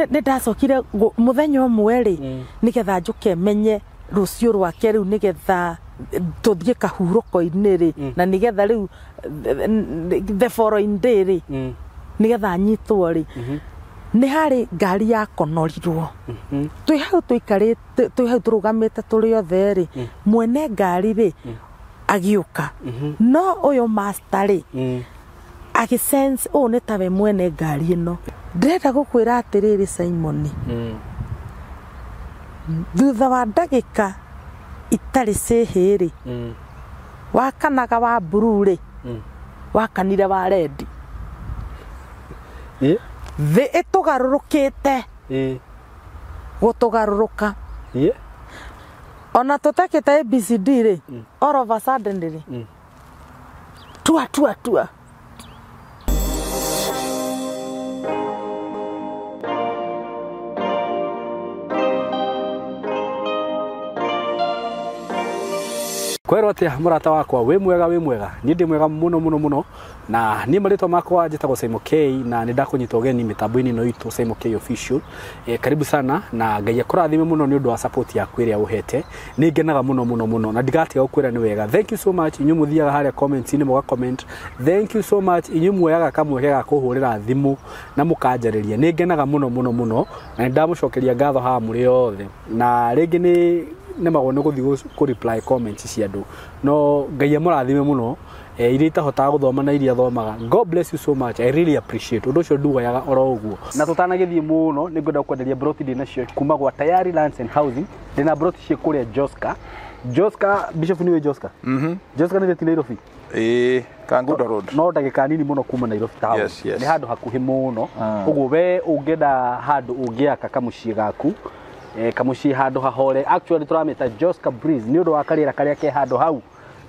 nĩ ndacokire mũthenya ũmwe rĩ nĩgetha njũke menye rũciũ rwake rĩu nĩgetha tũthiĩ kahurũko-inĩ rĩ na nĩgetha rĩu the following day rĩ nĩgetha nyitwo rĩ nĩ harĩ ngari yakonorirwo twĩ hau tũikarĩte twĩ hau tũrũgamĩte tũrĩ othe rĩ mwene ngari rĩ agĩũka no ũyũ master rĩ agĩsense ũũ nĩ tawe mwene ngari ĩno. Ndĩrenda gũkwĩra atĩrĩrĩ Simon, thutha wa ndagĩka itarĩ cĩhĩ rĩ wakanaga wa blue rĩ wakanire wa red. Thĩ ĩtũgarũrũkĩte gũtũgarũrũka ona tũtekĩte ABCD rĩ all of a sudden rĩ tua tua tua. Kwero atia murata wakwa wi mwega ni ndi mwega muno muno muno na ni marĩtwa makwa njĩtagwo Simon K na nĩ ndakunyita ũgeni mĩtambo-inĩ ĩno itũ Simon K Official. Karibu sana na Ngai akũrathime mũno nĩ ũndũ wa support yaku ĩrĩa ũhete. Nĩ ngenaga mũno mũno mũno na ndigatiga gũkwĩra nĩ wega. Thank you so much inyuĩ mũthiaga harĩa comments-inĩ mũga comment. Thank you so much inyuĩ muoyaga kamweke ga kũhũrĩra thimũ na mũkanjarĩria. Nĩ ngenaga mũno mũno mũno na nĩ ndamũcokeria ngatho haha mũrĩ othe na rĩngĩ nĩ nemagwo nĩ gũthiĩ kũ reply comments cia andũ no Ngai amũrathime mũno iria itahotaga gũthoma na iria thomaga. God bless you so much, I really appreciate ũndũ ũcio ndugayaga oro ũguo. Na tũtanagĩthiĩ mũno nĩ ngwenda gũkwenderia broti ndĩ nacio kuma gwa Tayari Lands and Housing. Ndĩna broti ciĩ kũrĩa Joska. Joska Bishop nĩ wĩ Joska? Joska nĩ ti Nairobi? Kangundo Road. No ndagĩka nini mũno kuma Nairobi town. Yes, yes. Nĩ handũ hakuhĩ mũno. Ũguo we ũngĩenda handũ ũngĩaka kamũciĩ gaku kamuciĩ handũ hahore. Actually tũramĩta Joska Breeze nĩ ũndũ wa karĩera karĩa ke handũ hau.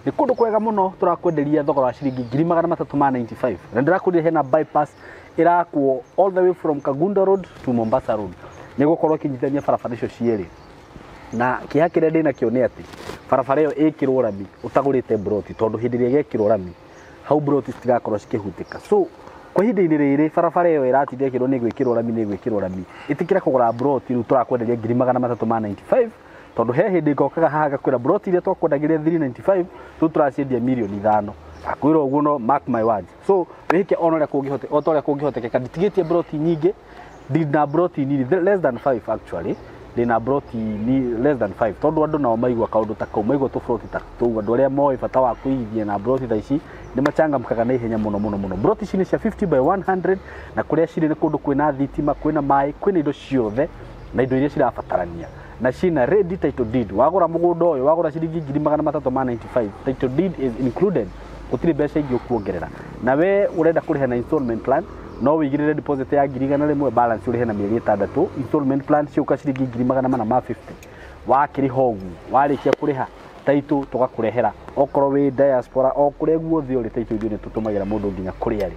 Nĩ kũndũ kwega mũno tũrakwenderia thogora wa ciringi 395,000 na ndĩrakwenderia hena bypass ĩrakwo all the way from Kangundo Road to Mombasa Road. Nĩ gũkorwo ĩkĩnyitithania barabara icio cierĩ. Na kĩeha kĩrĩa ndĩnakĩo nĩ atĩ barabara ĩyo ĩkĩrwo rami ũtagũrĩte broti tondũ hĩndĩ ĩrĩa ĩgekĩrwo rami hau broti citigakorwo cikĩhutĩka. So kwa ihinda-inĩ rĩrĩ barabara ĩyo ĩratinda ĩkĩrwo nĩ gwĩkĩrwo rami nĩ gwĩkĩrwo rami ĩtĩkĩra kũgũra broti rĩu tũrakwenderia 395,000 tondũ he hĩndĩ ngokaga haha ngakwĩra broti iria twakwendagĩria 395 rĩu tũraciendia mirioni 5. Akwĩra ũguo no mark my words. So wĩke ona ũrĩa kũngĩhoteka o ta ũrĩa kũngĩhotekeka. Nditigĩtie broti nyingĩ, ndina broti nini less than 5 actually. Ndina broti ni less than 5 tondũ andũ nao maigua kaũndũ ta kau maigua tũbroti ta tũu andũ arĩa moĩ bata wa kũigithia na broti tha ici nĩ machangamkaga na ihenya mũno mũno mũno. Broti ici nĩ cia 50 by 100 na kũrĩa cirĩ nĩ kũndũ kwĩna thitima kwĩna maĩ kwĩna indo ciothe na indo iria cirabatarania na cina ready title deed. Wagũra mũgũnda ũyũ wagũra ciringi 395,000 title deed is included, gũtirĩ mbeca ingĩ ũkuongerera. Na we ũrenda kũrĩha na installment plan no wĩigĩrĩre deposit ya 100,000 balance ũrĩhe na mĩeri 6 installment plan ciũka ciringi 450,000. Wakĩrĩha ũguo warĩkia kũrĩha title tũgakũrehera okorwo wĩ diaspora o kũrĩa guothe ũrĩ title ithuĩ nĩ tũtũmagĩra mũndũ nginya kũrĩa arĩ.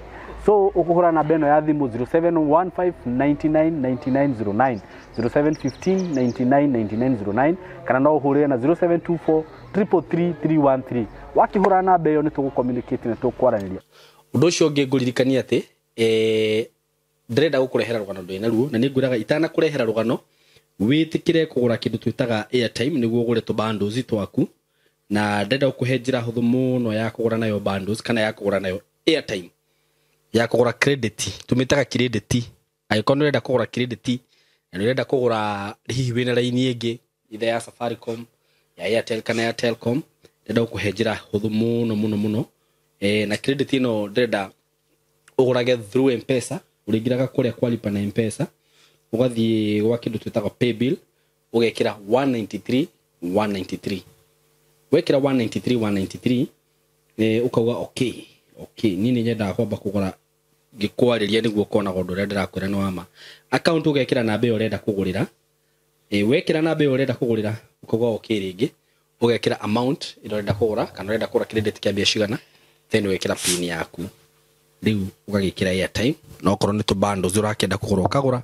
So ũkũhũra namba ĩno ya thimũ 0715999909 0715999909 kana no ũhũrĩre na 0724 333 313. Wakĩhũra namba ĩyo nĩ tũgũ-communicate na tũkwaranĩria. Ũndũ ũcio ũngĩ ngũririkania atĩ ndĩrenda gũkũrehera rũgano ndĩ naruo na nĩ ngwĩraga itanakũrehera rũgano wĩtĩkĩre kũgũra kĩndũ twĩtaga airtime nĩguo ũgũre tũ-bundles twaku na ndĩrenda gũkũhe njĩra hũthũ mũno ya kũgũra nayo bundles kana ya kũgũra nayo airtime ya kũgũra credit tũmĩtaga credit. Angĩkorwo nĩ ũrenda kũgũra credit na nĩ ũrenda kũgũra hihi wĩna raini ĩngĩ either ya Safaricom ya Airtel kana ya Telcom ndĩrenda gũkũhe njĩra hũthũ mũno mũno mũno na credit ĩno ndĩrenda ũgũrage through M-Pesa. Ũrĩingĩraga kũrĩa kwa lipa na M-Pesa ũgathiĩ gwa kĩndũ twĩtaga paybill ũgekĩra 193 193 wekĩra 193 193 ũkauga okay okay niĩ nĩ nyendaga kwamba kũgũra ngĩkwarĩria nĩguo ũkonaga ũndũ ũrĩa ndĩrakwĩra nĩ wa ma. Account ũgekĩra namba ĩyo ũrenda kũgũrĩra wekĩra namba ĩyo ũrenda kũgũrĩra ũkauga okay rĩngĩ ũgekĩra amount ĩrĩa ũrenda kũgũra kana ũrenda kũgũra credit kĩa mbia cigana then ũgekĩra pin yaku rĩu ũgagĩkĩra airtime na okorwo nĩ tũ bundles ũrakĩenda kũgũra ũkagũra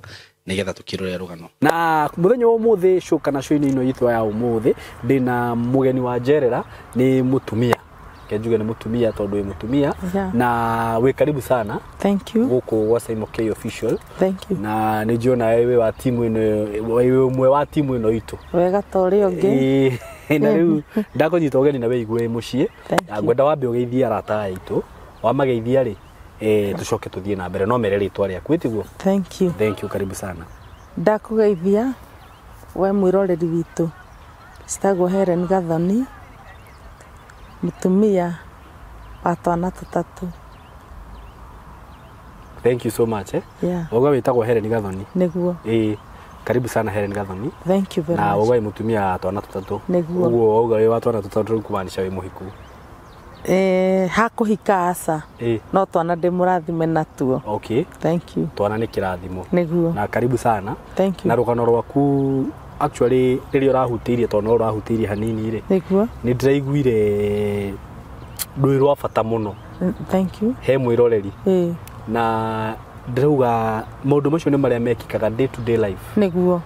nĩgetha tũkĩrore rũgano. Na mũthenya wa ũmũthĩ show kana show-inĩ ĩno itũ ya ũmũthĩ ndĩna mũgeni wa njerera nĩ mũtumia Reke njuge nĩ mũtumia tondũ wĩ mũtumia. Yeah. Na wĩ karibu sana. Thank you. Gũkũ gwa Simon K Official. Thank you. Na nĩ njũĩ onawe wĩ wa timu ĩno, wĩ ũmwe wa timu ĩno itũ. Wega ta ũrĩa ũngĩ. Ĩĩ, na rĩu ndakũnyita ũgeni na wĩigue wĩ mũciĩ. Thank Na you. ngwenda wambe ũgeithie arata aya aitũ, wamageithia rĩ, tũcoke tũthiĩ na mbere, no mere rĩtwa rĩaku, ĩtiguo? Thank you. Thank you, karibu sana. Ndakũgeithia we mwĩroreri witũ. Citagwo Helen Gathoni, mũtumia wa twana tũtatũ. Thank you so much. Yeah. Wauga wĩtagwo Helen Gathoni? Nĩguo. Ĩĩ, karibu sana Helen Gathoni. Thank you very Na much. wauga wĩ mũtumia wa twana tũtatũ. Nĩguo. Ũguo wauga wĩ wa twana tũtatũ rĩu kumaanisha wĩ mũhiku? Hakũhika aca. No twana ndĩ mũrathime natuo. Okay. Thank you. Twana nĩ kĩrathimo. Nĩguo. Na karibu sana. Thank you. Na rũgano rwaku actually rĩrĩa ũrahutĩirie, tondũ no ũrahutĩirie hanini rĩ, Nĩguo. nĩ ndĩraiguire rwĩ rwa bata mũno. Thank you. He mwĩroreri. Na ndĩrauga maũndũ macio nĩ marĩa mekĩkaga day to day life. Nĩguo.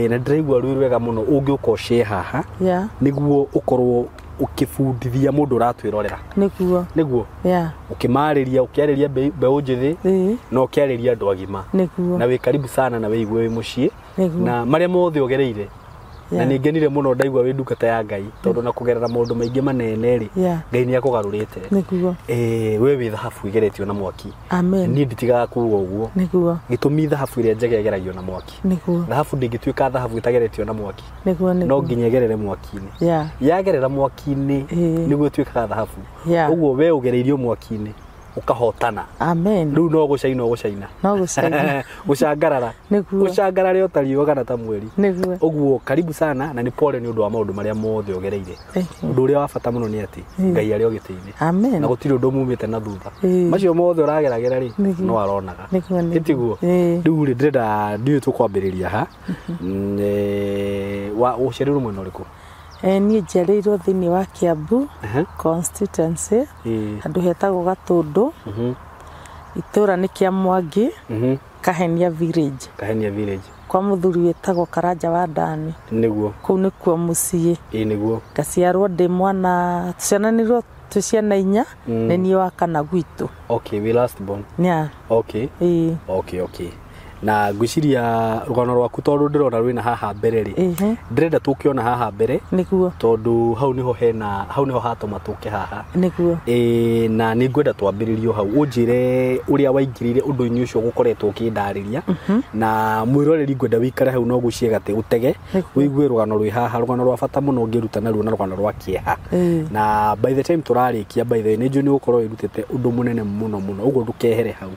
Na ndĩraigua rwĩ rwega mũno ũngĩũka ũcee haha. Yeah. Nĩguo ũkorwo ũkĩbundithia mũndũ ũratwĩrorera. Nĩguo. Nĩguo. Yeah. Ũkĩmarĩria, ũkĩarĩria mbeũ njĩthĩ na ũkĩarĩria andũ agima. Nĩguo. Na wĩ karibu sana na wĩigue wĩ mũciĩ. Nĩguo. Na marĩa mothe ũgereire. Na Yeah. nĩ ngenire mũno ndaigua wĩ ndungata ya Ngai tondũ na kũgerera maũndũ maingĩ manene rĩ, Yeah. Ngai nĩ akũgarũrĩte. Nĩguo. We wĩ thahabu ĩgeretio na mwaki. Amen. Niĩ nditigaga kuga ũguo. Nĩguo. Gĩtũmi thahabu ĩrĩa njega ĩgeragio na mwaki. Nĩguo. Thahabu ndĩngĩtuĩka thahabu ĩtageretio na mwaki. Nĩguo, nĩguo. No nginya ĩgerere mwaki-inĩ. Yeah. Yagerera mwaki-inĩ nĩguo ĩtuĩkaga thahabu. Yeah. Ũguo we ũgereirio mwaki-inĩ ũkahotana. Amen. Rĩu no gũcaina ũgũcaina. No gũcaina. Gũcangarara. Nĩguo. Gũcangarare o ta riũa kana ta mweri. Nĩguo. Ũguo karibu sana na nĩ pole nĩ ũndũ wa maũndũ marĩa mothe ũgereire. Thank you. Ũndũ ũrĩa wa bata mũno nĩ atĩ Ngai arĩ o gĩtĩ-inĩ. Amen. Na gũtirĩ ũndũ mumĩte na thutha. Ĩĩ. Macio mothe ũrageragera rĩ, Nĩguo. no aronaga. Nĩguo, nĩguo. Ĩtiguo? Ĩĩ. Rĩu rĩ, ndĩrenda ndiũĩ tũkwambĩrĩria ha. Wa ũciarĩirwo mwena ũrĩkũ? Niĩ njiarĩirwo thĩinĩ wa Kiambu constituency, handũ hetagwo Gatũndũ, itũra nĩ kĩa Mwangi, Kahenia village. Kahenia village. Kwa mũthuri wĩtagwo Karanja wa Ndani. Nĩguo. Kũu nĩkuo mũciĩ. Ĩĩ, nĩguo. Ngaciarwo ndĩ mwana, tũciaranĩirwo twĩ ciana inya, nĩ niĩ wa kana gwitũ. Okay, we last born. Yeah. Okay. Ĩĩ. Okay, okay. Na ngwĩciria rũgano rwaku tondũ ndĩrona rwĩna haha mbere rĩ, ndĩrenda tũkĩona haha mbere. Nĩguo. Tondũ hau nĩho hena, hau nĩho hatũma tũke haha. Nĩguo. Na nĩ ngwenda twambĩrĩrie hau ũnjĩre ũrĩa waingĩrire ũndũ-inĩ ũcio gũkoretwo ũkĩndarĩria. Na mwĩroreri ngwenda wĩikare hau no gũcie gatĩ ũtege wĩigue rũgano rwĩ haha, rũgano rwa bata mũno ũngĩruta naruo na rũgano rwa kĩeha. Na by the time tũrarĩkia, by the way, nĩ njũĩ nĩ ũgũkorwo wĩrutĩte ũndũ mũnene mũno mũno, ũguo ndũkehere hau.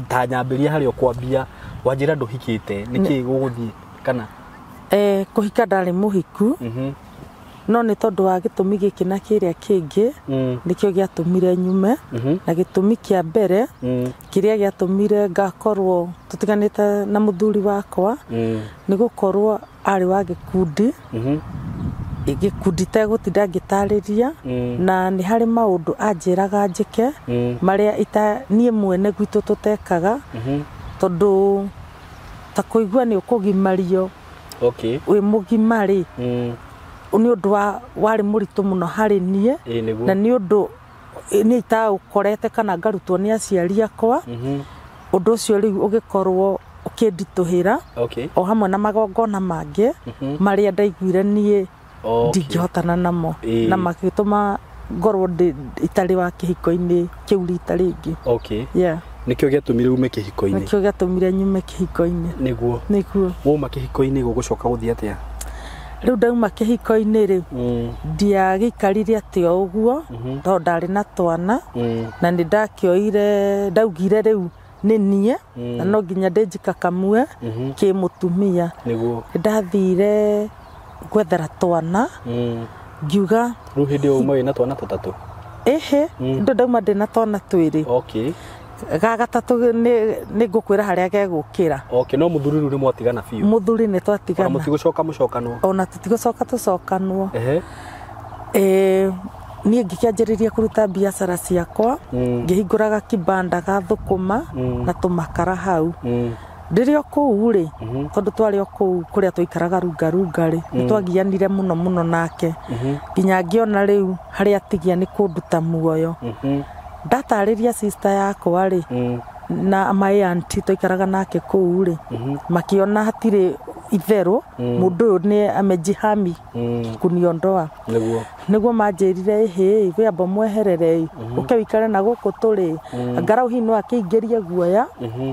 Ta nyambĩria harĩa ũkwambia, wanjĩra ndũhikĩte, nĩkĩĩ gũgũthiĩ kana? Kũhika ndarĩ mũhiku, no nĩ tondũ wa gĩtũmi gĩkĩ na kĩrĩa kĩngĩ, nĩkĩo gĩatũmire nyume. Na gĩtũmi kĩa mbere kĩrĩa gĩatũmire ngakorwo tũtiganĩte na mũthuri wakwa, nĩ gũkorwo arĩ wa gĩkundi, gĩkundi tegũtinda ngĩtarĩria, na nĩ harĩ maũndũ anjĩraga njĩke marĩa niĩ mwene gwitũ tũtekaga, tondũ ta kũigua nĩ ũkũgimario. Okay. Wĩ mũgima rĩ, nĩ ũndũ warĩ mũritũ mũno harĩ niĩ. Nĩguo. Na nĩ ũndũ niĩ itaũkorete kana ngarutwo nĩ aciari akwa. Ũndũ ũcio rĩu ũgĩkorwo ũkĩnditũhĩra. Okay. O hamwe na magongona mangĩ marĩa ndaiguire niĩ ndingĩhotana namo, na magĩtũma ngorwo itarĩ wa kĩhiko-inĩ kĩu rita rĩngĩ. Okay. Yeah. Nĩkĩo gĩatũmire ume kĩhiko-inĩ? Nĩkĩo gĩatũmire nyume kĩhiko-inĩ. Nĩguo. Nĩguo. Wauma kĩhiko-inĩ gũgũcoka gũthiĩ atĩa? Rĩu ndauma kĩhiko-inĩ rĩ, ndiagĩikarire atĩ o ũguo, tondũ ndarĩ na twana, na nĩ ndakĩoire, ndaugire rĩu nĩ niĩ, na no nginya ndĩnjikakamue kĩmũtumia. Nĩguo. Nĩ ndathire gwethera twana, ngiuga Rĩu hĩndĩ ĩyo uma wĩna twana tũtatũ? Ĩhĩ, ndo ndauma ndĩna twana twĩrĩ. Okay. Ga gatatũ nĩ ngũkwĩra harĩa gegũkĩra. Okay, no mũthuri rĩu nĩ mwatigana biũ? Mũthuri nĩ twatigana. Ona mũtigũcoka mũcokanwo? Ona tũtigũcoka tũcokanwo. Niĩ ngĩkĩanjĩrĩria kũruta biacara ciakwa, ngĩhingũraga kibanda ga thũkũma na tũmakara hau. Ndĩrĩ o kũu rĩ, tondũ twarĩ o kũu kũrĩa twaikaraga rungarunga rĩ, nĩ twagianire mũno mũno nake, nginya ngĩona rĩu harĩa atigia nĩ kũnduta muoyo. Ndatarĩria sister yakwa rĩ, na my auntie twaikaraga nake kũu rĩ, makĩona hatirĩ itherũ, mũndũ ũyũ nĩ amejihami kuniondoa. Nĩguo. Nĩguo manjĩrire, ĩhĩ, wĩamba mweherere, ũke wĩikare na gũkũ tũrĩ, ngarau hihi no akĩingĩrie guoya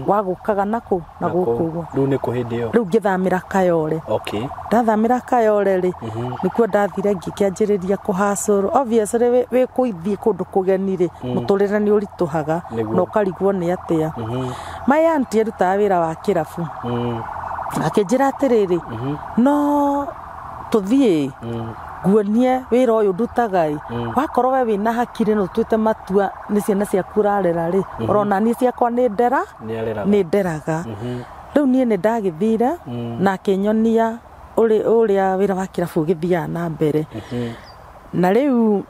wa gũkaga nakũ na gũkũ ũguo. Rĩu nĩ kũ hĩndĩ ĩyo? Rĩu ngĩthamĩra Kayore. Okay. Ndathamĩra Kayore rĩ, nĩkuo ndathire ngĩkĩanjĩrĩria kũhacũrwo. Obviously wĩ kũithiĩ kũndũ kũgeni rĩ, mũtũrĩre nĩ ũritũhaga na ũkarigwo nĩ atĩa. My auntie arutaga wĩra wa kĩrabu, akĩnjĩra atĩrĩrĩ, no tũthiĩ nguonie wĩra ũyũ ndutaga ĩ, wakorwo we wĩna hakiri na ũtuĩte matua nĩ ciana ciaku ũrarera rĩ, orona niĩ ciakwa nĩ ndera nĩ nderaga. Rĩu niĩ nĩ ndagĩthire na akĩnyonia ũrĩa wĩra wa kĩrabu ũgĩthiaga na mbere. Na rĩu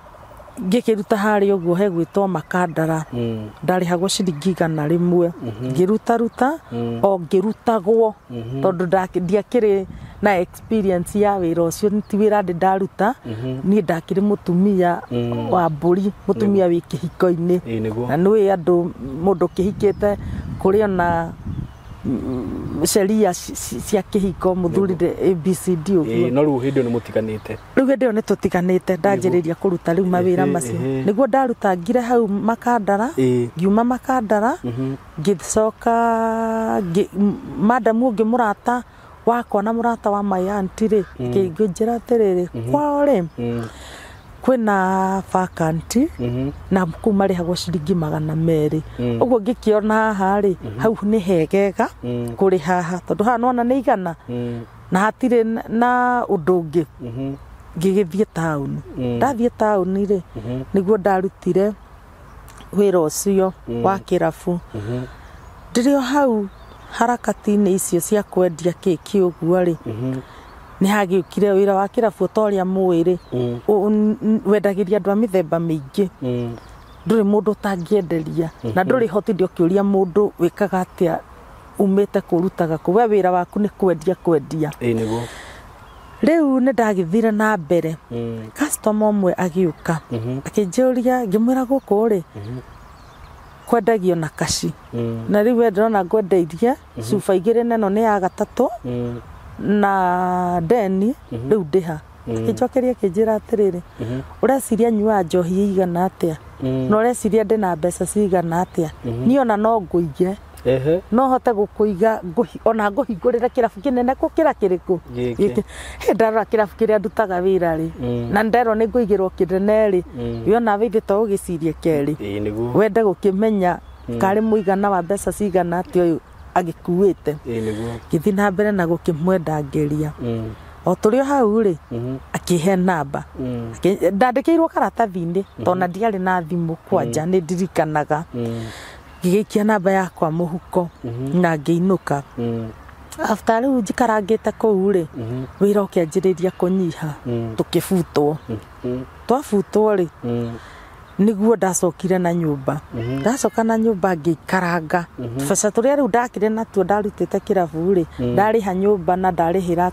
ngĩkĩruta harĩa ũguo hegwĩtwo Makandara, ndarĩhagwo ciringi 100, ngĩrutaruta o ngĩrutagwo, tondũ ndiakĩrĩ na experience ya wĩra ũcio, ti wĩra ndĩ ndaruta. Niĩ ndakĩrĩ mũtumia wa mbũri, mũtumia wĩ kĩhiko-inĩ, na nĩũĩ andũ mũndũ ũkĩhikĩte kũrĩ ona sheria cia kĩhiko, mũthuri ABCD ũguo. No rĩu hĩndĩ ĩyo nĩ mũtiganĩte? Rĩu hĩndĩ ĩyo nĩ tũtiganĩte, ndanjĩrĩria kũruta rĩu mawĩra macio. Nĩguo ndarutangire hau Makandara, ngiuma Makandara ngĩcoka madamu ũngĩ mũrata wakwa na mũrata wa my auntie rĩ, ngĩnjĩra atĩrĩrĩ, kwao rĩ kwĩna vacancy na kũu marĩhagwo ciringi 200. Ũguo ngĩkĩona haha rĩ, hau nĩ hegega kũrĩ haha, tondũ haha nĩwona nĩ 100 na hatirĩ na ũndũ ũngĩ. Ngĩgĩthiĩ taũni. Ndathiĩ taũni rĩ, nĩguo ndarutire wĩra ũcio wa kĩrabu. Ndĩrĩ o hau harakati-inĩ icio cia kwendia kĩki ũguo rĩ, nĩ hagĩũkire wĩra wa kĩrabu ta ũrĩa mũĩ rĩ, wendagĩria andũ a mĩthemba mĩingĩ, ndũrĩ mũndũ ũtangĩenderia, na ndũrĩ hotinde ũkĩũria mũndũ wĩkaga atĩa, umĩte kũrutaga kũ, we wĩra waku nĩ kwendia kwendia. Nĩguo. Rĩu nĩ ndagĩthire na mbere, customer ũmwe agĩũka akĩnjũria, ngĩmwĩra gũkũ rĩ kwendagio na kaci, na rĩu we ndĩrona ngwendeirie cuba 2 na ĩno nĩ ya gatatũ na ndeni, rĩu ndĩha. Akĩnjokeria akĩnjĩra atĩrĩrĩ, ũreciria nyuaga njohi ĩigana atĩa, na ũreciria ndĩna mbeca cigana atĩa, niĩ ona no ngũige, no hote gũkũiga, ona ngũhingũrĩre kĩrabu kĩnene gũkĩra kĩrĩkũ gĩkĩ. Ndarora kĩrabu kĩrĩa ndutaga wĩra rĩ, na nderwo nĩ ngũigĩrwo kĩnene rĩ, we ona ithe to ũgĩcirie kerĩ, wende gũkĩmenya karĩ mũigana wa mbeca cigana atĩa ũyũ agĩkuĩte. Ngĩthiĩ na mbere na gũkĩmwendangĩria. O tũrĩ o hau rĩ, akĩhe namba, ndandĩkĩirwo karatathi-inĩ, tondũ ndiarĩ na thimũ kwanja, nĩ ndirikanaga. Ngĩgĩikia namba yakwa mũhuko na ngĩinũka. After rĩu njikarangĩte kũu rĩ, wĩra ũkĩanjĩrĩria kũnyiha, tũkĩbutwo. Twabutwo rĩ, nĩguo ndacokire na nyũmba. Ndacoka na nyũmba ngĩikaranga tũbeca tũrĩa rĩu ndakĩrĩ natuo ndarutĩte kĩrabu rĩ, ndarĩha nyũmba na ndarĩhĩra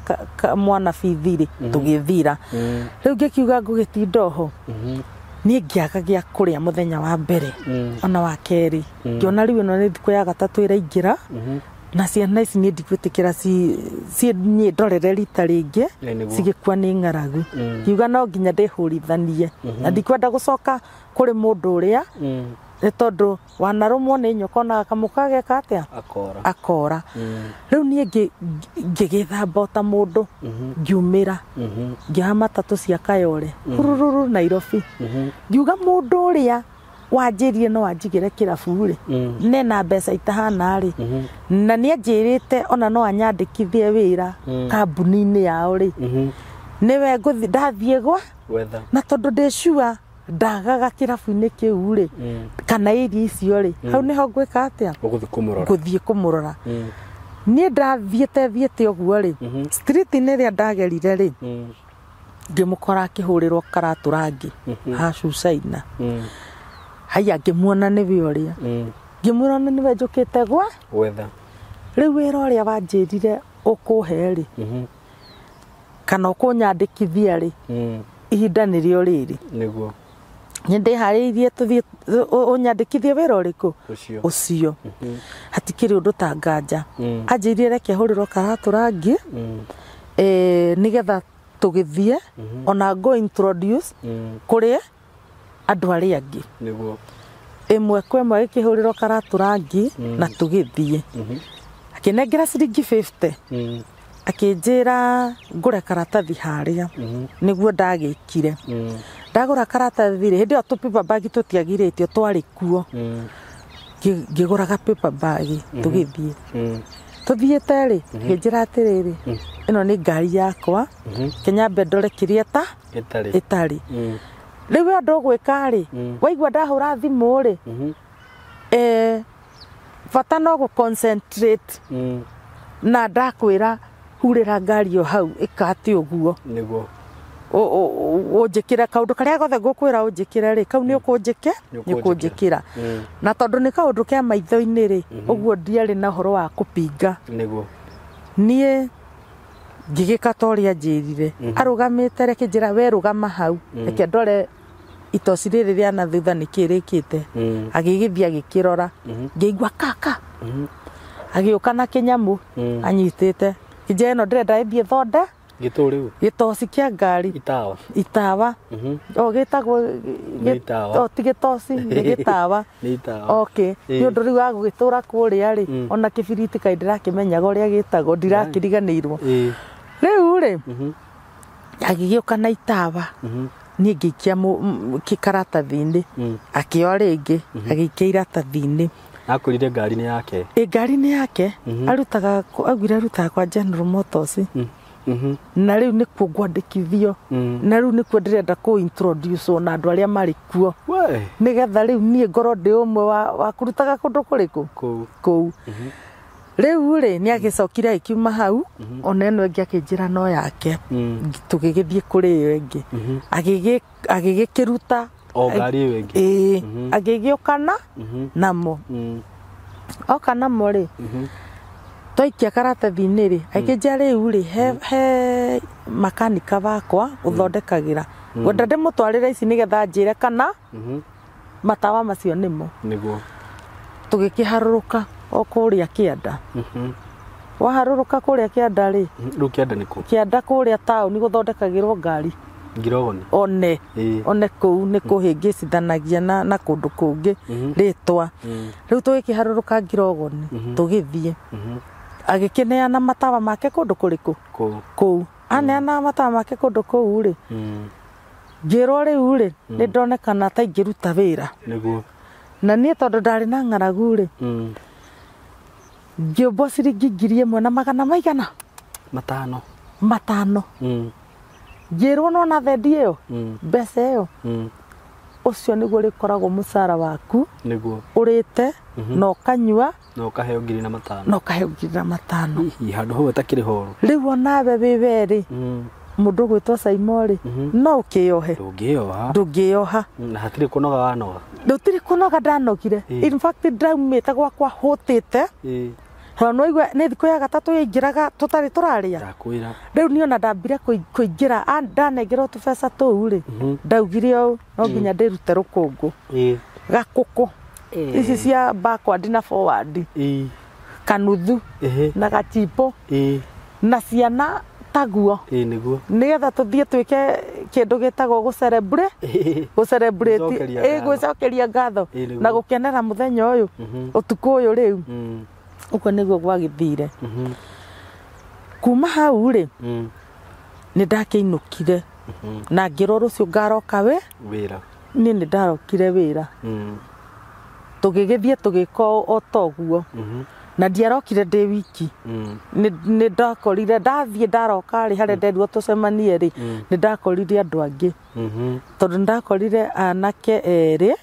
mwana bithi rĩ, tũgĩthira. Rĩu ngĩkiuga ngũgĩtinda oho, niĩ ngĩaga gĩa kũrĩa mũthenya wa mbere ona wa kerĩ, ngĩona rĩu ĩno nĩ thikũ ya gatatũ ĩraingĩra, na ciana ici niĩ ndigwĩtĩkĩra niĩ ndorere rita rĩngĩ cigĩkua nĩ ng'aragu. Ngiuga no nginya ndĩhũrithanie, na ndikwenda gũcoka kũrĩ mũndũ ũrĩa, nĩ tondũ wanarũmwo nĩ nyoka ona kamũka geka atĩa, akora. Rĩu niĩ ngĩgĩthamba o ta mũndũ, ngiumĩra, ngĩoya matatũ cia Kayore hurururu Nairobi. Ngiuga mũndũ ũrĩa wanjĩrire no anjigĩre kĩrabu rĩ, nena mbeca itahana rĩ, na nĩ anjĩrĩte ona no anyandĩkithie wĩra kambuni-inĩ yao rĩ, nĩwe ngũthiĩ ndathiĩ gwa na tondũ ndĩ sure ndagaga kĩrabu-inĩ kĩu rĩ, kana irio icio rĩ, hau nĩho ngwĩka atĩa, ngũthiĩ kũmũrora. Niĩ ndathiĩte thiĩte ũguo rĩ, street-inĩ ĩrĩa ndagerire rĩ, ngĩmũkora akĩhũrĩrwo karatũ rangi ha Cucaina. Haya ngĩmuona nĩwe ũrĩa, ngĩmwĩra ona nĩwe njũkĩte gwa gwetha. Rĩu wĩra ũrĩa wanjĩrire ũkũhe rĩ, kana ũkũnyandĩkithia rĩ, ihinda nĩrĩo rĩrĩ. Nĩguo. Nĩ ndĩharĩirie tũthiĩ ũnyandĩkithie wĩra ũrĩkũ? Ũcio. Ũcio. Hatikĩrĩ ũndũ ta nganja. Anjĩrire reke hũrĩrwo karatũ rangi, nĩgetha tũgĩthiĩ ona go introduce kũrĩ andũ arĩa angĩ. Nĩguo. Ĩmwe kwa ĩmwe gĩkĩhũrĩrwo karatũ rangi na tũgĩthiĩ. Akĩnengera ciringi 50. Akĩnjĩra ngũre karatathi harĩa. Nĩguo ndagĩkire. Ndagũra karatathi rĩ, hĩndĩ ĩyo tũ paper bag tũtiagirĩtio, twarĩ kuo. Ngĩgũraga paper bag tũgĩthiĩ. Tũthiĩte rĩ, akĩnjĩra atĩrĩrĩ, ĩno nĩ ngari yakwa, kĩnyambe ndore kĩrĩa ta Ĩtarĩ. ĩtarĩ. Rĩu we ũndũ ũgwĩka rĩ, waigua ndahũra thimũ rĩ, bata no gũ concentrate na ndakwĩra hurĩra ngari o hau ĩka atĩ ũguo. Nĩguo. Ũnjĩkĩre kaũndũ karĩa gothe ngũkwĩra ũnjĩkĩre rĩ, kau nĩ ũkũnjĩke, Nĩ nĩ ũkũnjĩkĩra. Na tondũ nĩ kaũndũ ke maitho-inĩ rĩ, ũguo ndiarĩ na ũhoro wa kũpinga. Nĩguo. Niĩ ngĩgĩka ta ũrĩa anjĩrire. Arũgamĩte, reke njĩra we rũgama hau, reke ndore itoci rĩrĩ rĩa na thutha nĩkĩ rĩkĩte. Agĩgĩthiĩ agĩkĩrora, ngĩigua kaka agĩũka na kĩnyamũ anyitĩte, kĩnjĩra ĩno ndĩrenda ĩthiĩ thonde. Gĩtũ rĩu. Gĩtoci kĩa ngari. Itawa. Itawa. O gĩtagwo Nĩ itawa. O ti gĩtoci, nĩ gĩtawa. Nĩ itawa. Okay. Nĩ ũndũ rĩu wa gũgĩtũra kũrĩa rĩ, ona kĩbiriti kaĩ ndĩrakĩmenyaga ũrĩa gĩtagwo, ndirakĩriganĩirwo. Rĩu rĩ, agĩgĩũka na itawa, niĩ ngĩikia kĩkaratathi-inĩ, akĩoa rĩngĩ agĩikia iratathi-inĩ. Akwĩrire ngari nĩ yake. Ĩ, ngari nĩ yake. Arutaga, augire arutaga kwa General Motors. Na rĩu nĩkuo ngwandĩkithio, na rĩu nĩkuo ndĩrenda kũ introduce na andũ arĩa marĩ kuo, We. nĩgetha rĩu niĩ ngorwo ndĩ ũmwe wa kũrutaga kũndũ kũrĩkũ? Kũu. Kũu. Rĩu rĩ, nĩ agĩcokire agĩkiuma hau, ona ĩno ĩngĩ akĩnjĩra no yake. Tũgĩgĩthiĩ kũrĩ ĩyo ĩngĩ, agĩgĩkĩruta. O ngari ĩyo ĩngĩ. Ĩĩ, agĩgĩũka namo. Oka namo rĩ, twaikia karatathi-inĩ rĩ, akĩnjĩra rĩu rĩ, he makanika wakwa ũthondekagĩra, ngwenda ndĩmũtwarĩre ici nĩgetha njĩre kana matawa macio nĩmo. Nĩguo. Tũgĩkĩharũrũka o kũrĩa kĩanda. Waharũrũka kũrĩa kĩanda rĩ, Rĩu kĩanda nĩ kũ? Kĩanda kũrĩa taũni gũthondekagĩrwo ngari. Ngirogoni. One. One kũu nĩ kũhĩngĩcithanagia na kũndũ kũngĩ rĩtwa. Rĩu tũgĩkĩharũrũka Ngirogoni, tũgĩthiĩ, agĩkĩneana matawa make kũndũ kũrĩkũ? Kũu. Kũu. Aneana matawa make kũndũ kũu rĩ, ngĩrwo rĩu rĩ, nĩ ndonekana ta ingĩruta wĩra. Nĩguo. Na niĩ tondũ ndarĩ na ng'aragu rĩ, ngĩũmbwo ciringi 1,000 na magana maigana? 5. 5. Ngĩrwo nona thendi ĩyo, mbeca ĩyo, ũcio nĩguo ũrĩkoragwo mũcara waku. Nĩguo. Ũrĩte na ũkanyua. Na ũkaheo 1,005. Na ũkaheo 1,005. Hihi handũ hau hatakĩrĩ horu. Rĩu onawe wĩ werĩ, mũndũ ũgwĩtwo Saimo rĩ, no ũkĩyohe? Ndũngĩyoha. Ndũngĩyoha. Na hatirĩ kũnoga wanoga. Ndũtirĩ kũnoga ndanogire. In fact ndaumĩte gwakwa hũtĩte. Tondũ nĩwaigua nĩ thikũ ya gatatũ yaingĩraga tũtarĩ tũrarĩa. Ndakwĩra. Rĩu niĩ ona ndambire kũingĩra, ndanengerwo tũbeca tũu rĩ, ndaugire ũũ, no nginya ndĩrute rũkũngũ. Gakũkũ ici cia backward na forward, kanuthu na gachimbo na ciana taguo, Nĩguo. nĩgetha tũthiĩ twĩke kĩndũ gĩtagwo gũ celebrate. Gwĩcokeria ngatho. Gwĩcokeria ngatho Nĩguo. na gũkenera mũthenya ũyũ, ũtukũ ũyũ rĩu. Ũguo nĩguo gwagĩthire. Kuma hau rĩ, nĩ ndakĩinũkire na ngĩrwo rũciũ ngaroka we Wĩra. Niĩ nĩ ndarokire wĩra. Tũgĩgĩthiĩ tũgĩka o ta ũguo, na ndiarokire ndĩ wiki. Nĩ ndakorire ndathiĩ ndaroka rĩ, harĩa nderirwo tũcemanie rĩ, nĩ ndakorire andũ angĩ, tondũ nĩ ndakorire anake erĩ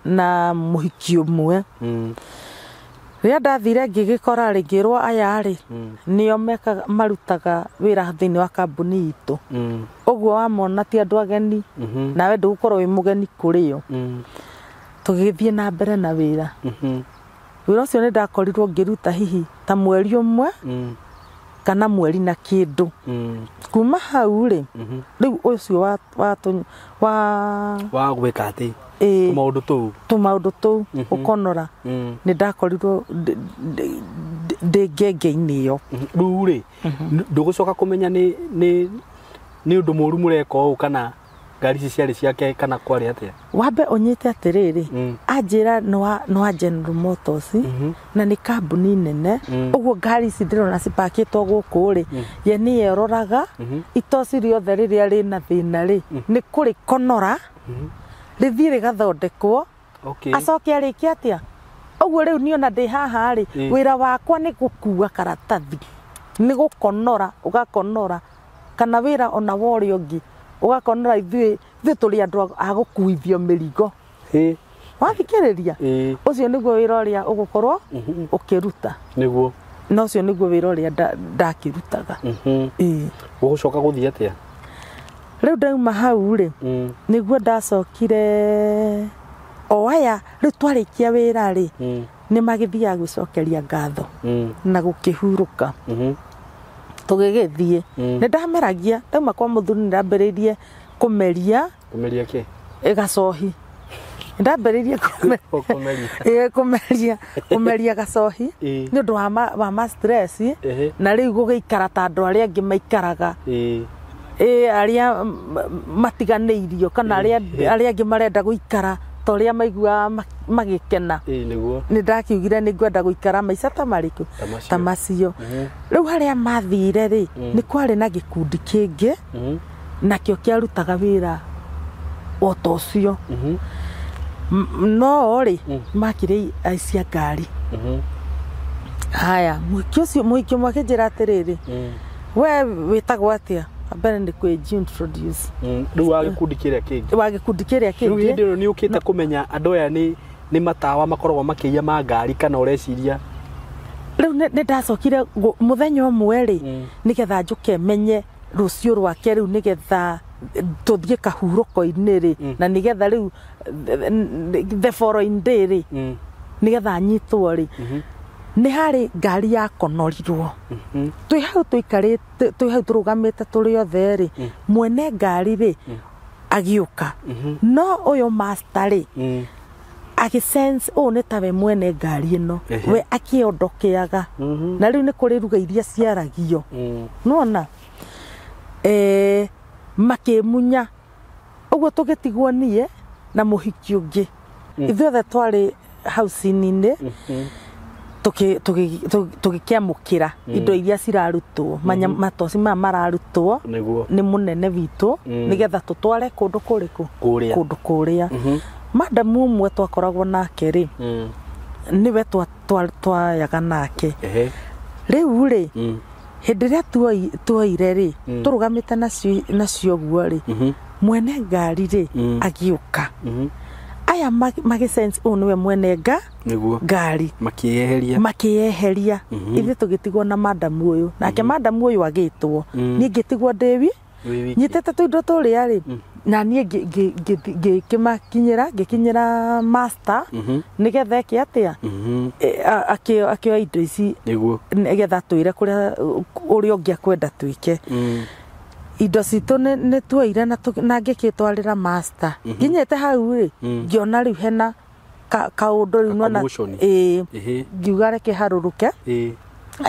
na mũhiki ũmwe. Rĩrĩa ndathire ngĩgĩkora rĩ, ngĩrwo aya rĩ, nĩo mekaga marutaga wĩra thĩinĩ wa kambuni itũ. Ũguo wamona ti andũ ageni, nawe ndũgũkorwo wĩ mũgeni kũrĩ o. Tũgĩthiĩ na mbere na wĩra. Wĩra ũcio nĩ ndakorirwo ngĩruta hihi ta mweri ũmwe kana mweri na kĩndũ. Kuma hau rĩ, rĩu ũcio wa Wa gwĩka atĩ? Ĩĩ. Tũmaũndũ tũu. Tũmaũndũ tũu ũkonora, nĩ ndakorirwo ndĩ ngenge-inĩ ĩyo. Rĩu rĩ, ndũgũcoka kũmenya nĩ ũndũ mũru mũreka ũũ, kana ngari ici ciarĩ ciake, kana kwarĩ atĩa? Wambe ũnyite atĩrĩrĩ, anjĩra nĩ wa General Motors na nĩ kambuni nene. Ũguo ngari ici ndĩrona cipakĩtwo gũkũ rĩ, ye nĩye ĩroraga itoci rĩothe rĩrĩa rĩna thĩna rĩ, nĩ kũrĩkonora rĩthiĩ rĩgathondekwo. Acoke arĩkie atĩa ũguo. Rĩu niĩ ona ndĩ haha rĩ, wĩra wakwa nĩ gũkua karatathi, nĩ gũkonora, ũgakonora, kana wĩra ona wa ũrĩa ũngĩ ũgakonora. Ithuĩ tũrĩ andũ a gũkuithio mĩrigo. Wathikĩrĩria? Ĩĩ. Ũcio nĩguo wĩra ũrĩa ũgũkorwo ũkĩruta. Na ũcio nĩguo wĩra ũrĩa ndakĩrutaga. Ĩĩ. Gũgũcoka gũthiĩ atĩa? Rĩu ndauma hau rĩ, nĩguo ndacokire o aya rĩu twarĩkia wĩra rĩ, nĩ magĩthiaga gwĩcokeria ngatho na gũkĩhurũka. Tũgĩgĩthiĩ. Nĩ ndameragia ndauma kwa mũthuri, nĩ ndambĩrĩirie kũmeria. Kũmeria kĩ? Gacohi. Nĩ ndambĩrĩirie Kũmeria. Ĩĩ, kũmeria gacohi nĩ ũndũ wa ma stress na rĩu gũgĩikara ta andũ arĩa angĩ maikaraga, ĩ arĩa matiganĩirio, kana arĩa angĩ marenda gũikara ta ũrĩa maiguaga magĩkena. Ĩĩ, nĩguo. Nĩ ndakiugire nĩ ngwenda gũikara maica ta marĩkũ? Ta macio. Ta macio. Rĩu harĩa mathire rĩ, nĩ kwarĩ na gĩkundi kĩngĩ nakĩo kĩarutaga wĩra o ta ũcio. No rĩ, makire aici a ngari. Haya, mũhiki ũcio, mũhiki ũmwe akĩnjĩra atĩrĩrĩ, "We wĩtagwo atĩa?" Mbere nĩ kwĩ introduce. Rĩu wa gĩkundi kĩrĩa kĩngĩ? Wa gĩkundi kĩrĩa Rĩu kĩngĩ. hĩndĩ ĩno nĩ ũkĩte kũmenya andũ aya nĩ matawa makoragwo makĩiya ma ngari, kana ũreciria? Rĩu nĩ ndacokire mũthenya ũmwe rĩ, nĩgetha njũke menye rũciũ rwake rĩu, nĩgetha tũthiĩ kahurũko-inĩ rĩ, na nĩgetha rĩu the following day rĩ, nĩgetha nyitwo rĩ, nĩ harĩ ngari yakonorirwo. Twĩ hau tũikarĩte, twĩ hau tũrũgamĩte tũrĩ othe rĩ, mwene ngari rĩ agĩũka, no ũyũ master rĩ agĩsense ũũ nĩ tawe mwene ngari ĩno. We akĩondokeaga, na rĩu nĩ kũrĩ ruga iria ciaragio. Nona makĩmunya ũguo, tũgĩtigwo niĩ na mũhiki ũngĩ, ithuothe twarĩ haucini-inĩ tũgĩkĩamũkĩra indo iria cirarutwo, matoci maya mararutwo nĩ mũnene witũ, nĩgetha tũtware kũndũ kũrĩkũ? Kũrĩa. Kũndũ kũrĩa. Madamu ũmwe twakoragwo nake rĩ, nĩwe twayaga nake. Rĩu rĩ, hĩndĩ ĩrĩa tuoire rĩ, tũrũgamĩte nacio ũguo rĩ, mwene ngari rĩ agĩũka. Aya magĩsense ũyũ nĩwe mwene ngari. Makĩyeheria. Makĩyeheria. Ithuĩ tũgĩtigwo na madamu ũyũ, nake madamu ũyũ agĩtwo, niĩ ngĩtigwo ndĩwi Wĩ wiki. Nyitĩte tũindo tũrĩa rĩ, na niĩ ngĩkĩmakinyĩra, ngĩkinyĩra master, nĩgetha eke atĩa? Akĩoya indo ici, nĩgetha twĩre kũrĩa ũrĩa ũngĩ akwenda twĩke. Indo citũ nĩ tuoire na ngĩkĩtwarĩra master. Nginyĩte hau rĩ, ngĩona rĩu hena kaũndũ rĩu nona. Commotion. Ĩĩ. Ngiuga reke harũrũke,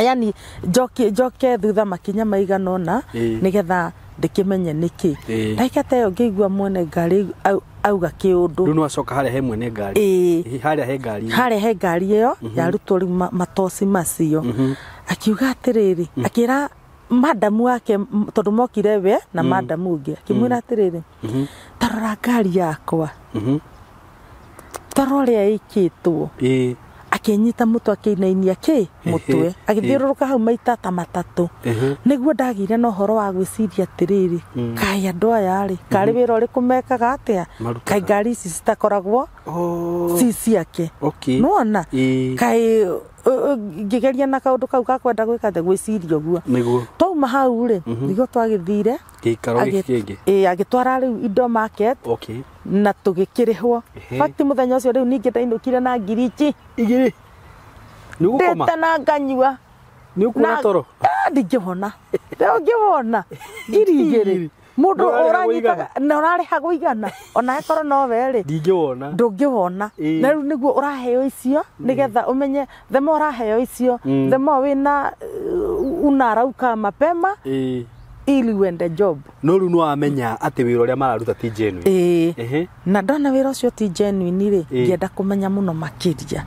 yani njoke thutha makinya maigana ũna, nĩgetha ndĩkĩmenye nĩkĩ. Ndagĩka ta ĩyo ngĩigua mwene ngari auga kĩũndũ. Rĩu nĩwacoka harĩa he mwene ngari? Ĩĩ. Harĩa he ngari. Harĩa he ngari ĩyo yarutwo rĩu matoci macio, akiuga atĩrĩrĩ, akĩra madamu wake, tondũ mokire we na madamu ũngĩ, akĩmwĩra atĩrĩrĩ, "Ta rora ngari yakwa, ta rora ũrĩa ĩkĩtwo." Akĩnyita mũtwe, akĩinainia kĩ mũtwe, agĩthiũrũrũka hau maita ta matatũ. Nĩguo ndagĩire na ũhoro wa gwĩciria atĩrĩrĩ, kaĩ andũ aya rĩ, karĩ wĩra ũrĩkũ mekaga atĩa? Marutaga. Kaĩ ngari ici citakoragwo ci ciake? Nĩwona? Kaĩ ngĩgeria na kaũndũ kau gakwenda gwĩka atĩa, gwĩciria ũguo. Twauma hau rĩ, nĩguo twagĩthire Gĩikaro gĩkĩ kĩngĩ. Ĩĩ, agĩtwara rĩu indo market na tũgĩkĩrĩhwo. Fact, mũthenya ũcio rĩu ningĩ ndainũkire na ngiri ici Igĩrĩ. Nĩ ũgũkoma? Ndĩte na nganyua. Nĩ ũkuona toro? Ndingĩwona. Ndĩngĩwona. 2,000. Mũndũ ũranyitaga na ũrarĩha gũigana ona akorwo nowe rĩ ndingĩwona. Ndũngĩwona. Na rĩu nĩguo ũraheo icio nĩgetha ũmenye the more ũraheo icio the more wĩna unarauka mapema ili uende job. No rĩu nĩwamenya atĩ wĩra ũrĩa mararuta ti genuine. Ĩĩ. Na ndona wĩra ũcio ti genuine rĩ, ngĩenda kũmenya mũno makĩria.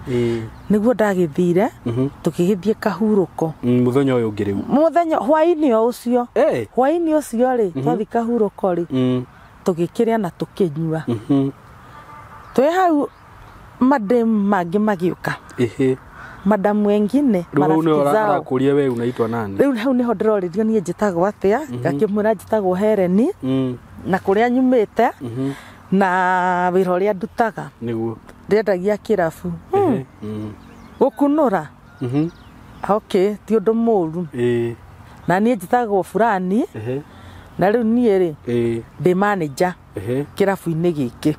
Nĩguo ndagĩthire tũkĩgĩthiĩ kahurũko. Mũthenya ũyũ ũngĩ rĩu. Mũthenya hwaĩ-inĩ o ũcio. Hwaĩ-inĩ ũcio rĩ, twathiĩ kahurũko rĩ, tũgĩkĩrĩa na tũkĩnyua. Twĩ hau madem mangĩ magĩũka. Madamu wengine marafiki zao. Arakũria we unaitwa nani? Rĩu hau nĩho ndĩrorĩrio niĩ njĩtagwo atĩa, ngakĩmwĩra njĩtagwo Hereni na kũrĩa nyumĩte na wĩra ũrĩa ndutaga. Nĩguo. Ndĩendagia kĩrabu. Gũkunũra. Okay, ti ũndũ mũũru. Na niĩ njĩtagwo Fulani na rĩu niĩ rĩ ndĩ manager kĩrabu-inĩ gĩkĩ.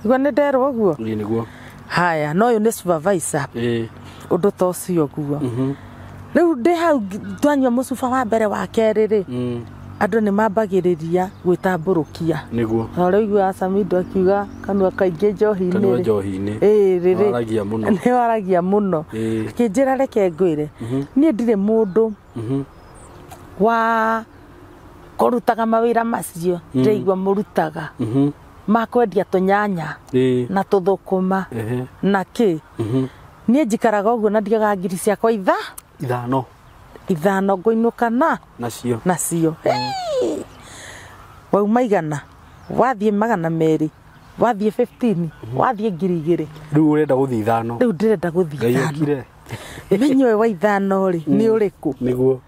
Nĩguo nĩ nderwo ũguo? Nĩguo. Haya, no ũyũ nĩ supervisor. Ũndũ ta ũcio ũguo. Rĩu ndĩ hau twanyua mũcuba wa mbere wa kerĩ rĩ, andũ nĩ mambagĩrĩria gwĩtambũrũkia. Nĩguo. Na ũrĩa ũiguaga Samido akiuga kanua kaingĩ njohi-inĩ. Kanua njohi-inĩ. Rĩrĩ. Nĩwaragia mũno. Nĩwaragia mũno. Akĩnjĩra reke ngwĩre, niĩ ndirĩ mũndũ wa kũrutaga mawĩra macio ndĩraigua mũrutaga. Makwendia tũnyanya na tũthũkũma na kĩ. Niĩ njikaraga ũguo na ndiaga ngiri ciakwa ithano. Ithano ngũinũka na nacio. Nacio. Wauma igana, wathiĩ 200, wathiĩ 15, wathiĩ 2,000. Rĩu ũrenda gũthiĩ ithano. Rĩu ndĩrenda gũthiĩ ithano. Ngai okire. Menye ũyũ wa ithano rĩ, nĩ ũrĩkũ? Nĩguo.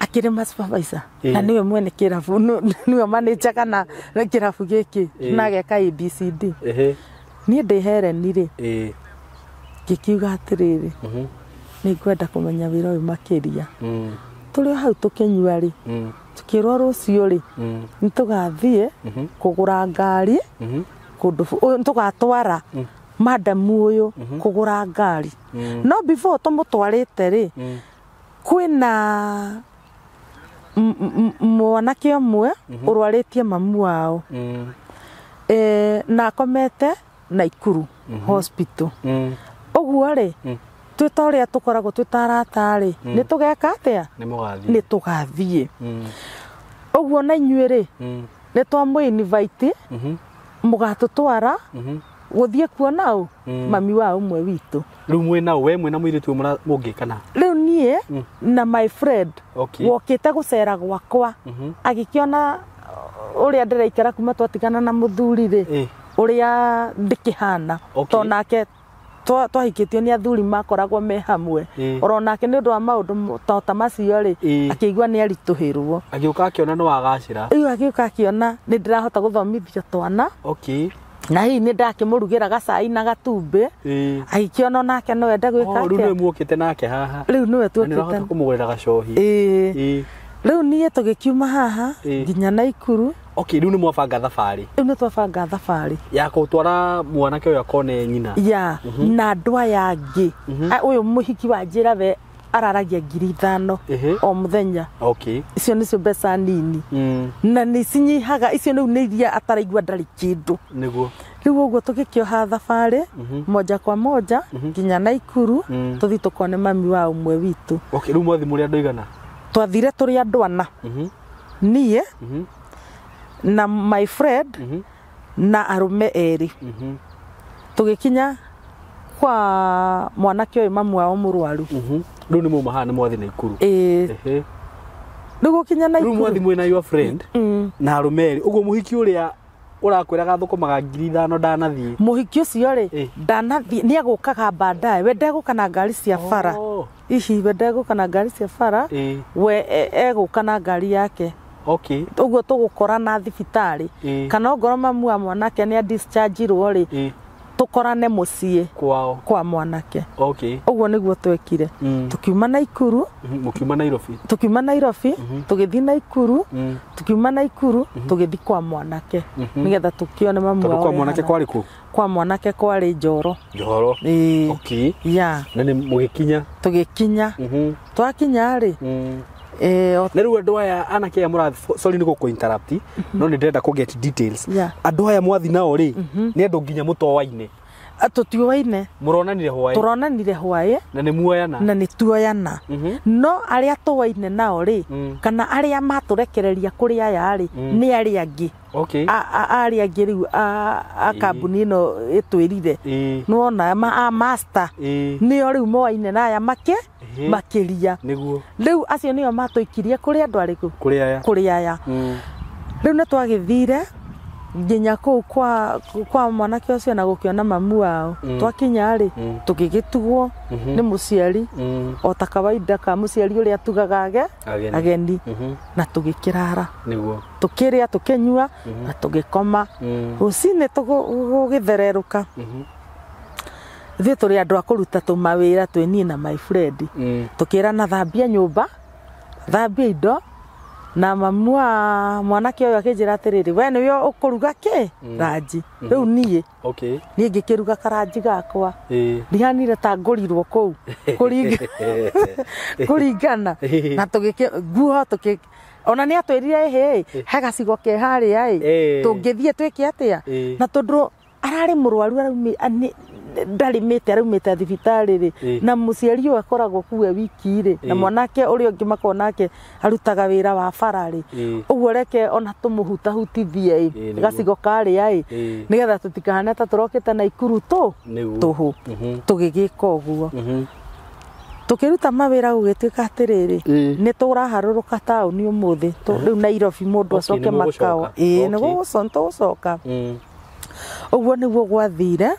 Akĩrĩ ma supervisor na nĩwe mwene kĩrabu, nĩwe manager kana kĩrabu gĩkĩ na ageka ABCD. Niĩ ndĩ Hereni rĩ, ngĩkiuga atĩrĩrĩ, nĩ ngwenda kũmenya wĩra ũyũ makĩria. Tũrĩ o hau tũkĩnyua rĩ, tũkĩrwo rũciũ rĩ, nĩ tũgathiĩ kũgũra ngari kũndũ tũgatwara madamu ũyũ kũgũra ngari. No before tũmũtwarĩte rĩ, kwĩna mwanake ũmwe ũrwarĩtie mamu wao na akomete Naikuru hospital. Ũguo rĩ, twĩ ta ũrĩa tũkoragwo twĩ ta arata rĩ, nĩ tũgeka atĩa? Nĩ tũgathiĩ. Ũguo na inyuĩ rĩ, nĩ twamũ invite mũgatũtwara gũthiĩ kuona ũ mami wa ũmwe witũ. Rĩu mwĩna we mwĩna mũirĩtu ũmwe mũngĩkana? Rĩu niĩ na my friend wokĩte gũcera gwakwa agĩkĩona ũrĩa ndĩraikara kuma twatigana na mũthuri rĩ, ũrĩa ndĩkĩhana to nake twahikĩtio nĩ athuri makoragwo me hamwe, oro nake nĩ ũndũ wa maũndũ ta macio rĩ, akĩigua nĩ aritũhĩrwo. Agĩũka akĩona nĩ wagacĩra. Rĩu agĩũka akĩona nĩ ndĩrahota gũthomithia twana. Na hihi nĩ ndakĩmũrugĩra gacai na gatumbĩ. Agĩkĩona nake no ende gwĩka atĩa. Rĩu nĩwe muokĩte nake haha. Rĩu nĩwe tuokĩte. Na nĩũrahota kũmũgũrĩra gacohi. Rĩu niĩ tũgĩkiuma haha nginya Naikuru. Okay, rĩu nĩ mwabanga thabarĩ. Rĩu nĩ twabanga thabarĩ ya gũtwara mwanake ũyũ akone nyina. Ya, na andũ aya angĩ. Ũyũ mũhiki wa njĩra we araragia 5,000 o mũthenya. Icio nĩcio mbeca nini. Na nĩ cinyihaga, icio rĩu nĩ iria ataraigua ndarĩ kĩndũ. Nĩguo. Rĩu ũguo tũgĩkĩoha thabarĩ moja kwa moja nginya Naikuru tũthiĩ tũkone mami wa ũmwe witũ. Okay, rĩu mwathi mũrĩ andũ aigana? Twathire tũrĩ andũ ana. Niĩ na my friend na arũme erĩ. Tũgĩkinya kwa mwanake ũyũ mamu wao mũrwaru. Rĩu nĩ mauma haha nĩ mwathi Naikuru. Rĩu gũkinya Naikuru. Rĩu mwathi mwĩna your friend na arũme erĩ. Ũguo mũhiki ũrĩa ũrakwĩraga thũkũmaga 5,000 ndanathiĩ. Mũhiki ũcio rĩ, ndanathiĩ, nĩ egũkaga baadaye. We ndegũka na ngari cia bara. Ihi we ndegũka na ngari cia bara. We egũka na ngari yake. Ũguo tũgũkorana thibitarĩ. Kana ongorwo mamu wa mwanake nĩ adischarge-irwo rĩ, Tũkorane mũciĩ kwao kwa mwanake. Okay. Ũguo nĩguo twekire. Tukiuma Naikuru. Mũkiuma Nairobi. Tukiuma Nairobi tũgĩthiĩ Naikuru. Tukiuma Naikuru tũgĩthiĩ kwa mwanake nĩgetha tũkĩone mamu Tondũ wao kwa ũrĩa mwanake ahana. kwarĩ kũ? Kwa mwanake kwarĩ Njoro. Njoro. Ĩĩ. Okay. Ya. Na nĩ mũgĩkinya. Tũgĩkinya. Twakinya rĩ, Na rĩu andũ aya anake aya mũrathi, sorry nĩ gũkũ interrupt, no nĩ ndĩrenda kũ get details. Yeah. Andũ aya mwathi nao rĩ, nĩ andũ nginya mũtoaine? Tũtiũaine. Mũronanire hwaĩ? Tũronanire hwaĩ. Na nĩ muoyana? Na nĩ tuoyana. No arĩa tũaine nao rĩ, kana arĩa matũrekereria kũrĩ aya rĩ, nĩ arĩa angĩ. Okay. Arĩa angĩ rĩu a kambuni ĩno ĩtwĩrire. Nĩwona a master. Nĩo rĩu moaine na aya makĩria. Nĩguo. Rĩu acio nĩo matũikirie kũrĩ andũ arĩkũ? Kũrĩ aya. Kũrĩ aya. Rĩu nĩ twagĩthire nginya kũu kwa mwanake ũcio na gũkĩona mamu wao. Twakinya rĩ, tũgĩgĩtugwo nĩ mũciari o ta kawaida ka mũciari ũrĩa atugaga ageni. Na tũgĩkĩrara. Nĩguo. Tũkĩrĩa, tũkĩnyua na tũgĩkoma. Rũcinĩ gũgĩthererũka. Ithuĩ tũrĩ andũ a kũruta tũmawĩra twĩ niĩ na my friend. Tũkĩrana thambia nyũmba, thambia indo, na mamu wa mwanake ũyũ akĩnjĩra atĩrĩrĩ, we nĩwe ũkũruga kĩ? Ranji. Rĩu niĩ. Okay. Niĩ ngĩkĩruga karanji gakwa. Ndihanire ta ngũrirwo kũu. Kũringana. Na tũgĩkĩ nguo tũkĩ ona nĩ atwĩrire ĩhĩ, he gacigo ke harĩa ĩ. Tũngĩthiĩ twĩke atĩa? Na tondũ ararĩ mũrwaru ndarĩmĩte araumĩte thibitarĩ rĩ, na mũciari ũyũ akoragwo kuo wiki rĩ, na mwanake ũrĩa ũngĩ makoragwo nake arutaga wĩra wa bara rĩ, ũguo reke ona tũmũhutahutithie ĩ, gacigo karĩa ĩ, nĩgetha tũtikahane ta tũrokĩte Naikuru tũhũ. Tũgĩgĩka ũguo. Tũkĩruta mawĩra gũgĩtuĩka atĩrĩrĩ, nĩ tũraharũrũka taũni ũmũthĩ, rĩu Nairobi mũndũ acoke makao. Ĩĩ, nĩ tũgũcoka. Ũguo nĩguo gwathire,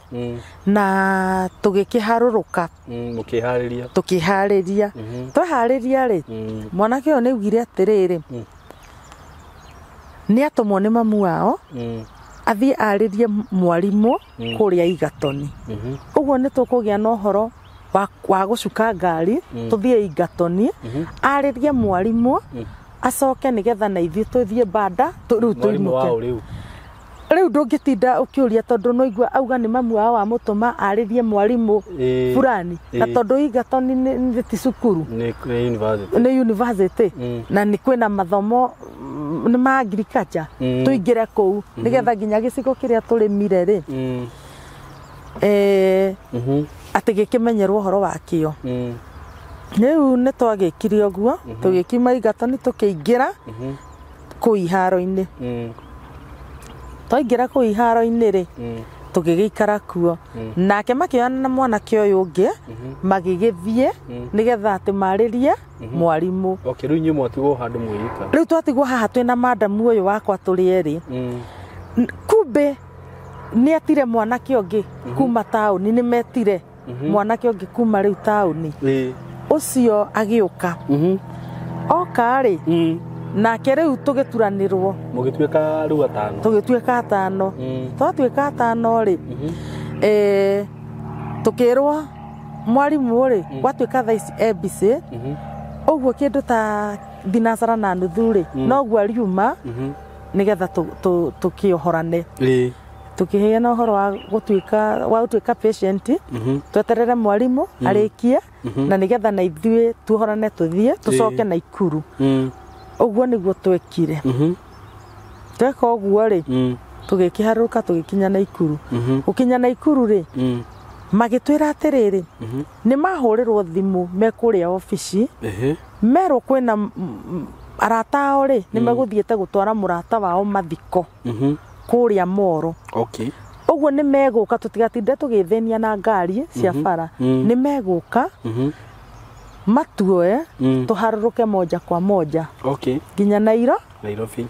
na tũgĩkĩharũrũka. Mũkĩharĩria. Tũkĩharĩria. Twaharĩria rĩ, mwanake ũyũ nĩ augire atĩrĩrĩ, nĩ atũmwo nĩ mamu wao, athiĩ arĩrie mwarimũ kũrĩa Igatoni. Ũguo nĩ tũkũgĩa na ũhoro wa gũcuka ngari, tũthiĩ Igatoni, arĩrie mwarimũ, acoke nĩgetha na ithuĩ tũthiĩ banda, rĩu tũinũke. Rĩu ndũngĩtinda ũkĩũria tondũ no igua auga nĩ mamu wao wamũtũma arĩrie mwarimũ fulani, na tondũ Igatoni nĩ ti cukuru, nĩ university, na nĩ kwĩna mathomo nĩ ma agriculture, tũingĩre kũu nĩgetha nginya gĩcigo kĩrĩa tũrĩmire rĩ, atĩ gĩkĩmenyerwo ũhoro wakĩo. Rĩu nĩ twagĩkire ũguo, tũgĩkiuma Igatoni tũkĩingĩra kũu iharo-inĩ. Twaingĩra kũu iharo-inĩ rĩ, tũgĩgĩikara kuo. Nake makĩoyana na mwanake ũyũ ũngĩ, magĩgĩthiĩ nĩgetha atĩ marĩrie mwarimũ. Okay, rĩu inyuĩ mwatigwo handũ mwĩika. Rĩu twatigwo haha twĩna madamu ũyũ wakwa tũrĩ erĩ. Kumbe nĩ etire mwanake ũngĩ kuma taũni, nĩ metire mwanake ũngĩ kuma rĩu taũni. Ũcio agĩũka. Oka rĩ, nake rĩu tũgĩturanĩrwo. Mũgĩtuĩka rĩu atano. Tũgĩtuĩka atano. Twatuĩka atano rĩ, tũkĩrwo mwarimũ rĩ, gwatuĩka thaa ici ABC, ũguo kĩndũ ta thinacara na nuthu rĩ, noguo ariuma nĩgetha tũkĩohorane. Tũkĩheana ũhoro wa gũtuĩka patient, tweterere mwarimũ arĩkie, na nĩgetha na ithuĩ tuohorane tũthiĩ tũcoke Naikuru. Ũguo nĩguo twekire. Tweka ũguo rĩ, tũgĩkĩharũrũka tũgĩkinya Naikuru. Gũkinya Naikuru rĩ, magĩtwĩra atĩrĩrĩ, nĩ mahũrĩrwo thimũ me kũrĩa obici, merwo kwĩna arata ao rĩ, nĩ megũthiĩte gũtwara mũrata wao mathiko kũrĩa Moro. Okay. Ũguo nĩ megũka, tũtigatinde tũgĩthĩnia na ngari cia bara, nĩ megũka matuoe tũharũrũke moja kwa moja. Okay. Nginya Nairobi.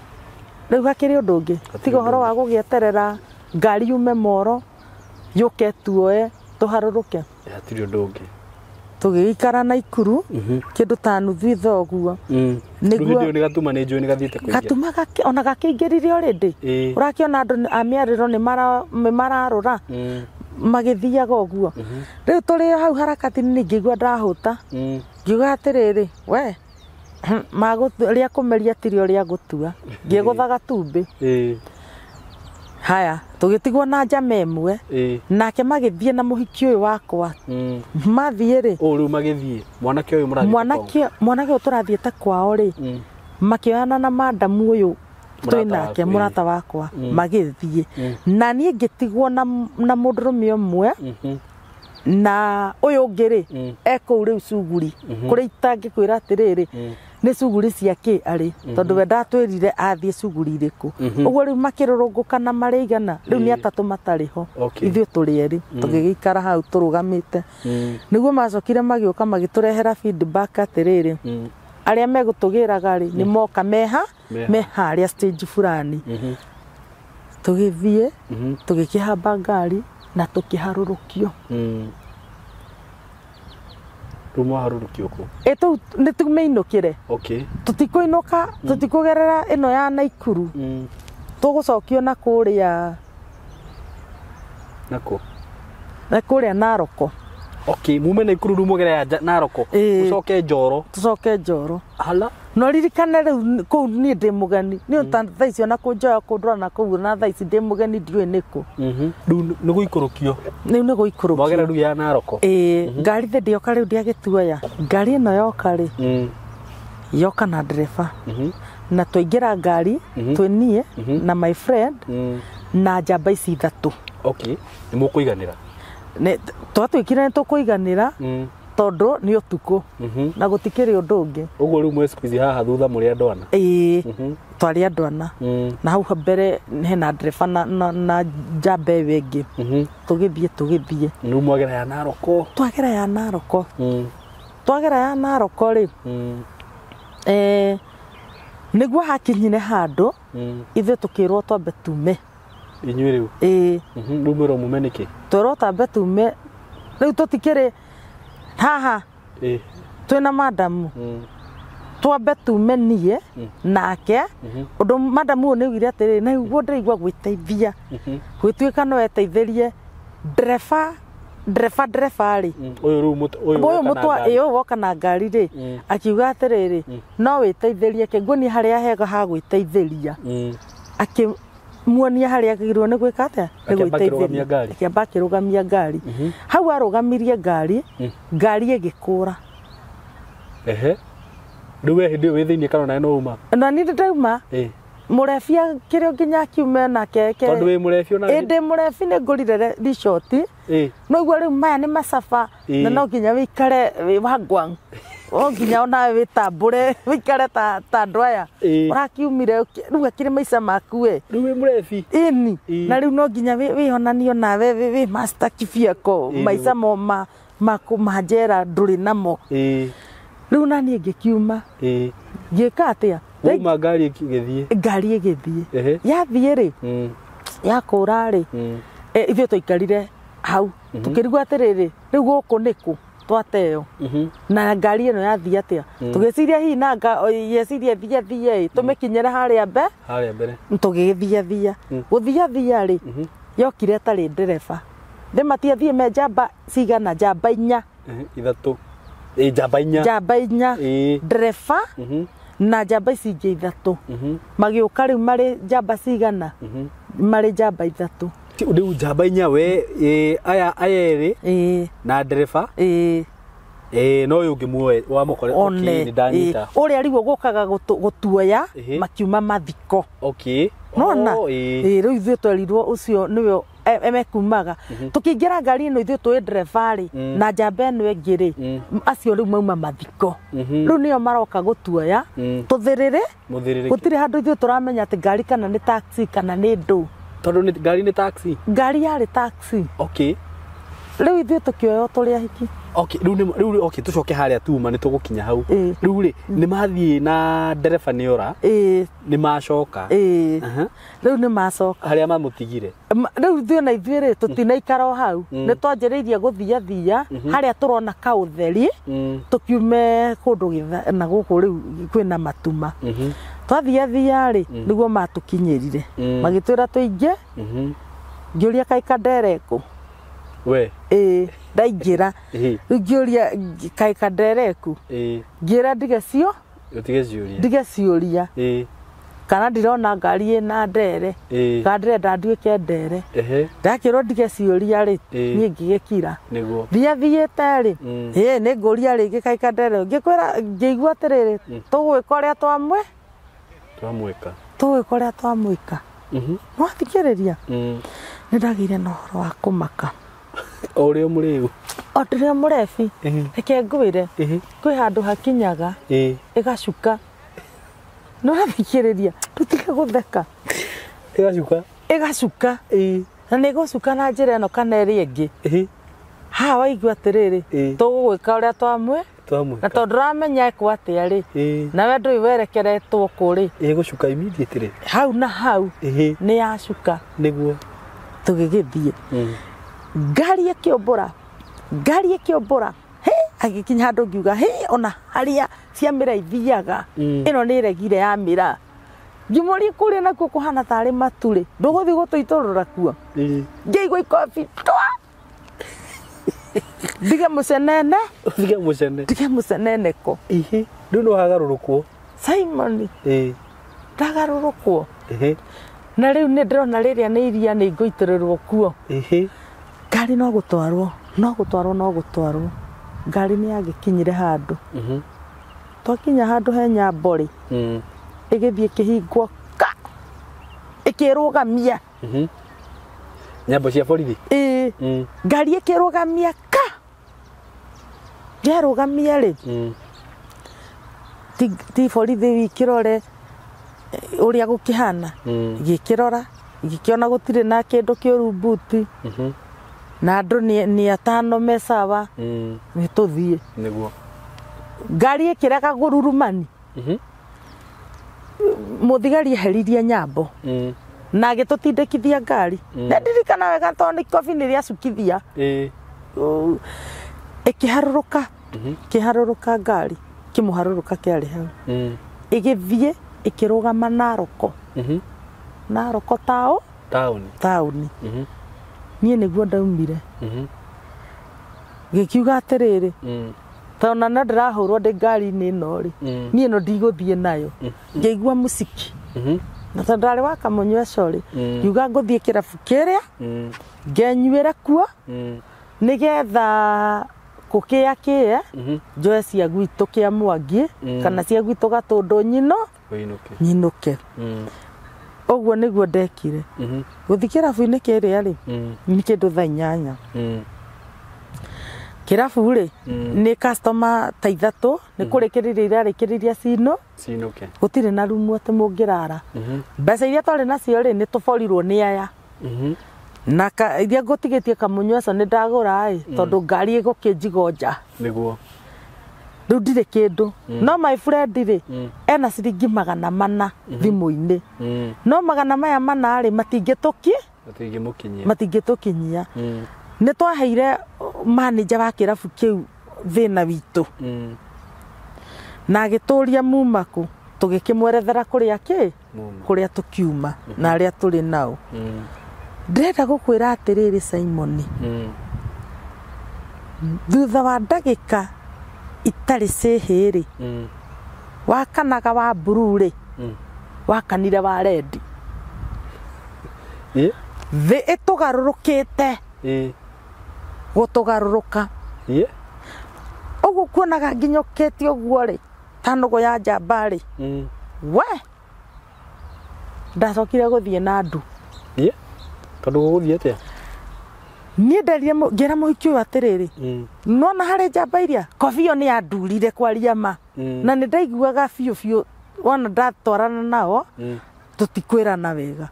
Rĩu hakĩrĩ ũndũ ũngĩ, tiga ũhoro wa gũgĩeterera ngari yume Moro yũke tuoe tũharũrũke. Hatirĩ ũndũ ũngĩ. Tũgĩikara Naikuru kĩndũ ta nuthu ithaa ũguo. Nĩguo hĩndĩ ĩyo nĩ gatuma nĩ njũĩ nĩ gathiĩte kũingĩra. Gatuma ona gakĩingĩrire already. Ũrakĩona andũ a mĩarĩro nĩ mararũra. Magĩthiaga ũguo. Rĩu tũrĩ hau harakati-inĩ ngĩigua ndahũta. Ngiuga atĩrĩrĩ, we rĩa kũmeria tirio rĩa gũtua. Ngĩgũtha gatumbĩ. Haya, tũgĩtigwo na njama ĩmwe. Nake magĩthiĩ na mũhiki ũyũ wakwa. Mathiĩ rĩ. Ũũ rĩu magĩthiĩ. Mwanake ũyũ mũrathiĩte kwao. Mwanake ũyũ tũrathiĩte kwao rĩ. Makĩoyana na madamu ũyũ twĩ nake mũrata wakwa magĩthiĩ. Na niĩ ngĩtigwo na mũndũrũme ũmwe na ũyũ ũngĩ rĩ e kũu rĩu cuguri. Kũrĩa itangĩkwĩra atĩrĩrĩ nĩ cuguri cia kĩ arĩ tondũ we ndatwĩrire athiĩ cuguri irĩkũ. Ũguo rĩu makĩrũrũngũka na marĩ igana rĩu nĩ atatũ matarĩ ho. Ithuĩ tũrĩ erĩ tũgĩgĩikara hau tũrũgamĩte. Nĩguo macokire magĩũka magĩtũrehera feedback atĩrĩrĩ arĩa megũtũgĩraga rĩ nĩ moka meha meharĩa stage fulani. Tũgĩthiĩ tũgĩkĩhamba ngari na tũkĩharũrũkio. Rĩu mwaharũrũkio kũ? Ĩ tũu nĩ tũmĩinũkĩre. Tũtikũinũka, tũtikũgerera ĩno ya Naikuru. Tũgũcokio na kũrĩa Nakũ? Na kũrĩa Naroko. Mume Naikuru rĩu mũgere ya Naroko. Mũcoke Njoro. Tũcoke Njoro. Hala. No ririkane rĩu kũu niĩ ndĩ mũgeni. Niĩ ta thaa ici ona kũnjoya kũndwara na kũu na thaa ici ndĩ mũgeni ndiũĩ nĩkũ. Rĩu nĩ gũikũrũkio. Rĩu nĩ gũikũrũkio. Mwagera rĩu ya Naroko. Ĩĩ, ngari thĩ ndĩoka rĩu ndĩagĩtuoya. Ngari ĩno yoka rĩ. Yoka na ndereba. Na twaingĩra ngari twĩ niĩ na my friend na njamba ici ithatũ. Nĩ mũkũiganĩra. Twatuĩkire nĩ tũkũiganĩra tondũ nĩ ũtukũ na gũtikĩrĩ ũndũ ũngĩ. Ũguo rĩu mwĩ squeeze haha thutha mũrĩ andũ ana. Ĩĩ, twarĩ andũ ana. Na hau mbere hena ndereba na njamba ĩyo ĩngĩ. Tũgĩthiĩ. Rĩu mwagera ya Naroko. Twagera ya Naroko. Twagera ya Naroko rĩ. Nĩguo hakinyire handũ ithuĩ tũkĩrwo twambe tume. Inyuĩ rĩu? Ĩĩ. Rĩu mwĩrwo mume nĩkĩ? Twerwo twambe tume. Rĩu tũtikĩrĩ haha. Twĩna madamu. Twambe tume niĩ nake. Ũndũ madamu ũyũ nĩaugire atĩrĩrĩ, na nĩguo ndĩraigua gwĩteithia. Gwĩtuĩka no eteithĩrie ndereba rĩ. Ũyũ rĩu ũyũ woka na ngari rĩ, akiuga atĩrĩrĩ, no wĩteithĩrie kĩ nguonie harĩa hega ha gwĩteithĩria. Akĩmuonia harĩa agĩrĩirwo nĩ gwĩka atĩa? Nĩ gwĩteithĩria. Akĩamba akĩrũgamia ngari. Hau arũgamirie ngari, ngari ĩgĩkũra. Rĩu we hĩndĩ ĩyo wĩ thĩiniĩ kana onawe no uma? Na niĩ ndauma. Mũrebi akĩrĩ nginya akiume nake. Tondũ wĩ mũrebi ona? Ĩ ndĩ mũrebi nĩ ngũrire ricoti. No igua rĩu maya nĩ macaba na no nginya wĩikare wĩ wa ngwang. No nginya onawe wĩtambũre wĩikare ta andũ aya. Ũrakiumire rĩu akĩrĩ maica maku ĩ. Rĩu wĩ mũrebi? Ĩni. Na rĩu no nginya wĩonanie onawe wĩ master kibieko maica mo ma njera ndũrĩ namo. Rĩu na niĩ ngĩkiuma. Ngĩka atĩa? Wauma ngari ĩgĩthiĩ. Ngari ĩgĩthiĩ. Yathiĩ rĩ, yakũra rĩ, ithuĩ twaikarire hau. Tũkĩrigwo atĩrĩrĩ, rĩu gũkũ nĩkũ twateo. Na ngari ĩno yathiĩ atĩa? Tũgĩciria hihi na yeciria thiĩ thiĩ ĩ, tũmĩkinyĩre harĩa Harĩa mbere. Tũgĩgĩthiathia. Gũthiathia rĩ, yokire ĩtarĩ ndereba. Ndĩmatiathiĩ me njamba cigana, njamba inya. Ithatũ. Njamba inya. Njamba inya. Ndereba na njamba ici ingĩ ithatũ. Magĩũka rĩu marĩ njamba cigana? Marĩ njamba ithatũ. Rĩu njamba inya we, aya erĩ na ndereba. No ũyũ ũngĩ muoe wamũkore. Nĩ ndanyita. Ũrĩa rĩu ũgũkaga gũtuoya makiuma mathiko. Nona? Rĩu ithuĩ twerirwo ũcio nĩwe emekumaga. Tũkĩingĩra ngari ĩno ithuĩ tũĩ ndereba rĩ na njamba ĩno ĩngĩ rĩ, acio rĩu mauma mathiko. Rĩu nĩo maroka gũtuoya tũthĩrĩre. Gũtirĩ handũ ithuĩ tũramenya atĩ ngari kana nĩ taxi kana nĩ ndũ. Tondũ ngari nĩ taxi? Ngari yarĩ taxi. Rĩu ithuĩ tũkĩoywo tũrĩ ahiki. Rĩu tũcoke harĩa tuma nĩ tũgũkinya hau. Rĩu rĩ, nĩ mathiĩ na ndereba nĩ ora. Nĩ macoka. Rĩu nĩ macoka. Harĩa mamũtigire. Rĩu ithuĩ na ithuĩ rĩ, tũtinaikara o hau. Nĩ twanjĩrĩirie gũthiathia harĩa tũrona kaũtheri, tũkiume kũndũ na gũkũ rĩu kwĩna matuma. Twathiathia rĩ, nĩguo matũkinyĩrire. Magĩtwĩra tũingĩ. Ngĩũria kaĩ Kandere kũ? We. Ĩĩ, ndaingĩra. Ĩĩ. Rĩu ngĩũria kaĩ kandereku. Ĩĩ. Ngĩra ndige cio. Utige ciũria. Ndige ciũria. Ĩĩ. Kana ndirona ngari ĩna ndere. Ĩĩ. Kana ndĩrenda nduĩke ndere. Ehe. Ndakĩrwo ndige ciũria rĩ, Ĩĩ. niĩ ngĩgĩkira. Nĩguo. Thia thiĩte rĩ, ĩĩ nĩ ngũria rĩngĩ kaĩ kandere. Ngĩkwĩra ngĩigua atĩrĩrĩ, tũgwĩka ũrĩa twamwe. Twamwĩka. Tũgwĩka ũrĩa twamwĩka. No thikĩrĩria. Nĩ ndagĩire na ũhoro wa kũmaka. O ũrĩa mũrĩu. O ndĩrĩa mũrebi. Reke ngwĩre. Kwĩ handũ hakinyaga. Ĩgacuka. No thikĩrĩria, tũtige gũtheka. Ĩgacuka. Ĩgacuka. Na nĩ ĩgũcuka na njĩra ĩno kana ĩrĩa ĩngĩ. Haha waigua atĩrĩrĩ, tũgũgwĩka ũrĩa twamwe. Twamwĩka. Na tondũ ndũramenya ĩkwo atĩa rĩ. Nawe ndũĩ werekeretwo kũ rĩ. Ĩgũcuka immediately. Hau na hau. Nĩ yacuka. Nĩguo. Tũgĩgĩthiĩ. Ngari ĩkĩũmbũra. Ngari ĩkĩũmbũra. Hĩ, agĩkinya handũ ngiuga, hĩ, ona harĩa cia mĩra ithiaga. Ĩno nĩ ĩregire ya mĩra. Ngĩmũria kũrĩa nakuo kũhana tarĩ matu rĩ. Ndũgũthiĩ gũtũitũrũra kuo. Ngĩigua ikobi twa. Ndige mũcenene. Ndige mũcene. Ndige mũcenene ko. Ihi, rĩu no hagarũrũkwo. Simon. Ndagarũrũkwo. Ehe. Na rĩu nĩ ndĩrona rĩrĩa nĩ iria nĩ ngũitĩrĩrwo kuo. Ehe. Ngari no gũtwarwo, no gũtwarwo, no gũtwarwo. Ngari nĩ yagĩkinyire handũ. Twakinya handũ he nyambo rĩ. Ĩgĩthiĩ ĩkĩhingwo ka. Ĩkĩrũgamia. Nyambo cia borithi? Ĩĩ. Ngari ĩkĩrũgamia ka. Yarũgamia rĩ. Ti borithi wikĩrore ũrĩa gũkĩhana. Gĩkĩrora, gĩkĩona gũtirĩ na kĩndũ kĩũru mbuti. Na andũ nĩ atano me sawa. Nĩ tũthiĩ. Nĩguo. Ngari ĩkĩrega gũrurumani. Mũthigari eheririe nyambo. Na agĩtũtindĩkithia ngari. Na ndirikana wega tondũ nĩ kobi nĩ rĩacukithia. Ĩkĩharũrũka. Ĩkĩharũrũka ngari. Kĩmũharũrũka kĩarĩ hau. Ĩgĩthiĩ ĩkĩrũgama Naroko. Naroko taũni. Taũni. Niĩ nĩguo ndaumire. Gĩkiuga atĩrĩrĩ, tondũ na no ndĩrahũrwo ndĩ ngari-inĩ ĩno rĩ, niĩ ĩno ndigũthiĩ nayo. Ngĩigua mũciki. Na tondũ ndarĩ wa kamũnyua rĩ, ngiuga ngũthiĩ kĩrabu kĩrĩa, ngenyuĩre kuo, nĩgetha kũkĩa kĩe, njoe cia gwitũ kĩa Mwangi, kana cia gwitũ Gatũndũ nyino, nyinũke. Ũguo nĩguo ndekire. Gũthiĩ kĩrabu-inĩ kĩrĩa rĩ, nĩ kĩndũ thaa 8. Kĩrabu rĩ, nĩ customer ta 3, nĩ kũrĩkĩrĩria irarĩkĩrĩria cino. Cinũke. Gũtirĩ na rumu atĩ mũngĩrara. Mbeca iria twarĩ nacio rĩ, nĩ tũborirwo nĩ aya. Na iria ngũtigĩtie kamũnyua ũcio nĩ ndagũra ĩ, tondũ ngari ĩgũkĩnjigo nja. Nĩguo. Rĩu ndirĩ kĩndũ. No my friend rĩ, ena ciringi 400 thimũ-inĩ. No 400 rĩ, matingĩmũkinyia. Matingĩtũkinyia. Nĩ twaheire manager wa kĩrabu kĩu thĩna witũ. Na agĩtũria muma kũ, tũgĩkĩmwerethera kũrĩa kĩ? Kũrĩa tũkiuma na arĩa tũrĩ nao. Ndĩrenda gũkwĩra atĩrĩrĩ Simon. Thutha wa ndagĩka itarĩ cĩhĩ rĩ, wakanaga wa blue rĩ, wakanire wa red. Thĩ ĩtũgarũrũkĩte. Gũtũgarũrũka. Ũguo kuonaga nginyũkĩte ũguo rĩ, ta nũgũ ya njamba rĩ. We! Ndacokire gũthiĩ na ndu. Tondũ gũgũthiĩ atĩa? Niĩ nderire ngĩra mũhiki ũyũ atĩrĩrĩ, nona harĩ njamba iria, kobi ĩyo nĩ yandurire kwaria ma. Na nĩ ndaiguaga biũ biũ wona ndatwarana nao, tũtikwĩrana wega.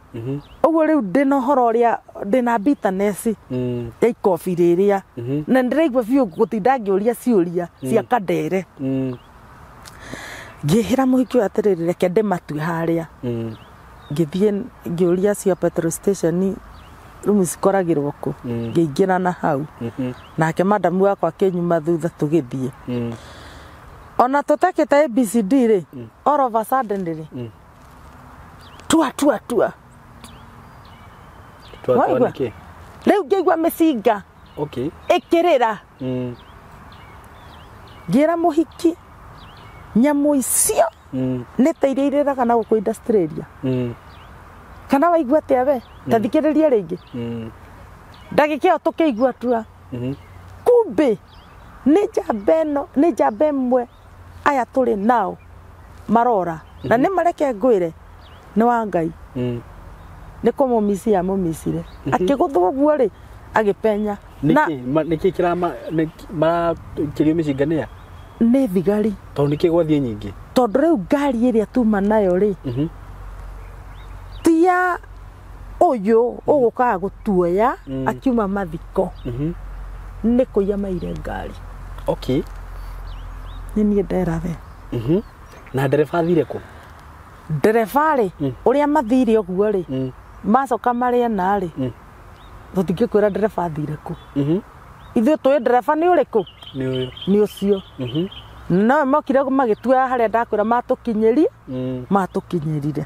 Ũguo rĩu ndĩna ũhoro ũrĩa, ndĩna bitterness ya ikobi rĩrĩa. Na ndĩraigua biũ gũtinda ngĩũria ciũria cia kandere. Ngĩhĩra mũhiki ũyũ atĩrĩrĩ, reke ndĩmatue harĩa. Ngĩthiĩ ngĩũria cia petrol station rumu cikoragĩrwo kũ. Ngĩingĩra na hau. Nake madamu wakwa akĩnyuma thutha tũgĩthiĩ. Ona tũtekĩte ABCD rĩ, all of a sudden rĩ, tua tua tua. Tua tua nĩkĩ? Rĩu ngĩigua mĩcinga. Okay. Ĩkĩrĩra. Ngĩra mũhiki nyamũ icio nĩ ta iria irĩraga na gũkũ industrial. Kana waigua atĩa we? Ta thikĩrĩria rĩngĩ. Ndagĩka ĩyo tũkĩigua tua. Kumbe nĩ njamba ĩno, nĩ njamba ĩmwe aya tũrĩ nao marora. Na nĩ mareke ngwĩre nĩ wa Ngai. Nĩ kũmũmisia amũmicire. Akĩgũthwo ũguo rĩ, agĩpenya. Na Nĩkĩ marakĩrio mĩcinga nĩ a? Nĩ thigari. Tondũ nĩkĩ gwathiĩ nyingĩ? Tondũ rĩu ngari ĩrĩa tuma nayo rĩ, ti ya ũyũ ũgũkaga gũtuoya akiuma mathiko. Nĩ kũiya maire ngari. Okay. Nĩ niĩ ndera we. Na ndereba athire kũ? Ndereba rĩ, ũrĩa mathire ũguo rĩ, macoka marĩ ana rĩ, tũtingĩkwĩra ndereba athire kũ. Ithuĩ tũĩ ndereba nĩ ũrĩkũ? Nĩ ũyũ. Nĩ ũcio. No mokire magĩtuoya harĩa ndakwĩra matũkinyĩrie, matũkinyĩrire.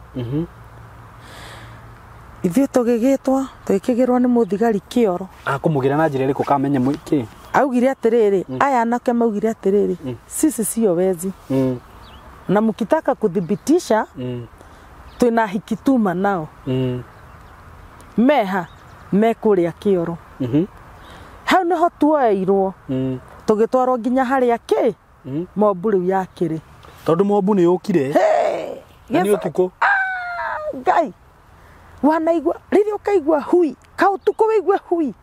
Ithuĩ tũgĩgĩtwo, tũgĩkĩgĩrwo nĩ mũthigari kĩoro. Akũmũgĩra na njĩra ĩrĩkũ kamenye kĩ? Augire atĩrĩrĩ, aya anake maugire atĩrĩrĩ, sisi sio wezi. Na mkitaka kuthibitisha, twĩna hiki tuma nao. Meha, me kũrĩa kĩoro. Hau nĩho tuoeirwo, tũgĩtwarwo nginya harĩa kĩ, mobu rĩu yakĩrĩ. Tondũ mobu nĩ yũkire. Na nĩ ũtukũ. Ngai. Wanaigua, rĩrĩa ũkaigua hui, kau ũtukũ wĩigue hui.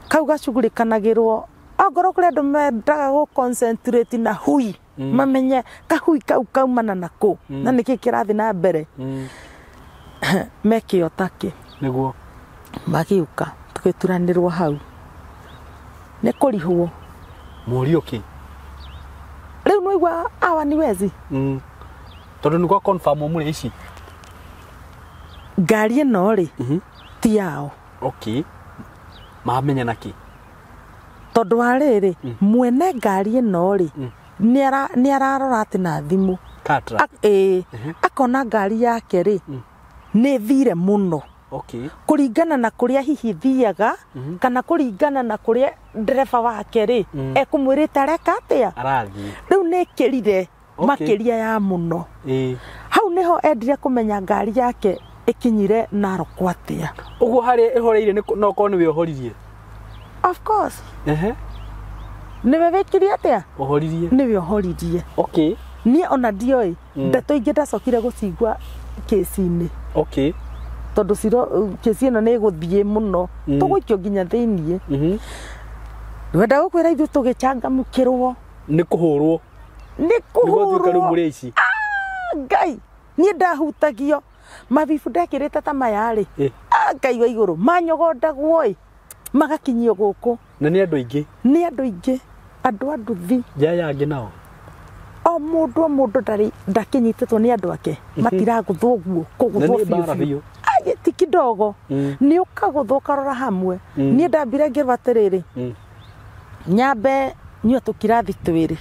Kau gacugurĩkanagĩrwo. Ongorwo kũrĩ andũ mendaga gũ concentrate na hui, mamenye kahui kau kaumana na kũ, na nĩkĩ kĩrathiĩ na mbere. Mekĩo takĩ. Nĩguo. Magĩũka, tũgĩturanĩrwo hau. Nĩ kũrihwo. Mũrio kĩ? Rĩu nĩwaigua awa ni wezi? Tondũ nĩ gwa confirm mũrĩ ici. Ngari ĩno rĩ, ti yao. Okay. Mamenya na kĩ? Tondũ wa rĩrĩ, mwene ngari ĩno rĩ, nĩ ararora atĩ na thimũ. Katra. Ĩĩ, akona ngari yake rĩ, nĩ thire mũno. Okay. Kũringana na kũrĩa hihi thiaga, kana kũringana na kũrĩa ndereba wake rĩ, ekũmwĩrĩte areka atĩa? Arathiĩ. Rĩu nĩ ĩkĩrire makĩria ya mũno. Hau nĩho endire kũmenya ngari yake ĩkinyire Narok atĩa. Ũguo harĩa ĩhoreire no korwo nĩwe ũhoririe? Of course. Nĩwe wĩkire atĩa? Ũhoririe. Nĩwe ũhoririe. Okay. Niĩ ona ndioĩ, ndeto ingĩ ndacokire gũcigua kĩci-inĩ. Okay. Tondũ ciro kĩci ĩno nĩ ĩgũthiĩ mũno. Tũgũikio nginya thĩiniĩ. Wenda gũkwĩra ithuĩ tũgĩcangamũkĩrwo. Nĩ kũhũrwo. Nĩ Nĩ gwatuĩka rĩu kũhũrwo. mũrĩ aici. Ngai, niĩ ndahutagio. Mabibu ndekĩrĩte ta maya rĩ. Ngai wa igũrũ, manyogondagwo ĩ. Magakinyio gũkũ. Na nĩ andũ aingĩ. Nĩ andũ aingĩ. Andũ a nduthi. Yaya angĩ nao. O mũndũ o mũndũ ndarĩ ndakĩnyitĩtwo nĩ andũ ake. Matiragũthwo ũguo, kũgũthwo Na nĩ biũ mbara biũ. biũ. Ai, ti kidogo. Nĩ ũkagũthwo ũkarora hamwe. Niĩ ndambire ngĩrwo atĩrĩrĩ, nyambe nyue tũkirathi twĩrĩ.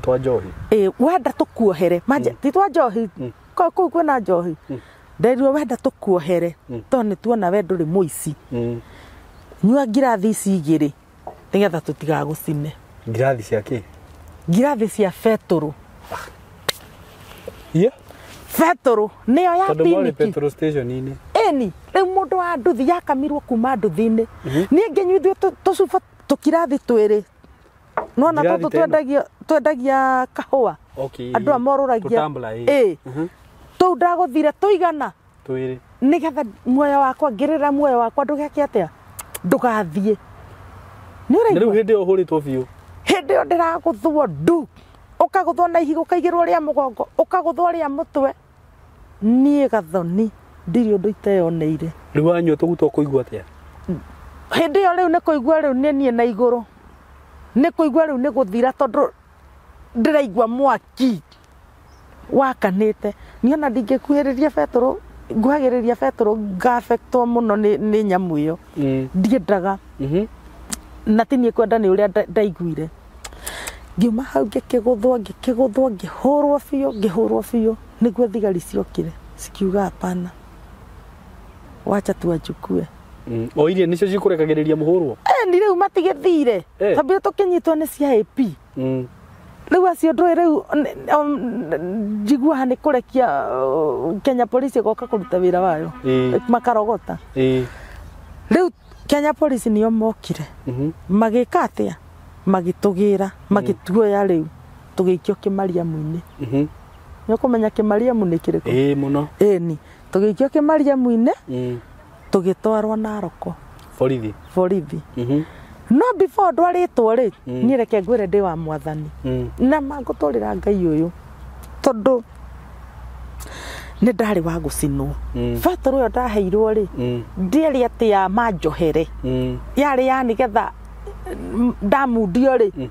Twa njohi. Ĩ, wenda tũkuohere. Manje, ti twa njohi. Kũu kwĩna njohi. Nderirwo wenda tũkuohere, tondũ nĩ tuona we ndũrĩ mũici. Nyua ngirathi ici igĩrĩ, nĩgetha tũtigagũcine. Ngirathi cia kĩ? Ngirathi cia betũrũ. Iya. Betũrũ nĩyo ya Tondũ marĩ piniki. petrol station-inĩ. Ĩni, rĩu mũndũ wa nduthi yakamirwo kuma nduthi-inĩ. Niĩ ngĩnyuithio tũcuba tũkirathi twĩrĩ. Nĩwona Ngirathi tũtũ ta ĩno? twendagia kahũa. Okay. Andũ aya morũragia. Tũtambla, ĩ. Ĩ. Tũu ndagũthire tũigana. Twĩrĩ. Nĩgetha muoyo wakwa, ngĩrĩra muoyo wakwa ndũgeke atĩa? Ndũgathiĩ. Nĩ Na rĩu ũraigua? hĩndĩ ĩyo ũhũrĩtwo biũ. Hĩndĩ ĩyo ndĩragũthwo ndu. Ũkagũthwo na ihiga ũkaigĩrwo rĩa mũgongo, ũkagũthwo rĩa mũtwe. Niĩ Gathoni ndirĩ ũndũ iteyoneire. Rĩu wanyua tũguta ũkũigua atĩa? Hĩndĩ ĩyo rĩu nĩ kũigua rĩu nĩ niĩ na igũrũ. Nĩ kũigua rĩu nĩ gũthira tondũ ndĩraigua mwaki wakanĩte. Niĩ ona ndingĩkuhĩrĩria betũrũ, nguhagĩrĩria betũrũ ngafectwo mũno nĩ nyamũ ĩyo. Ndiendaga. Na ti niĩ kwenda nĩ ũrĩa ndaiguire. Ngiuma hau ngĩkĩgũthwo, ngĩkĩgũthwo, ngĩhũrwo biũ, ngĩhũrwo biũ. Nĩguo thigari ciokire, cikiuga hapana. Wacha tuwachukue. O iria nĩcio cikũrekagĩrĩria mũhũrwo. Ni rĩu matigĩthire tondũ tũkĩnyitwo nĩ cia AP. Rĩu acio ndũĩ rĩu njiguaga nĩ kũrekia Kenya Police ĩgoka kũruta wĩra wayo makarogota. Rĩu Kenya Police nĩo mokire magĩka atĩa, magĩtũgĩra magĩtuoya rĩu tũgĩikio Kĩmariamu-inĩ. Nĩ ũkũmenya Kĩmariamu nĩ kĩrĩkũ? Ĩĩ mũno. Ĩni tũgĩikio Kĩmariamu-inĩ tũgĩtwarwo Naroko borithi. Borithi. No before ndwarĩtwo rĩ, niĩ reke ngwĩre ndĩ wa mwathani na mangũtũrĩra Ngai ũyũ tondũ nĩ ndarĩ wa gũcinwo. Betũrũ ĩyo ndaheirwo rĩ, ndiarĩ atĩ ya manjohere, yarĩ ya nĩgetha ndamundio rĩ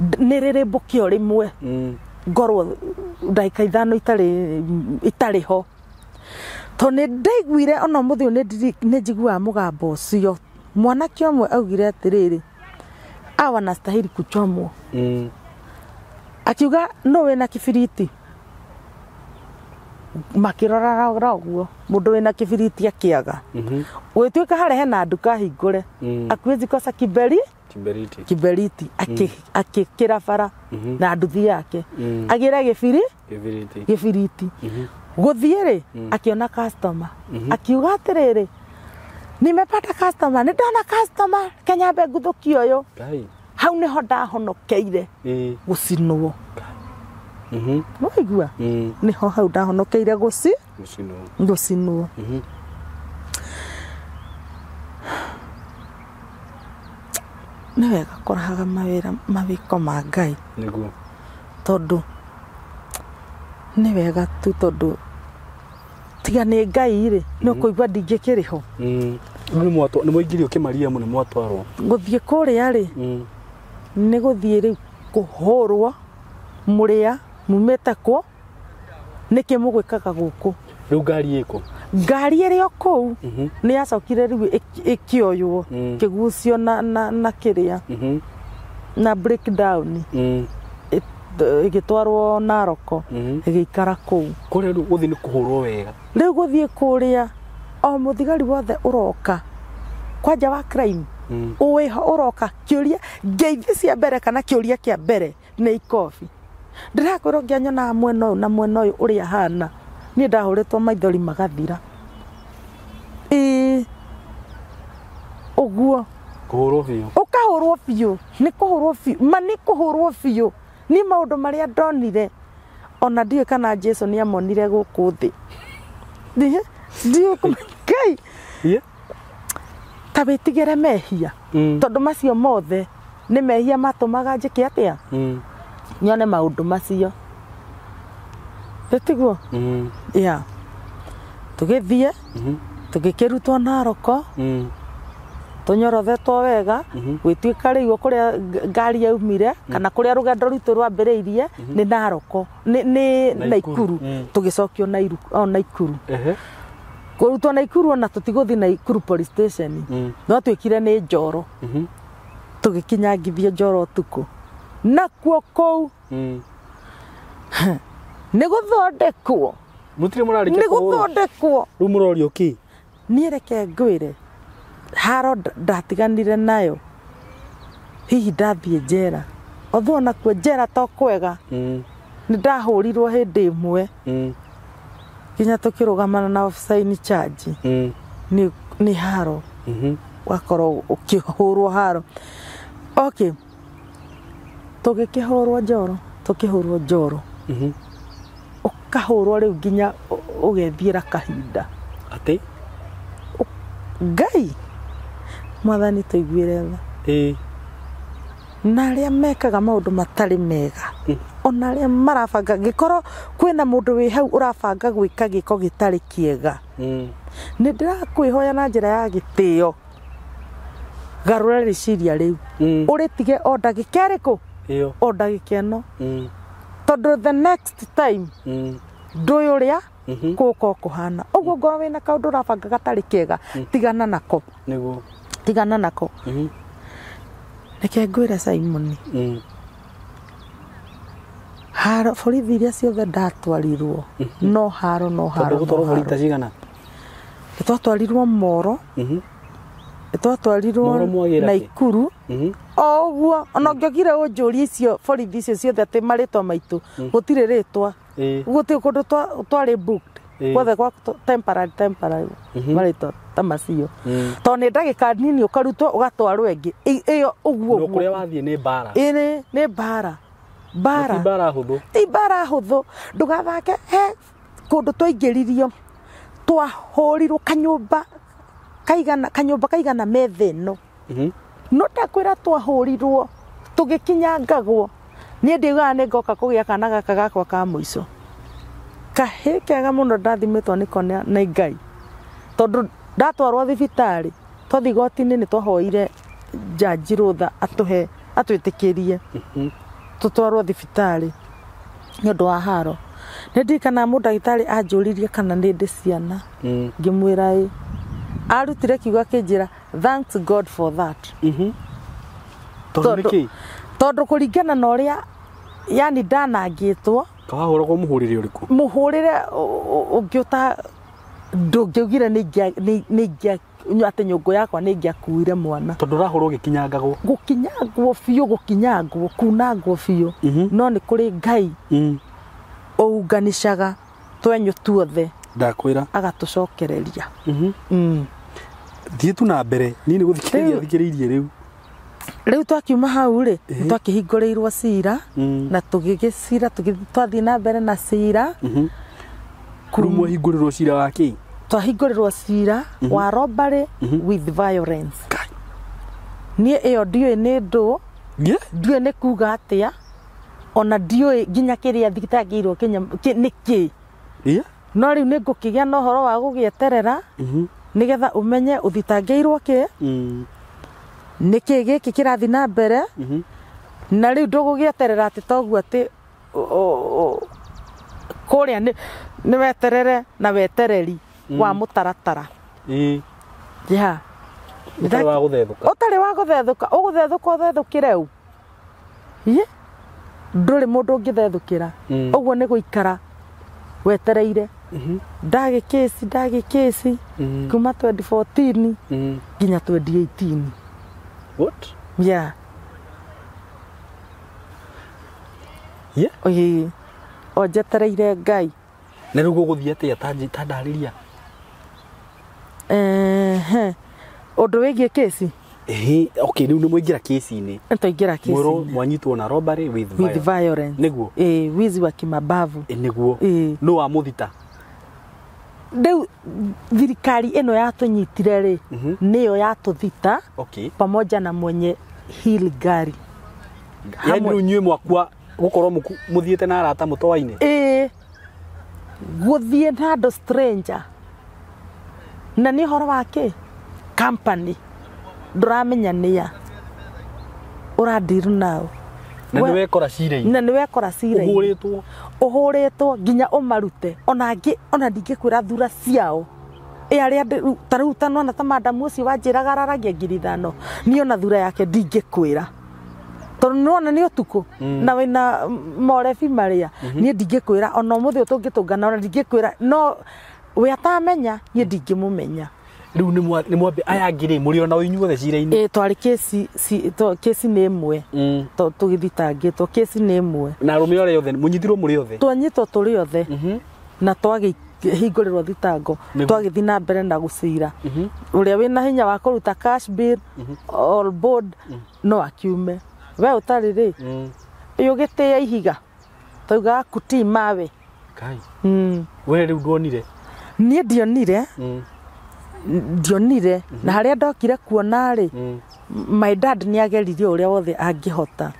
nĩ rĩrĩmbũke o rĩmwe ngorwo ndagĩka 5 itarĩ ho. Tondũ nĩ ndaiguire ona ũmũthĩ ũyũ nĩ njiguaga mũgambo ũcio. Mwanake ũmwe augire atĩrĩrĩ, awa nastahili kuchomwo. Akiuga no wĩna kibiriti. Makĩrora ũguo mũndũ wĩna kibiriti akĩaga. Gũgĩtuĩka harĩa hena nduka hingũre, akuwezi kosa kiberiti. Kiberiti akĩkĩra bara na nduthi yake agĩra gĩbiriti. Gũthiĩ rĩ akĩona customer akiuga atĩrĩrĩ, nimepata customer, nĩ ndona customer Kenya nguthũki ũyũ. Hau nĩho ndahonokeire gũcinwo. Nĩwaigua? Nĩho hau ndahonokeire gũcinwo. Nĩ wega kũrahaga mawĩra mawĩko ma Ngai. Nĩguo. Tondũ nĩ wega tu tondũ tiga nĩ Ngai rĩ, nĩ ũkũigua ndingĩkĩrĩ ho. Nĩ mwaingĩrio Kĩmariamu nĩ mwatwarwo. Gũthiĩ kũrĩa rĩ, nĩ gũthiĩ rĩu kũhũrwo mũrĩa mumĩte kũ, nĩkĩ mũgwĩkaga gũkũ. Rĩu ngari ĩkũ? Ngari ĩrĩ o kũu nĩ yacokire rĩu ĩkĩoywo kĩgucio na kĩrĩa na breakdown ĩgĩtwarwo Naroko ĩgĩikara kũu. Kũrĩa rĩu gũthiĩ nĩ kũhũrwo wega. Rĩu gũthiĩ kũrĩa o mũthigari wothe ũroka kwanja wa crime ũĩho ũroka kĩũria ngeithi cia mbere kana kĩũria kĩa mbere nĩ ikobi. Ndĩrakwĩra ũngĩanyonaga mwena ũyũ na mwena ũyũ ũrĩa hana, niĩ ndahũrĩtwo maithori magathira. Ĩĩ ũguo. Kũhũrwo biũ. Ũkahũrwo biũ, nĩ kũhũrwo biũ, ma nĩ kũhũrwo biũ. Niĩ maũndũ marĩa ndonire ona ndiũĩ kana Jesu nĩ amonire gũkũ thĩ. Ndiũĩ Ngai. Ta wĩtigĩre mehia. Tondũ macio mothe nĩ mehia matũmaga njĩke atĩa? Nyone maũndũ macio. Tiguo? Yeah. Tũgĩthiĩ, tũgĩkĩrutwo Naroko, tũnyorothetwo wega, gwĩtuĩka rĩu kũrĩa ngari yaumire kana kũrĩa rũgendo rwitũ rwambĩrĩirie nĩ Naroko, nĩ Naikuru. Tũgĩcokio Naikuru. Kũrutwo Naikuru ona tũtigũthiĩ Naikuru police station. No twĩkire nĩ Njoro. Tũgĩkinyangithio Njoro ũtukũ. Nakuo kũu nĩ gũthondekwo. Mũtirĩ mũrarĩkia Nĩ gũthondekwo. Rĩu mũrorio kĩ? Niĩ reke ngwĩre, haro ndatiganire nayo. Hihi ndathiĩ njera. Although onakuo njera to kwega. Nĩ ndahũrirwo hĩndĩ ĩmwe. Nginya tũkĩrũgamana na officer in charge. Nĩ haro. Wakorwo ũkĩhũrwo haro. Okay. Tũgĩkĩhũrwo Njoro, tũkĩhũrwo Njoro. Ũkahũrwo rĩu nginya ũgethiĩra kahinda. Atĩ? Ngai mwathani tũiguĩre tha. Na arĩa mekaga maũndũ matarĩ mega, ona arĩa marabanga, ngĩkorwo kwĩna mũndũ wĩ hau ũrabanga gwĩka gĩko gĩtarĩ kĩega, nĩ ndĩrakwĩhoya na njĩra ya gĩtĩo, garũra rĩciria rĩu, ũrĩtige o ndagĩka ĩrĩkũ? O ndagĩka ĩno. Tondũ the next time ndũĩ ũrĩa gũgũkorwo kũhana. Ũguo ngorwo wĩna kaũndũ ũrabanga gatarĩ kega, tigana nako. Nĩguo. Tigana nako. Reke ngwĩre Simon. Haro borithi iria ciothe ndatwarirwo, no haro, no haro. Tondũ gũtwarwo borithi ta cigana? Twatwarirwo Moro. Twatwarirwo Mohoro mwagĩra kĩ? Naikuru. O ũguo ona ũngĩokire ũnjũrie icio borithi icio ciothe atĩ marĩtwa maitũ gũtirĩ rĩtwa, gũtirĩ kũndũ twarĩ booked, guothe gwa temporary marĩtwa ta macio, tondũ nĩ ndagĩka nini ũkarutwo ũgatwarwo ĩngĩ ĩyo ũguo No ũguo. kũrĩa wathiĩ nĩ mbara. Ĩrĩ nĩ mbara mbara. Ti mbara hũthũ. Ti mbara hũthũ, ndũgathake. He kũndũ twaingĩririo, twahũrirwo kanyũmba kaigana, kanyũmba kaigana metha ĩno. No ndakwĩra twahũrirwo tũgĩkinyangagwo. Niĩ ndiugaga nĩ ngoka kũgĩa kana gaka gakwa ka mũico, kahĩ kega mũno ndathimĩtwo nĩko nĩ Ngai, tondũ ndatwarwo thibitarĩ, twathiĩ igoti-inĩ nĩ twahoire njanji rũtha atũhe atwĩtĩkĩrie tũtwarwo thibitarĩ nĩ ũndũ wa haro. Nĩ ndirikanaga mũndagĩtarĩ anjũririe kana nĩ ndĩ ciana, ngĩmwĩra ĩ. Arutire kiugo akĩnjĩra, "Thanks God for that." Tondũ nĩkĩ? Tondũ kũringana na ũrĩa yani ndanangĩtwo. Kawahũragwo mũhũrĩre ũrĩkũ? Mũhũrĩre ũngĩ ũta ndũngĩaugire nĩ ingĩa atĩ nyũngũ yakwa nĩ ingĩakuire mwana. Tondũ ũrahũrwo ũgĩkinyangagwo. Gũkinyangwo biũ, gũkinyangwo, kunangwo biũ. No nĩ kũrĩ Ngai ũunganicaga twenyũ tuothe Ndakwĩra. agatũcokereria. Thiĩ tu na mbere, niĩ nĩ gũthikĩrĩria thikĩrĩirie rĩu. Rĩu twakiuma hau rĩ, twakĩhingũrĩirwo cira na tũgĩgĩcira, twathiĩ na mbere na cira. Rĩu mwahingũrĩrwo cira wa kĩ? Twahingũrĩrwo cira wa robbery with violence. Kai. Niĩ ĩyo ndiũĩ nĩ ndũ, ndiũĩ nĩ kuga atĩa, ona ndiũĩ nginya kĩrĩa thitangĩirwo nĩ kĩ. No rĩu nĩ ngũkĩgĩa na ũhoro wa gũgĩeterera nĩgetha ũmenye ũthitangĩirwo kĩ, nĩ kĩ gĩkĩ kĩrathiĩ na mbere. Na rĩu ndũgũgĩeterera atĩ toguo atĩ kũrĩa nĩ weterere na wetereri wa mũtaratara. Ya. Ũtarĩ wa gũthethũka. Ũtarĩ wa gũthethũka, ũgũthethũka ũthethũkĩre ũ? Ye? Ndũrĩ mũndũ ũngĩthethũkĩra. Ũguo nĩ gũikara wetereire. Ndagĩ kĩci, ndagĩ kĩci kuma 2014 nginya 2018. What? Yeah. Yeah. Ĩĩ. O njetereire Ngai. Na rĩu gũgũthiĩ atĩa ta ndarĩria? Ehe. Ũndũ wĩgiĩ kĩci? Ĩhĩ, okay, rĩu nĩ mwaingĩra kĩci-inĩ. Nĩ twaingĩra Mwĩrwo kĩci-inĩ. mwanyitwo na robbery with With violence. violence. Nĩguo. Ĩĩ, wizi wa kimabavu. Ĩ, nĩguo. Ĩĩ. Nũ wamũthita? Rĩu thirikari ĩno yatũnyitire rĩ, nĩyo yatũthita pamoja na mwenye hili gari. Yaani rĩu inyuĩ mwakua gũkorwo mũthiĩte na arata mũtoaine? Ĩĩ. Gũthiĩ na andũ stranger. Na nĩ ũhoro wa kĩ? Company. Ndũramenya nĩa ũrandiru nao. Na nĩ wekora cira-inĩ. Na nĩ wekora cira-inĩ. Ũhũrĩtwo. Ũhũrĩtwo nginya ũmarute. Ona angĩ ona ndingĩkwĩra thura ciao. Ĩ arĩa ta rĩu ta nona ta madamu ũcio wanjĩraga araragia 5,000. Niĩ ona thura yake ndingĩkwĩra. Tondũ nĩwona nĩ ũtukũ na wĩna morebi marĩa. Niĩ ndingĩkwĩra ona ũmũthĩ ũyũ tũngĩtũngana ona ndingĩkwĩra, no we atamenya niĩ ndingĩmũmenya. Rĩu nĩ mwambe aya angĩ rĩ mũrĩ ona inyuothe cira-inĩ? Ĩ, twarĩ kĩci, kĩci nĩ ĩmwe. Tũgĩthitangĩtwo kĩci nĩ ĩmwe. Na arũme arĩa othe mũnyitirwo mũrĩ othe? Twanyitwo tũrĩ othe. Na twagĩhingũrĩrwo thitango, twagĩthiĩ na mbere na gũcira. Ũrĩa wĩna hinya wa kũruta cash bill all board no akiume. We ũtarĩ rĩ, ĩ ũgĩtĩĩa ihiga twaugaga kutii mawe. Kai. We rĩu ndwonire? Niĩ ndionire. Ndionire. Na harĩa ndokire kuona rĩ, my dad nĩ ageririe ũrĩa wothe angĩhota.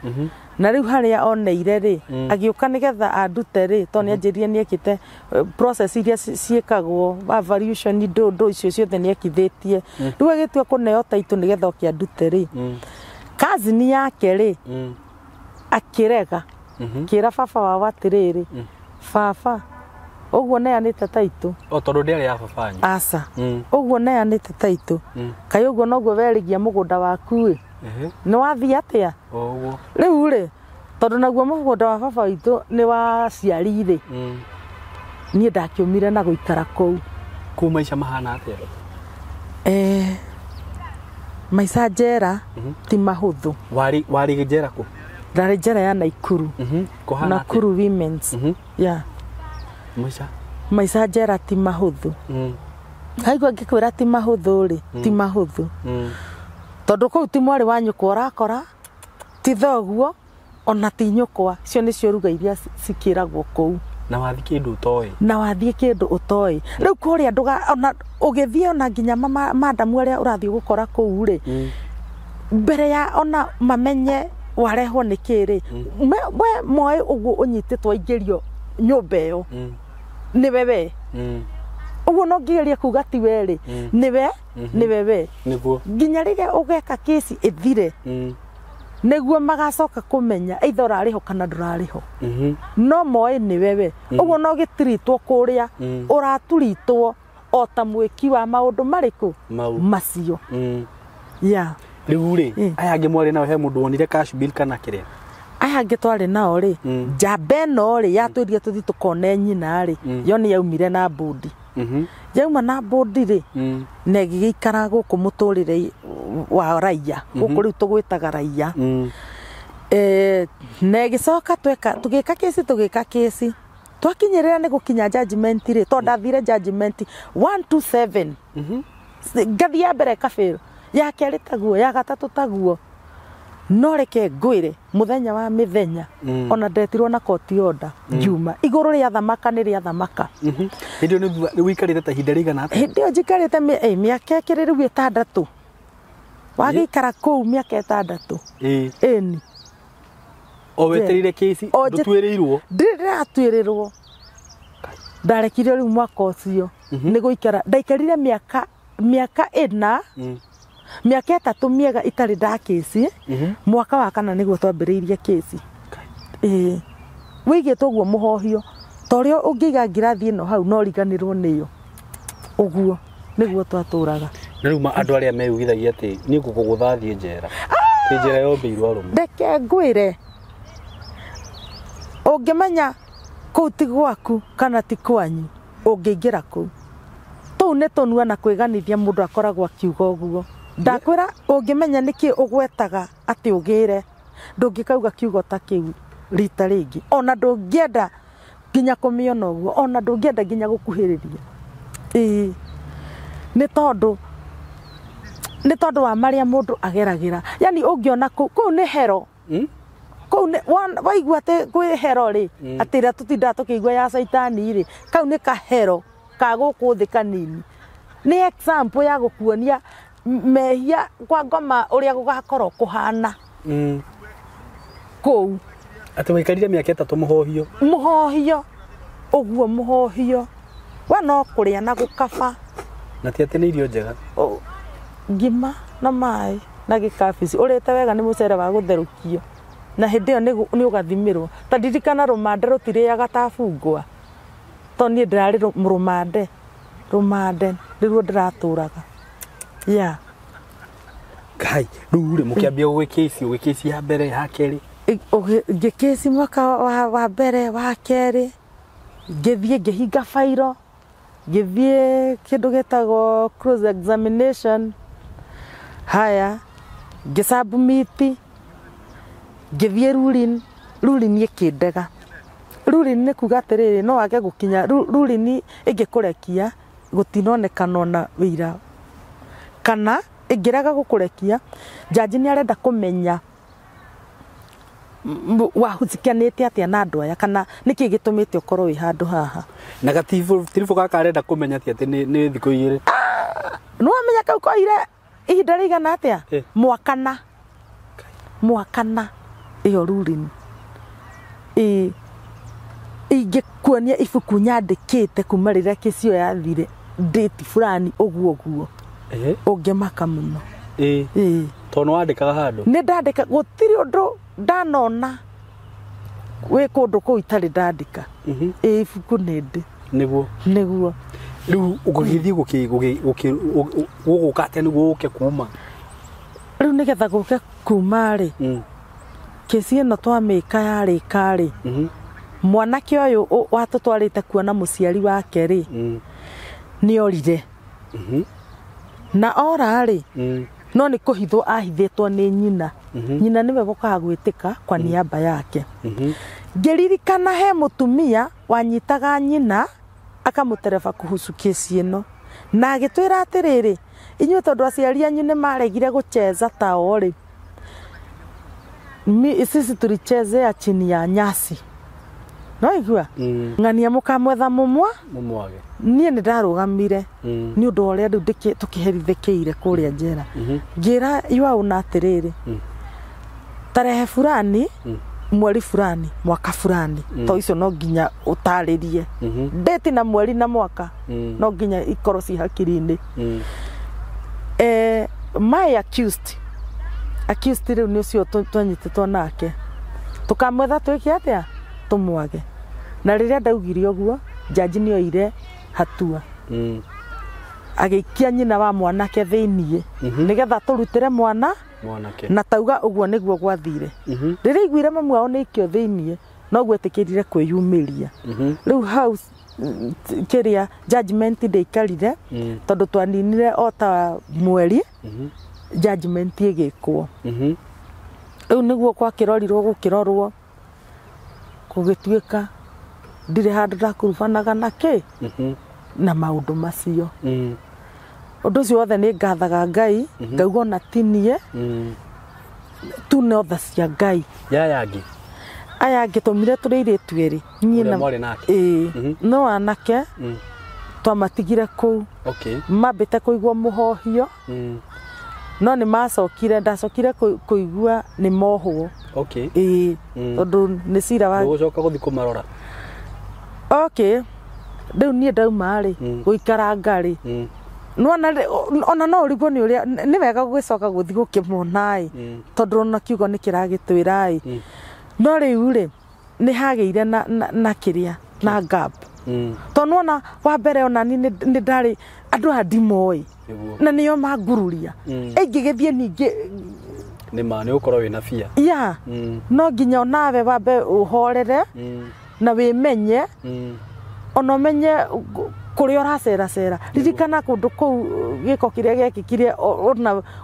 Na rĩu harĩa oneire rĩ, agĩũka nĩgetha andute rĩ, tondũ nĩ anjĩrire nĩ ekĩte process iria ciĩkagwo, evaluation, ndũ icio ciothe nĩ ekithĩtie. Rĩu agĩtua kũneo taitũ nĩgetha oke andute rĩ, cousin yake rĩ, akĩrega. Kĩra baba wao atĩrĩrĩ, baba, ũguo neanĩte taitũ. O tondũ ndĩarĩ ya baba wanyu. Aca. Ũguo neanĩte taitũ. Kaĩ ũguo noguo werĩgia mũgũnda waku ĩ? Nĩ wathiĩ atĩa? Ũguo. Rĩu rĩ, tondũ naguo mũgũnda wa baba witũ nĩ wa ciari rĩ, niĩ ndakiumire na gũikara kũu. Kũu maica mahana atĩa? Maica njera ti mahũthũ. Warĩ njera kũ? Ndarĩ njera ya Naikuru. Kũhana atĩa? Nakuru Women's. Yeah. Maica? Maica njera ti mahũthũ. Haigua ngĩkwĩra ti mahũthũ rĩ, ti mahũthũ. Tondũ kũu ti mwarĩ wa nyũkwa ũrakora, ti thoguo, ona ti nyũkwa. Icio nĩcio ruga iria cikĩragwo kũu. Na wathiĩ kĩndũ ũtoĩ. Na wathiĩ kĩndũ ũtoĩ. Rĩu kũrĩa ndũga, ona ũgĩthiĩ ona nginya madamu arĩa ũrathiĩ gũkora kũu rĩ, mbere ya ona mamenye warehwo nĩ kĩ rĩ, we moĩ ũguo ũnyitĩtwo aingĩrio nyũmba ĩyo. Nĩwe we. Ũguo no ngĩgeria kuga ti we rĩ, nĩwe, nĩwe we. Nĩguo. Nginya rĩrĩa ũgeka kesi ĩthire, nĩguo magacoka kũmenya either ũrarĩho kana ndũrarĩho. No moĩ nĩwe we. Ũguo no gĩtiritwo kũrĩa, ũraturitwo o ta mwĩki wa maũndũ marĩkũ? Macio. Yeah. Rĩu rĩ, aya angĩ mwarĩ nao he mũndũ wonire cash bill kana kĩrĩa? Aya angĩ twarĩ nao rĩ, njamba ĩno rĩ, yatwĩrire tũthiĩ tũkone nyina rĩ, yo nĩ yaumire na mbũndi. Yauma na mbũndi rĩ, na ĩgĩgĩikara gũkũ mũtũrĩre wa raia, gũkũ rĩu tũgwĩtaga raia. Na ĩgĩcoka tweka, tũgĩka kesi, tũgĩka kesi. Twakinyĩrĩra nĩ gũkinya judgment rĩ, tondũ ndathire judgment 127. Ngathi ya mbere ĩkabĩrwo, ya kerĩ taguo, ya gatatũ taguo. No reke ngwĩre mũthenya wa mĩthenya, ona ndetirwo na court order ngiuma igũrũ rĩa thamaka nĩ rĩa thamaka. Hĩndĩ ĩyo nĩ ũikarĩte ta ihinda rĩigana atĩa? Hĩndĩ ĩyo njikarĩte mĩaka ĩkĩrĩ rĩu 6. Wagĩikara kũu mĩaka 6. Ĩni. O wetereire kesi ndũtuĩrĩirwo? Ndirĩ ndĩratuĩrĩrwo. Ndarekire rĩu mwaka ũcio nĩ gũikara. Ndaikarire mĩaka 4, mĩaka 3 mĩega itarĩ nda kesi. Mwaka wa kana nĩguo twambĩrĩirie kesi. Wĩigĩtwo ũguo mũhohio. Ta ũrĩa ũngĩiga ngirathi ĩno hau no riganĩrwo nĩyo. Ũguo nĩguo twatũraga. Na rĩu andũ arĩa meyugithagia atĩ niĩ ngũkũgũtha thiĩ njera. Thiĩ njera yombĩirwo arũme. Reke ngwĩre, ũngĩmenya kũu ti gwaku kana ti kwanyu, ũngĩingĩra kũu. Tũu nĩ tũnua na kwĩganithia mũndũ akoragwo akiuga ũguo. Ndakwĩra ũngĩmenya nĩkĩ ũgwetaga atĩ ũgĩre, ndũngĩkauga kiugo ta kĩu rita rĩngĩ. Ona ndũngĩenda nginya kũmĩona ũguo, ona ndũngĩenda nginya gũkuhĩrĩria. Ĩĩ. Nĩ tondũ wa marĩa mũndũ ageragĩra. Yaani ũngĩona kũu nĩ hero. Kũu nĩ waigua atĩ kwĩ hero rĩ, atĩ ĩrĩa tũtindaga tũkĩigua ya caitani rĩ, kau nĩ kahero ka gũkũ thĩ kanini. Nĩ example ya gũkuonia mehia kwa ngoma ũrĩa gũgakorwo kũhana. Kũu. Atĩ waikarire mĩaka 3 mũhohio. Mũhohio. Ũguo mũhohio. We no kũrĩa na gũkaba. Na ti atĩ nĩ irio njega. Ngima na maĩ na gĩkabici. Ũrĩte wega nĩ mũcere wa gũtherũkio. Na hĩndĩ ĩyo nĩ ũgathimĩrwo. Ta ndirikana rũmande rũtirĩaga ta bungwa. Tondũ niĩ ndĩrarĩ rũmande. Rũmande nĩruo ndĩratũraga. Yeah. Ngai, rĩu rĩ mũkĩambia gũgĩkĩci, ũgĩkĩci ya mbere ya kerĩ. Ngĩkĩci mwaka wa mbere wa kerĩ, ngĩthiĩ ngĩhinga bairo, ngĩthiĩ kĩndũ gĩtagwo cross examination. Haya, ngĩsubmit, ngĩthiĩ ruling, ruling ĩkĩndega. Ruling nĩ kuga atĩrĩrĩ, no wage gũkinya ruling ĩngĩkũrekia gũtinonekana ona wĩira. Kana ĩngĩrega gũkũrekia, jaji nĩ arenda kũmenya wahucikanĩte atĩa na andũ aya, kana nĩkĩ gĩtũmĩte ũkorwo wĩ handũ haha. Na gatiribũ gaka arenda kũmenya atĩ nĩ thikũ 2. Nĩ wamenya kau koire ihinda rĩigana atĩa? Mwakana. Mwakana ĩyo ruling. Ingĩkuonia ibuku nyandĩkĩte kuma rĩrĩa kesi ĩyo yathire date fulani ũguo ũguo. Ũngĩmaka mũno. Tondũ nĩ wandĩkaga handũ? Nĩ ndandĩka, gũtirĩ ũndũ ndanona wĩ kũndũ kũu itarĩ ndandĩka. Ibuku nĩ ndĩ. Nĩguo. Nĩguo. Rĩu ũgĩthiĩ gũgũka atĩa nĩguo ũke kuma? Rĩu nĩgetha gũke kuma rĩ, kesi ĩno twamĩka yarĩka rĩ, mwanake ũyũ watũtwarĩte kuona mũciari wake rĩ, nĩ orire. Na ora rĩ, No nĩ kũhithwo ahithĩtwo nĩ nyina. Nyina nĩwe wokaga gwĩtĩka kwa niaba yake. Ngĩririkana he mũtumia wanyitaga nyina akamũtereba kuhusu kesi ĩno na agĩtwĩra atĩrĩrĩ, inyuĩ tondũ aciari anyu nĩ maregire gũcheza tao rĩ, sisi tulichezea chini ya nyasi. No igua ng'ania mũkamwetha mũmwa Mũmwage. Niĩ nĩ ndarũgamire nĩ ũndũ wa ũrĩa rĩu tũkĩherithĩkĩire kũrĩa njera. Ngĩra Iwaũna atĩrĩrĩ, tarehe fulani, mweri fulani, mwaka fulani, to icio no nginya ũtarĩrie ndĩti na mweri na mwaka, no nginya ikorwo ci hakiri-inĩ. My accused rĩu nĩ ũcio twanyitĩtwo nake, tũkamwetha twĩke atĩa, tũmwage. Na rĩrĩa ndaugire ũguo, jaji nĩ oire hatua agĩikia nyina wa mwanake thĩiniĩ nĩgetha tũrutĩre mwana mwanake na tauga ũguo nĩguo gwathire. Rĩrĩa aiguire mamu wao nĩ aikio thĩiniĩ, noguo etĩkĩrire kwĩyumĩria. Rĩu hau kĩrĩa judgment ndĩikarire tondũ twaninire o ta mweri, judgment ĩgĩkwo. Rĩu nĩguo gwakĩrorirwo gũkĩrorwo gũgĩtuĩka ndirĩ handũ ndakurubanaga na kĩ na maũndũ macio. Ũndũ ũcio wothe nĩ ngathaga Ngai, ngauga ona tinie tu nĩ tha cia Ngai. Yaya angĩ aya angĩ tũmire tũrĩ airĩtu erĩ niĩ na mwarĩ nake. Ĩĩ, no anake twamatigire kũu. Mambĩte kũigua mũhohio, no nĩ macokire, ndacokire kũigua nĩ mohwo. Ĩĩ, tondũ nĩ cira wa ndũgũcoka gũthiĩ kũmarora. Rĩu niĩ ndauma rĩ gũikaranga rĩ, nĩwona ona no ũrigwo nĩ ũrĩa nĩ wega gũgĩcoka gũthiĩ gũkĩmona ĩ, tondũ ona kiugo nĩ kĩragĩtwĩra ĩ. No rĩu rĩ nĩ hagĩire na kĩrĩa na gap, tondũ nĩwona wa mbere ona niĩ nĩ ndarĩ andũ aya ndimoĩ na nĩo mangururia ĩngĩgĩthiĩ ningĩ nĩ ma nĩ ũkorwo wĩna bia. Ya, no nginya onawe wambe ũhorere na wĩmenye, ona ũmenye kũrĩa ũraceracera. Ririkana kũndũ kũu gĩko kĩrĩa gĩekĩkire,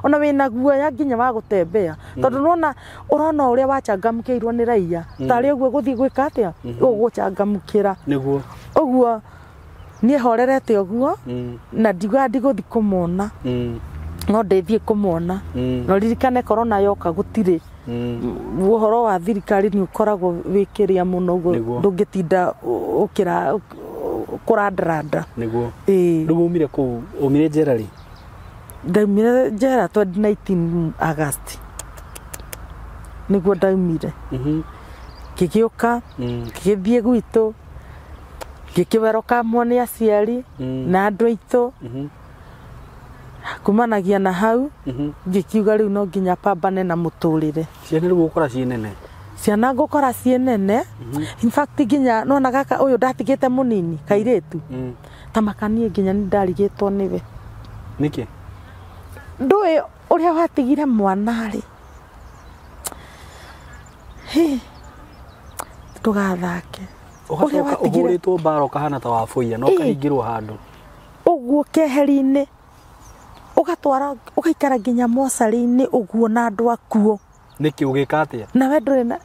ona wĩna guoya nginya wa gũtembea, tondũ nĩwona ũrona ũrĩa wachangamkĩirwo nĩ raia tarĩ ũguo gũthiĩ gwĩka atĩa, ũgũchangamkĩra nĩguo. Ũguo niĩ horerete ũguo na ndiugaga ndigũthiĩ kũmona, no ndĩthiĩ kũmona. No ririkane korona yoka gũtirĩ ũhoro wa thirikari nĩ ũkoragwo wĩkĩrĩa mũno ũguo ndũngĩtinda ũkĩra kũrandaranda. Nĩguo. Ĩĩ. Rĩu umire kũu, umire njera rĩ? Ndaumire njera 2019 August nĩguo ndaumire. Ngĩgĩũka ngĩgĩthiĩ gwitũ, ngĩkĩwerokamwo nĩ aciari na andũ aitũ. Kumanagia na hau ngĩkiuga rĩu no nginya pambane na mũtũrĩre. Ciana rĩu ũgũkora ciĩ nene? Ciana ngũkora ciĩ nene. In fact nginya nona gaka ũyũ ndatigĩte mũnini kairĩtu, ta makanie nginya nĩ ndarigĩtwo nĩwe. Nĩkĩ? Ndũĩ ũrĩa watigire mwana rĩ, ndũgathake. Ũgacoka ũhũrĩtwo mbara ũkahana ta wabũiya na ũkahingĩrwo handũ ũguo keheri-inĩ, ũgatwara ũgaikara nginya mocarĩ-inĩ ũguo na andũ akuo. Nĩkĩ ũgĩka atĩa? Nawe ndũrĩ na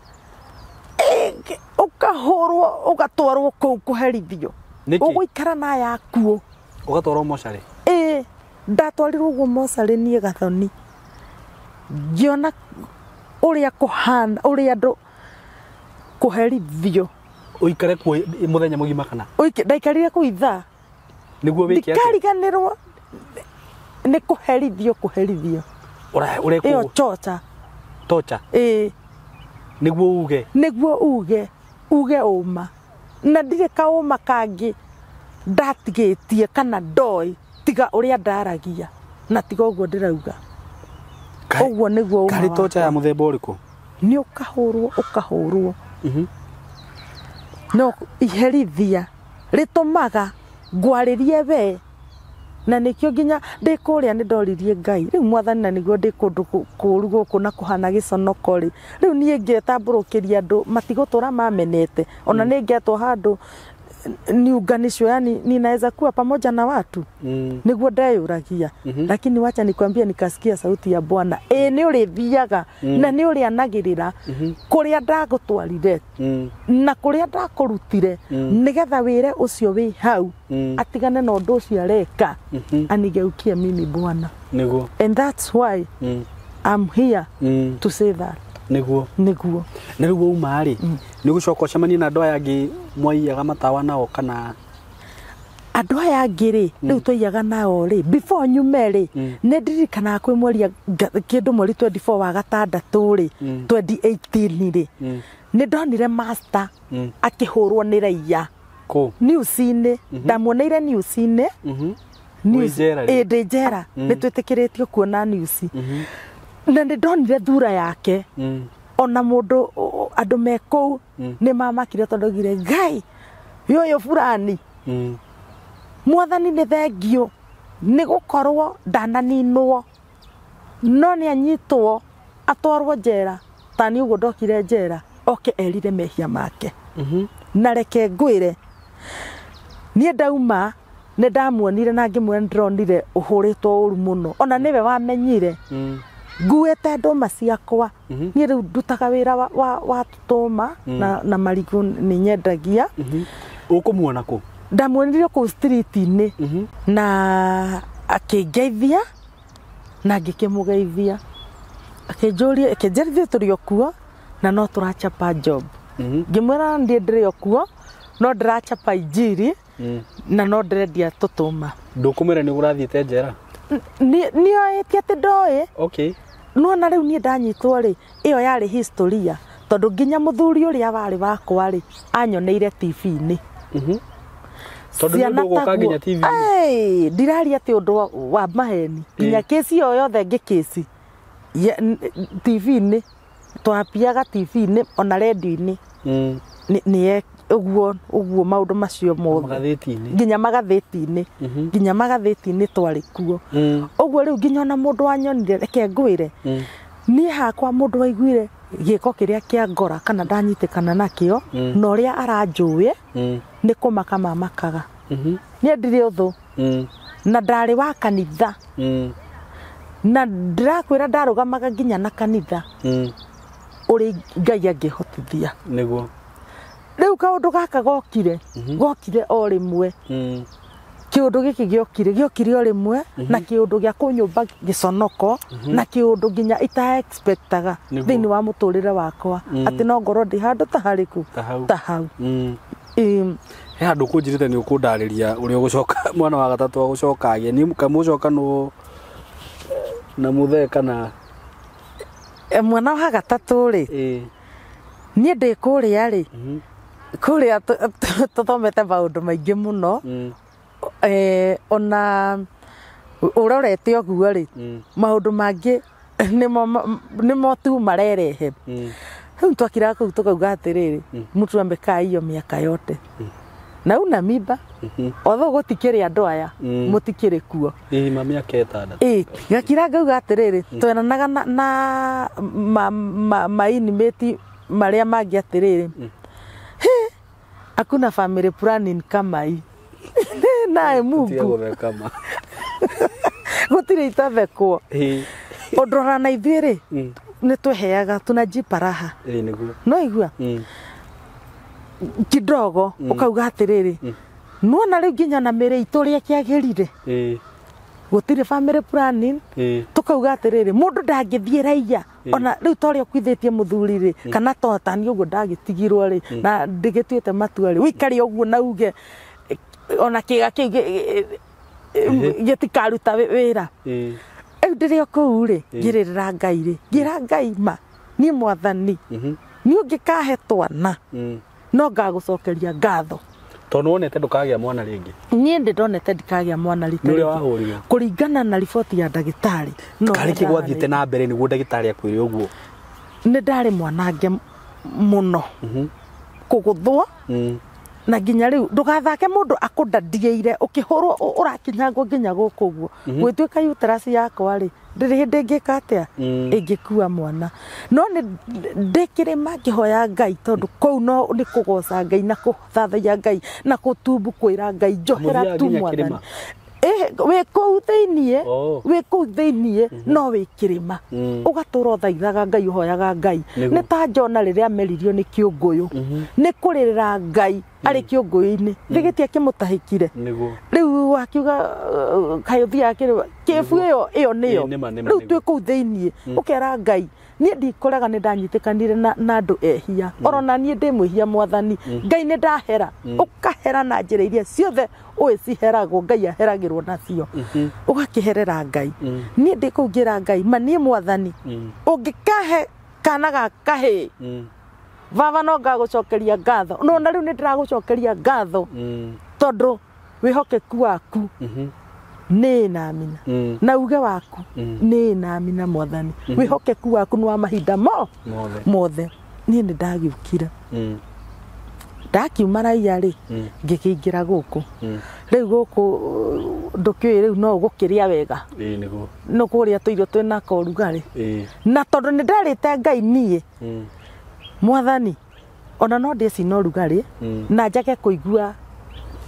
ũkahũrwo ũgatwarwo kũu kũherithio. Ũgũikara na aya akuo. Ũgatwarwo mocarĩ? Ĩĩ, ndatwarirwo ũguo mocarĩ niĩ Gathoni. Ngĩona ũrĩa kũhana, ũrĩa andũ kũherithio. Ũikare kuo mũthenya mũgima kana? Ndaikarire kũu ithaa. Nĩguo wĩke atĩa? Ndikariganĩrwo nĩ kũherithio kũherithio. Ũrekwo ĩyo chocha. Tocha? Ĩĩ. Nĩguo uge? Nĩguo uge, uge ũma. Na ndirĩ kaũma kangĩ ndatigĩtie kana ndoĩ tiga ũrĩa ndaragia na tiga ũguo ndĩrauga. Ũguo nĩguo ũma. Karĩ tocha ya mũthemba ũrĩkũ? Nĩ ũkahũrwo ũkahũrwo. No iherithia rĩtũmaga ngwarĩrie we, na nĩkĩo nginya ndĩ kũrĩa nĩ ndoririe Ngai rĩu mwathani, na nĩguo ndĩ kũndũ kũũru gũkũ na kũhana gĩconoko rĩ, rĩu niĩ ngetambũrũkĩria andũ matigũtũra mamenete, ona nĩ ngetwo handũ niunganishwe, yani ninaweza kuwa pamoja na watu. Niguo ndeyũragia. Lakini wacha nikwambie, nikasikia sauti ya Bwana, ĩ nĩ ũrĩthiaga na nĩ ũrĩanagĩrĩra kũrĩa ndagũtwarire na kũrĩa ndakũrutire, nĩgetha wĩre ũcio wĩ hau atigane na ũndũ ũcio areka, anigeukie mimi Bwana. Niguo. And that's why I'm here to say that. Niguo. Niguo. Na rĩu wauma rĩ, nĩ ũgũcoka ũcemanie na andũ aya angĩ mwaiyaga matawa nao kana? Andũ aya angĩ rĩ, rĩu twaiyaga nao rĩ, before nyume rĩ, nĩ ndirikanaga kwĩ mweri kĩndũ mweri 24 wa gatandatũ rĩ, 2018 rĩ, nĩ ndonire master akĩhũrwo nĩ raia. Kũ? News-inĩ. Ndamuoneire news-inĩ. Wĩ njera rĩ? Ĩ, ndĩ njera. Nĩ twĩtĩkĩrĩtio kuona news. Na nĩ ndonire thura yake. Ona mũndũ andũ me kũu nĩ mamakire tondũ augire, Ngai ũyũ fulani, Mwathani nĩ thengiũ nĩ gũkorwo ndananinwo, no nĩ anyitwo atwarwo njera. Ta niĩ ũguo ndokire njera oke erire mehia make. Na reke ngwĩre, niĩ ndauma nĩ ndamuonire na ngĩmwĩra ndĩronire ũhũrĩtwo ũru mũno, ona nĩwe wamenyire. Nguĩte ndũma ciakwa. Niĩ rĩu ndutaga wĩra wa tũtũma na marigũ nĩ nyendagia. Ũkũmuona kũ? Ndamuonire kũu street-inĩ na akĩngeithia na ngĩkĩmũgeithia, akĩnjũria, akĩnjĩra tũrĩ o kuo na no tũrachapa job. Ngĩmwĩra ndiĩ ndĩrĩ o kuo no ndĩrachapa injiri na no ndĩrendia tũtũma. Ndũkũmwĩra nĩ ũrathiĩte njera? Nĩoĩtie atĩ ndoĩ. Okay. Nona rĩu niĩ ndanyitwo rĩ, ĩyo yarĩ historia, tondũ nginya mũthuri ũrĩa warĩ wakwa rĩ, anyoneire TV-inĩ. Tondũ nĩ ũndũ ũgũka nginya TV-inĩ. Ĩĩ, ndiraria atĩ ũndũ wa maheni. Nginya kĩci o yothe ngĩkĩci TV-inĩ, twapiaga TV-inĩ ona redio-inĩ. Nĩ ũguo ũguo maũndũ macio mothe. Magathĩti-inĩ. Nginya magathĩti-inĩ. Nginya magathĩti-inĩ twarĩ kuo. Ũguo rĩu nginya ona mũndũ wanyonire, reke ngwĩre, niĩ hakwa mũndũ waiguire gĩko kĩrĩa kĩa ngora kana ndanyitĩkana nakĩo, na ũrĩa aranjũĩ, nĩ kũmaka mamakaga. Niĩ ndirĩ ũthũ. Na ndarĩ wa kanitha. Na ndĩrakwĩra ndarũgamaga nginya na kanitha. Ũrĩa Ngai angĩhotithia. Nĩguo. Rĩu kaũndũ gaka gokire, gokire o rĩmwe. Kĩũndũ gĩkĩ gĩokire o rĩmwe, na kĩũndũ gĩa kũnyũmba gĩconoko, na kĩũndũ nginya ita expectaga thĩinĩ wa mũtũrĩre wakwa, atĩ no ngorwo ndĩ handũ ta harĩkũ? Ta hau. Ta hau. He handũ kũnjĩrĩte nĩ ũkũndarĩria ũrĩa ũgũcoka mwana wa gatatũ agũcoka agĩe. Nĩ kamũcoka no na mũthee kana? Mwana wa gatatũ rĩ, niĩ ndĩ kũrĩa rĩ, kũrĩa tũthomete maũndũ maingĩ mũno. Ona ũrorete ũguo rĩ, maũndũ mangĩ nĩmo tu marerehe. Rĩu twakiraga kũu tũkauga atĩrĩrĩ, mtu amekaa hiyo miaka yote na una mimba, although gũtikĩrĩ andũ aya, mũtikĩrĩ kuo. Ĩĩ, ma mĩaka 6. Ĩĩ, ngakira ngauga atĩrĩrĩ, tweranaga na mainimĩti marĩa mangĩ atĩrĩrĩ, hakuna family planning kama hii. Naye Mungu. Tiga gũtheka ma. Gũtirĩ itathekwo. Ũndũ ona na ithuĩ rĩ, nĩ tweheaga tunajipa raha. Ĩĩ, nĩguo. No igua? Kidogo, ũkauga atĩrĩrĩ, nĩwona rĩu nginya na mĩrĩ itũ ũrĩa kĩagĩrire. Gũtirĩ family planning. Tũkauga atĩrĩrĩ, mũndũ ndangĩthiĩ raia. Ona rĩu ta ũrĩa ũkuithĩtie mũthuri rĩ, kana to tani ũguo ndagĩtigirwo rĩ, na ndĩgĩtuĩte matua rĩ, ũikare ũguo na uge ona kĩga kĩu gĩtikaruta wĩra. Rĩu ndĩrĩ o kũu rĩ, ngĩrĩrĩra Ngai rĩ, ngĩra Ngai ma, niĩ Mwathani, niĩ ũngĩkahe twana, no ngagũcokeria ngatho. Tondũ wonete ndũkagĩa mwana rĩngĩ. Niĩ ndĩ ndonete ndikagĩa mwana rita Nĩ ũrĩa rĩngĩ. wahũrirwo. Kũringana na riboti ya ndagĩtarĩ. No Karĩ kĩ gwathiĩte na mbere nĩguo ndagĩtarĩ akwĩre ũguo? Nĩ ndarĩ mwanange mũno. Kũgũthwo. Na nginya rĩu ndũgathake mũndũ akũndandieire ũkĩhũrwo ũrakinyangwo nginya gũkũ ũguo. Gwĩtuĩka uterus yakwa rĩ, ndĩrĩ hĩndĩ ĩngĩka atĩa, ĩngĩkua mwana. No nĩ ndĩ kĩrĩma ngĩhoya Ngai, tondũ kũu no nĩ kũgoca Ngai na kũthathaiya Ngai na kũtumbu kwĩra Ngai njohera tu mwathani. Wĩ kũu thĩiniĩ, wĩ kũu thĩiniĩ no wĩ kĩrĩma, ũgatũra ũthaithaga Ngai, ũhoyaga Ngai. Nĩ ta Jona rĩrĩa ameririo nĩ kĩũngũyũ, nĩ kũrĩrĩra Ngai arĩ kĩũngũyũ-inĩ, gĩgĩtia kĩmũtahĩkire. Rĩu akiuga kaĩ ũthiaga kĩrĩma, kĩbu ĩyo nĩyo. Rĩu twĩ kũu thĩiniĩ, ũkera Ngai niĩ ndikũrega, nĩ ndanyitĩkanire na andũ ehia, orona niĩ ndĩ mwĩhia mwathani, Ngai nĩ ndahera. Ũkahera na njĩra iria ciothe ũĩ ciheragwo, Ngai aheragĩrwo nacio, ũgakĩherera Ngai. Niĩ ndĩ kũu ngĩra Ngai, ma niĩ mwathani ũngĩkahe kana ga kahĩĩ, baba no ngagũcokeria ngatho. No na rĩu nĩ ndĩragũcokeria ngatho, tondũ wĩhokeku waku nĩ namina, na uge waku nĩ namina mwathani. Wĩhokeku waku nĩ wa mahinda mothe. Niĩ nĩ ndagĩũkire, ndakiuma raiya rĩ, ngĩkĩingĩra gũkũ. Rĩu gũkũ ndũkĩũĩ rĩu no ũgũkĩrĩa wega, no kũrĩa tũirio twĩna korugarĩ. Na tondũ nĩ nderĩte Ngai niĩ mwathani, ona no ndĩe cina ũrugarĩ na njage kũigua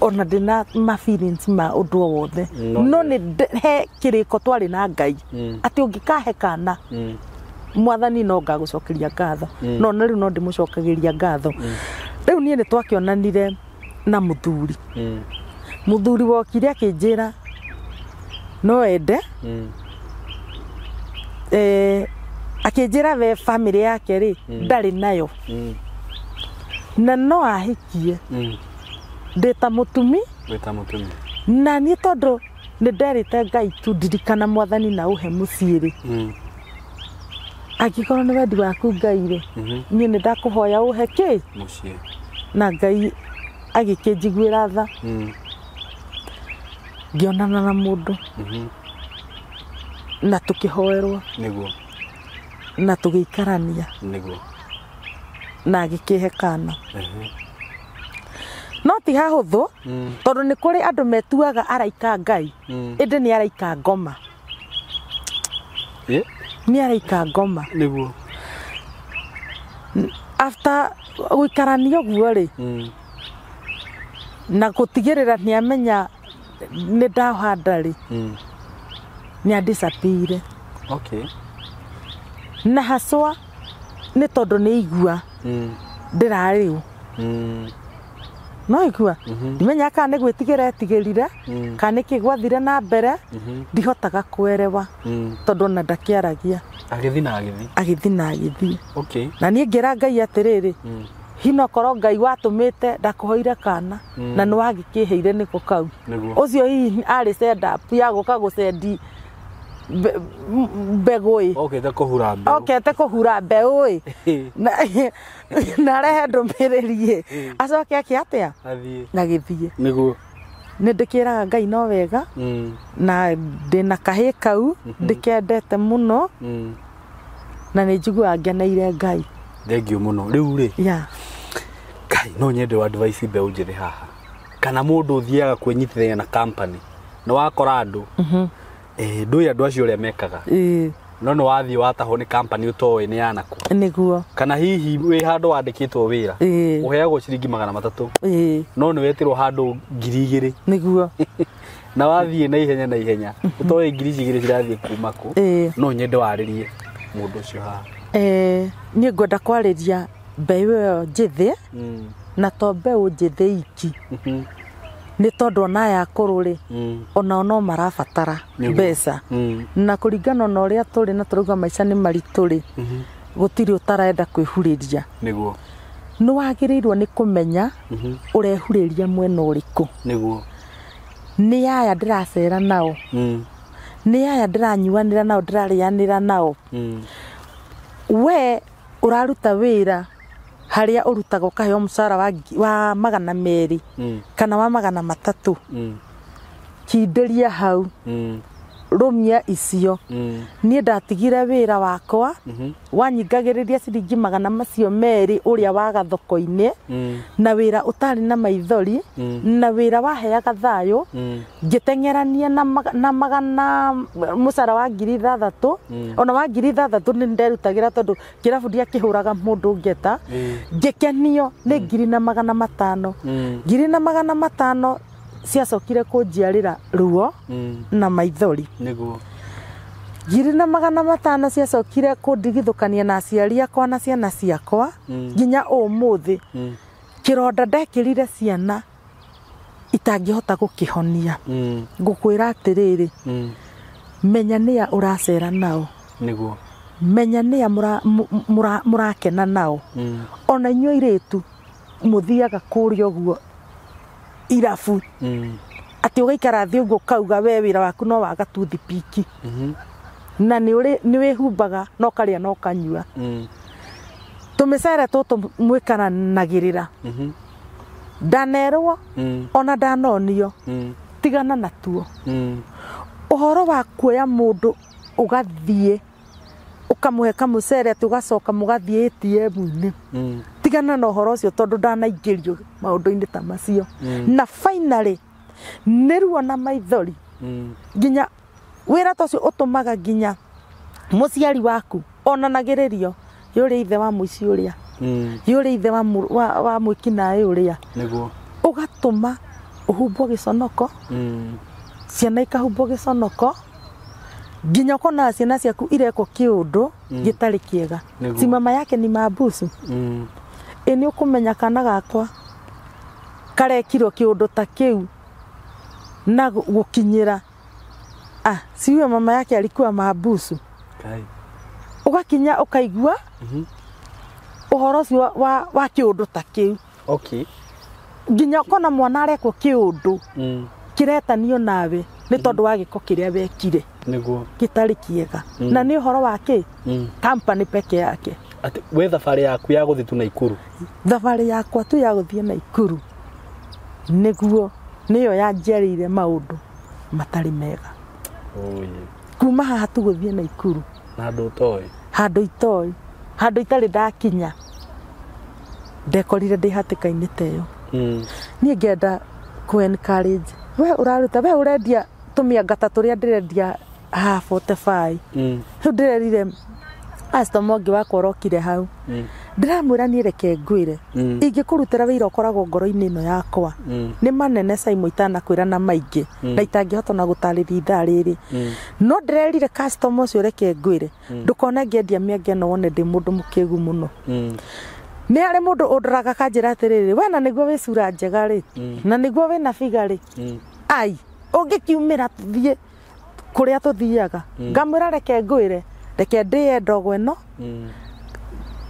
ona ndĩna ma feelings ma ũndũ o wothe, no nĩ he kĩrĩko twarĩ na Ngai atĩ ũngĩkahe kana mwathani no ngagũcokeria ngatho. No na rĩu no ndĩmũcokagĩria ngatho. Rĩu niĩ nĩ twakĩonanire na mũthuri. Mũthuri wokire akĩnjĩra no ende, akĩnjĩra we family yake rĩ ndarĩ nayo, na no ahikie ndĩ ta mũtumi. Na niĩ tondũ nĩ nderĩte Ngai tu ndirikana mwathani na ũhe mũciĩ rĩ, angĩkorwo nĩ wendi waku Ngai rĩ, niĩ nĩ ndakũhoya ũhe kĩ mũciĩ. Na Ngai agĩkĩnjiguĩra tha, ngĩonana na mũndũ na tũkĩhoerwo nĩguo, na tũgĩikarania nĩguo, na agĩkĩhe kana. No ti hahũthũ, tondũ nĩ kũrĩ andũ metuaga araika Ngai, ĩndĩ nĩ araika ngoma. Nĩ araika ngoma. Nĩguo. After gũikarania ũguo rĩ, na gũtigĩrĩra nĩ amenya nĩ ndahanda rĩ, nĩ andisappeaire. Na haswa nĩ tondũ nĩ igua ndĩrarĩu. No igua ndimenya kana nĩ gwĩtigĩra etigĩrire, kana nĩkĩ gwathire na mbere, ndihotaga kwerewa, tondũ ona ndakĩaragia. Agĩthiĩ na agĩthiĩ. Agĩthiĩ na agĩthiĩ. Na niĩ ngĩra Ngai atĩrĩrĩ, hino korwo Ngai watũmĩte ndakũhoire kana, na nĩ wagĩkĩheire nĩko kau. Ũcio hihi arĩ send up ya gũka gũcendi mbegũ ĩ. Okĩte kũhura mbeũ. Okĩte kũhura mbeũ ĩ. Na arehe ndũmĩrĩri ĩ. Acoke ake atĩa? Athiĩ. Na gĩthiĩ. Nĩguo. Nĩ ndĩkĩraga Ngai no wega, na ndĩna kahĩĩ kau ndĩkendete mũno, na nĩ njiguaga ngeneire Ngai. Thengiũ mũno. Rĩu rĩ, Ngai no nyende wa advice mbeũ njĩthĩ haha, kana mũndũ ũthiaga kwĩnyitithania na company, nĩ wakora andũ, ndũĩ andũ acio ũrĩa mekaga, no nĩ wathiĩ watahwo nĩ company ũtoĩ nĩ yanakũ. Nĩguo. Kana hihi wĩ handũ wandĩkĩtwo wĩra, ũheagwo ciringi 300, no nĩ wetirwo handũ 2000. Nĩguo. Na wathiĩ na ihenya na ihenya, ũtoĩ 2000 cirathiĩ kuma kũ. No nyende warĩrie mũndũ ũcio haha. Niĩ ngwenda kwarĩria mbeũ ĩyo njĩthĩ, na to mbeũ njĩthĩ iki, nĩ tondũ ona aya akũrũ rĩ, onao no marabatara mbeca. Na kũringana na ũrĩa tũrĩ na tũrauga maica nĩ maritũ rĩ, gũtirĩ ũtarenda kwĩhurĩria. Nĩguo. Nĩ wagĩrĩirwo nĩ kũmenya ũrehurĩria mwena ũrĩkũ. Nĩguo. Nĩ aya ndĩracera nao, nĩ aya ndĩranyuanĩra nao, ndĩrarĩanĩra nao. We ũraruta wĩra harĩa ũrutaga ũkaheo mũcara wa 200 kana wa 300, kindĩria hau. Rũmia icio. Niĩ ndatigire wĩra wakwa wanyingagĩrĩria ciringi magana macio merĩ ũrĩa waga thoko-inĩ, na wĩra ũtarĩ na maithori, na wĩra waheaga thayũ, ngĩteng'erania na magana mũcara wa 6,000. Ona wa 6,000 nĩ nderutagĩra tondũ kĩrabu ndiakĩhũraga mũndũ ngeta. Ngĩkenio nĩ 1,500. 1,500 ciacokire kũnjiarĩra ruo na maithori. Nĩguo. 1,500 ciacokire kũndigithũkania na aciari akwa na ciana ciakwa nginya ũmũthĩ. Kĩronda ndekĩrire ciana itangĩhota gũkĩhonia. Ngũkwĩra atĩrĩrĩ, menya nĩa ũracera nao. Nĩguo. Menya nĩa mũrakena nao. Ona inyuĩ airĩtu mũthiaga kũrĩa ũguo irabu, atĩ ũgaikara thĩ ũguo ũkauga we wĩra waku no waga toothpick, na nĩ wĩhumbaga no karĩa no kanyua. Tũmĩcere tũtũ mwĩkaranagĩrĩra, ndanerwo ona ndanonio, tigana natuo. Ũhoro wa kuoya mũndũ ũgathiĩ ũkamũhe kamũcere atĩ ũgacoka mũgathiĩ ATM-inĩ, tigana na ũhoro ũcio tondũ ndanaingĩrio maũndũ-inĩ ta macio. Na finally nĩ ruo na maithori, nginya wĩra ta ũcio ũtũmaga nginya mũciari waku onanagĩrĩrio yũrĩa ithe wa mũici ũrĩa, yũrĩa ithe wa mwĩkinaĩ ũrĩa. Nĩguo. Ũgatũma ũhumbwo gĩconoko, ciana ikahumbwo gĩconoko, nginya ũkona ciana ciaku irekwo kĩũndũ gĩtarĩ kĩega. Si mama yake ni mabusu. Ĩ nĩ ũkũmenya kana gakwa karekirwo kĩũndũ ta kĩu na gũkinyĩra, ah, si huyo mama yake alikuwa mabusu. Ũgakinya ũkaigua ũhoro ũcio wa kĩũndũ ta kĩu. Okay. Nginya ũkona mwana arekwo kĩũndũ kĩretanio nawe nĩ tondũ wa gĩko kĩrĩa wekire. Nĩguo. Gĩtarĩ kĩega. Na nĩ ũhoro wa kĩ? Company peke yake. Atĩ we thabarĩ yaku ya gũthiĩ tu Naikuru. Thabarĩ yakwa tu ya gũthiĩ Naikuru nĩguo nĩyo yanjiarĩire maũndũ matarĩ mega. Kuma haha tu gũthiĩ Naikuru. Na handũ ũtoĩ. Handũ itoĩ. Handũ itarĩ ndakinya. Ndekorire ndĩ hatĩka-inĩ ta ĩyo. Niĩ ngenda kũ encourage. We ũraruta, we ũrendia tũmĩanga ta tũrĩa ndĩrendia haha 45. Rĩu ndĩrerire customer ũngĩ wakwa ũrokire hau. Ndĩramwĩra niĩ reke ngwĩre. Ingĩkũrutĩra wĩra ũkoragwo ngoro-inĩ ĩno yakwa. Nĩ manene Simon itanakwĩra na maingĩ. Na itangĩhota na gũtarĩria ithaa rĩrĩ. No ndĩrerire customer ũcio reke ngwĩre. Ndũkone ngĩendia mĩanga ĩno wone ndĩ mũndũ mũkĩgu mũno. Nĩ harĩ mũndũ ũndoraga akanjĩra atĩrĩrĩ, we na nĩguo wĩ cura njega rĩ, na nĩguo wĩna biga rĩ, ai ũngĩkiumĩra tũthiĩ kũrĩa tũthiaga. Ngamwĩra reke ngwĩre, reke ndĩe ndogo ĩno,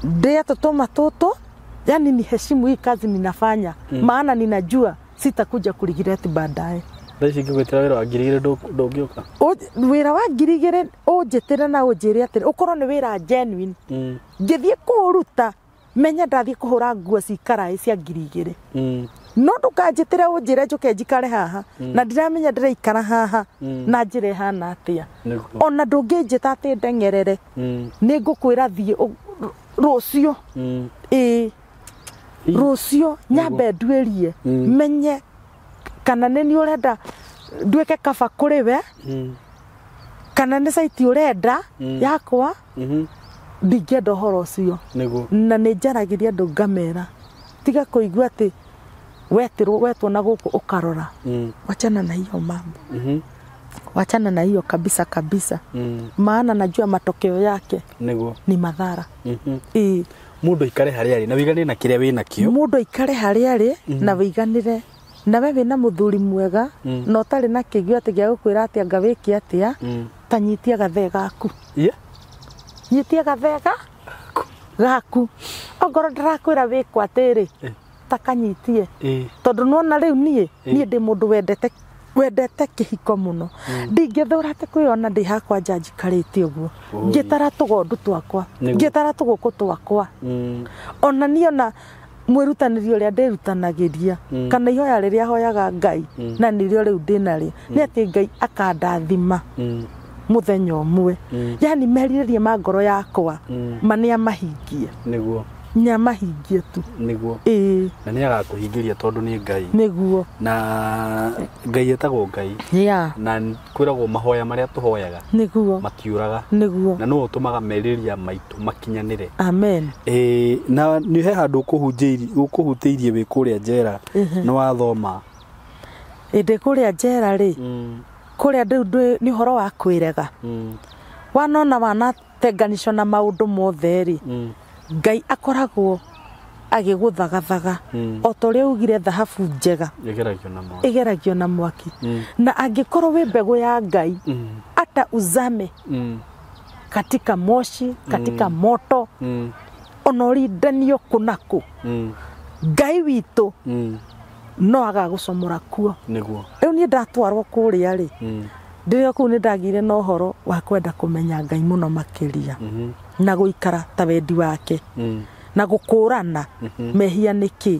ndĩe tũtũma tũtũ, yani ni heshimu hii kazi ninafanya, maana ninajua sitakuja kuregret baadaye. Thaa ici ingĩgwĩtĩra wĩra wa 2,000 ndũngĩũka? Wĩra wa 2,000 ũnjĩtĩre na ũnjĩre atĩrĩ, ũkorwo nĩ wĩra genuine. Ngĩthiĩ kũũruta, menya ndathiĩ kũhũra nguo cikaraĩ cia 2,000. No ndũkanjĩtĩre ũnjĩre njũke njikare haha, na ndiramenya ndĩraikara haha na njĩra ĩhana atĩa. Ona ndũngĩnjĩta atĩ ndeng'erere, nĩ ngũkwĩra thiĩ rũciũ. Ĩĩ, rũciũ nyambe nduĩrie, menye kana nĩ niĩ ũrenda nduĩke kaba kũrĩ we, kana nĩ caiti ũrenda yakwa. Ndingĩenda ũhoro ũcio. Na nĩ njaragĩria andũ ngamera, tiga kũigua atĩ wetĩrwo wetwo na gũkũ ũkarora. Wachana na hiyo mambo. Wachana na hiyo kabisa kabisa. Maana najua matokeo yake ni madhara. Mũndũ aikare harĩa arĩ na wĩiganĩre na kĩrĩa wĩ nakĩo. Mũndũ aikare harĩa arĩ na wĩiganĩre. Na we wĩna mũthuri mwega na ũtarĩ na kĩgio atĩ gĩa gũkwĩra atĩ anga wĩke atĩa, ta nyitia gathee gaku. Nyitia gathee gaku. Ongorwo ndĩrakwĩra wĩkwo atĩrĩ, ta kanyitie. Tondũ nĩwona rĩu niĩ, niĩ ndĩ mũndũ wendete kĩhiko mũno. Ndingĩthũra atĩ kwĩyona ndĩ hakwa nja njikarĩte ũguo. Ngĩtara tũgondu twakwa, ngĩtara tũgũkũ twakwa. Ona niĩ ona Mwĩrutanĩrio ũrĩa ndĩrutanagĩria kana ihoya rĩrĩa hoyaga Ngai na nĩrĩo rĩu ndĩnarĩo nĩ atĩ Ngai akandathima mũthenya ũmwe, yani merirĩria ma ngoro yakwa ma nĩ amahingie. Nĩguo. Nĩ amahingie tu. Nĩguo. Ĩĩ. Na nĩ agakũhingĩria tondũ nĩ Ngai. Nĩguo. Na Ngai etagwo Ngai. Na kwĩragwo mahoya marĩa tũhoyaga Nĩguo. matiũraga. Nĩguo. Na nĩwe ũtũmaga merirĩria maitũ makinyanĩre. Amen. Ĩĩ, na nĩ he handũ ũkũhutĩirie wĩ kũrĩa njera nĩ wathoma. Ĩndĩ kũrĩa njera rĩ, kũrĩa rĩu nĩ ũhoro wa kwĩrega. Wanona wanatenganĩcwo na maũndũ mothe rĩ, Ngai akoragwo agĩgũthagathaga o ta ũrĩa ugire thahabu njega ĩgeragio na mwaki. Ĩgeragio na mwaki. Na angĩkorwo wĩ mbegũ ya Ngai, ata uzame katika moshi, katika moto, ona ũrindanio kũ na kũ, Ngai witũ no agagũcomora kuo. Nĩguo. Rĩu niĩ ndatwarwo kũrĩa rĩ, ndĩrĩ o kũu nĩ ndagĩire na ũhoro wa kwenda kũmenya Ngai mũno makĩria na gũikara ta wendi wake na gũkũrana mehia nĩ kĩ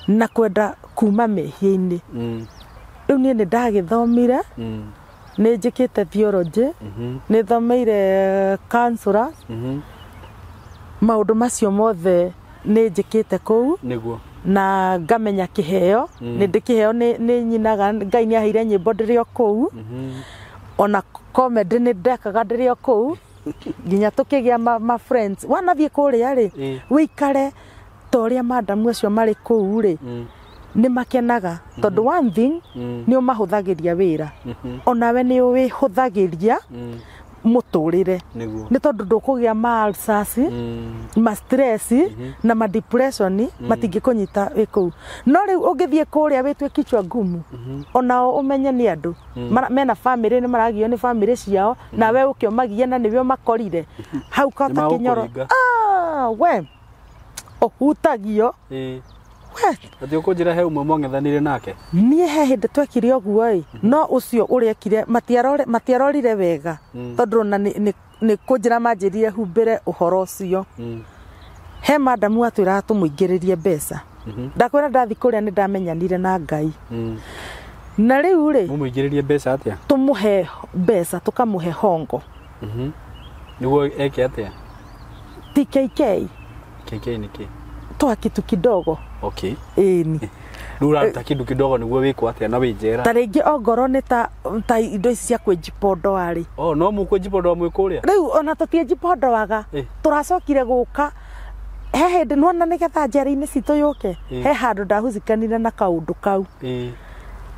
na kwenda kuma mehia-inĩ. Rĩu niĩ nĩ ndagĩthomire, nĩ njĩkĩte theology, nĩ thomeire counselor, maũndũ macio mothe nĩ njĩkĩte kũu. Nĩguo. Na ngamenya kĩheo, nĩ ndĩ kĩheo, nĩ nyinaga, Ngai nĩ aheire nyĩmbo ndĩrĩ o kũu. Ona comedy nĩ ndekaga ndĩrĩ o kũu nginya tũkĩgĩa ma friends. Wanathiĩ kũrĩa rĩ, wĩikare ta ũrĩa madamu acio marĩ kũu rĩ, nĩ makenaga tondũ one thing nĩ ũmahũthagĩria wĩra, onawe nĩ wĩhũthagĩria mũtũrĩre. Nĩguo. Nĩ tondũ ndũkũgĩa ma ulcers, ma stress na ma depression matingĩkũnyita wĩ kũu. No rĩu ũngĩthiĩ kũrĩa wĩtue kichwa ngumu, onao ũmenye nĩ andũ mena family, nĩ maragio nĩ family ciao, nawe ũke ũmagie na nĩwe ũmakorire hau kota kĩnyoro. Nĩmagũkũringa. Ah, we ũhutagio. We. Atĩ ũkũnjĩra he ũmwe mwang'ethanĩire nake? Niĩ he hĩndĩ twekire ũguo ĩ, no ũcio ũrĩa ekire matiarorire wega, tondũ ona nĩ kũnjĩra manjĩrire humbĩre ũhoro ũcio. He madamu atwĩraga tũmũingĩrĩrie mbeca. Ndakwĩra ndathi kũrĩa nĩ ndamenyanire na Ngai. Na rĩu rĩ, Mũmũingĩrĩrie mbeca atĩa? Tũmũhe mbeca, tũkamũhe hongo. Nĩguo eke atĩa? TKK. KK nĩ kĩ? Toa kitu kidogo. Okay. Ĩni. Rĩu ũraruta kĩndũ kidogo nĩguo wĩkwo atĩa na wĩ njera? Ta rĩngĩ ongorwo nĩ ta indo ici cia kwĩnjipondoa rĩ. Oh, no mũkwĩnjipondoa mwĩ kũrĩa? Rĩu ona tũtiĩnjipondoaga, tũracokire gũka he hĩndĩ nĩwona nĩgetha njera-inĩ citũ yũke, he handũ ndahucikanire na kaũndũ kau,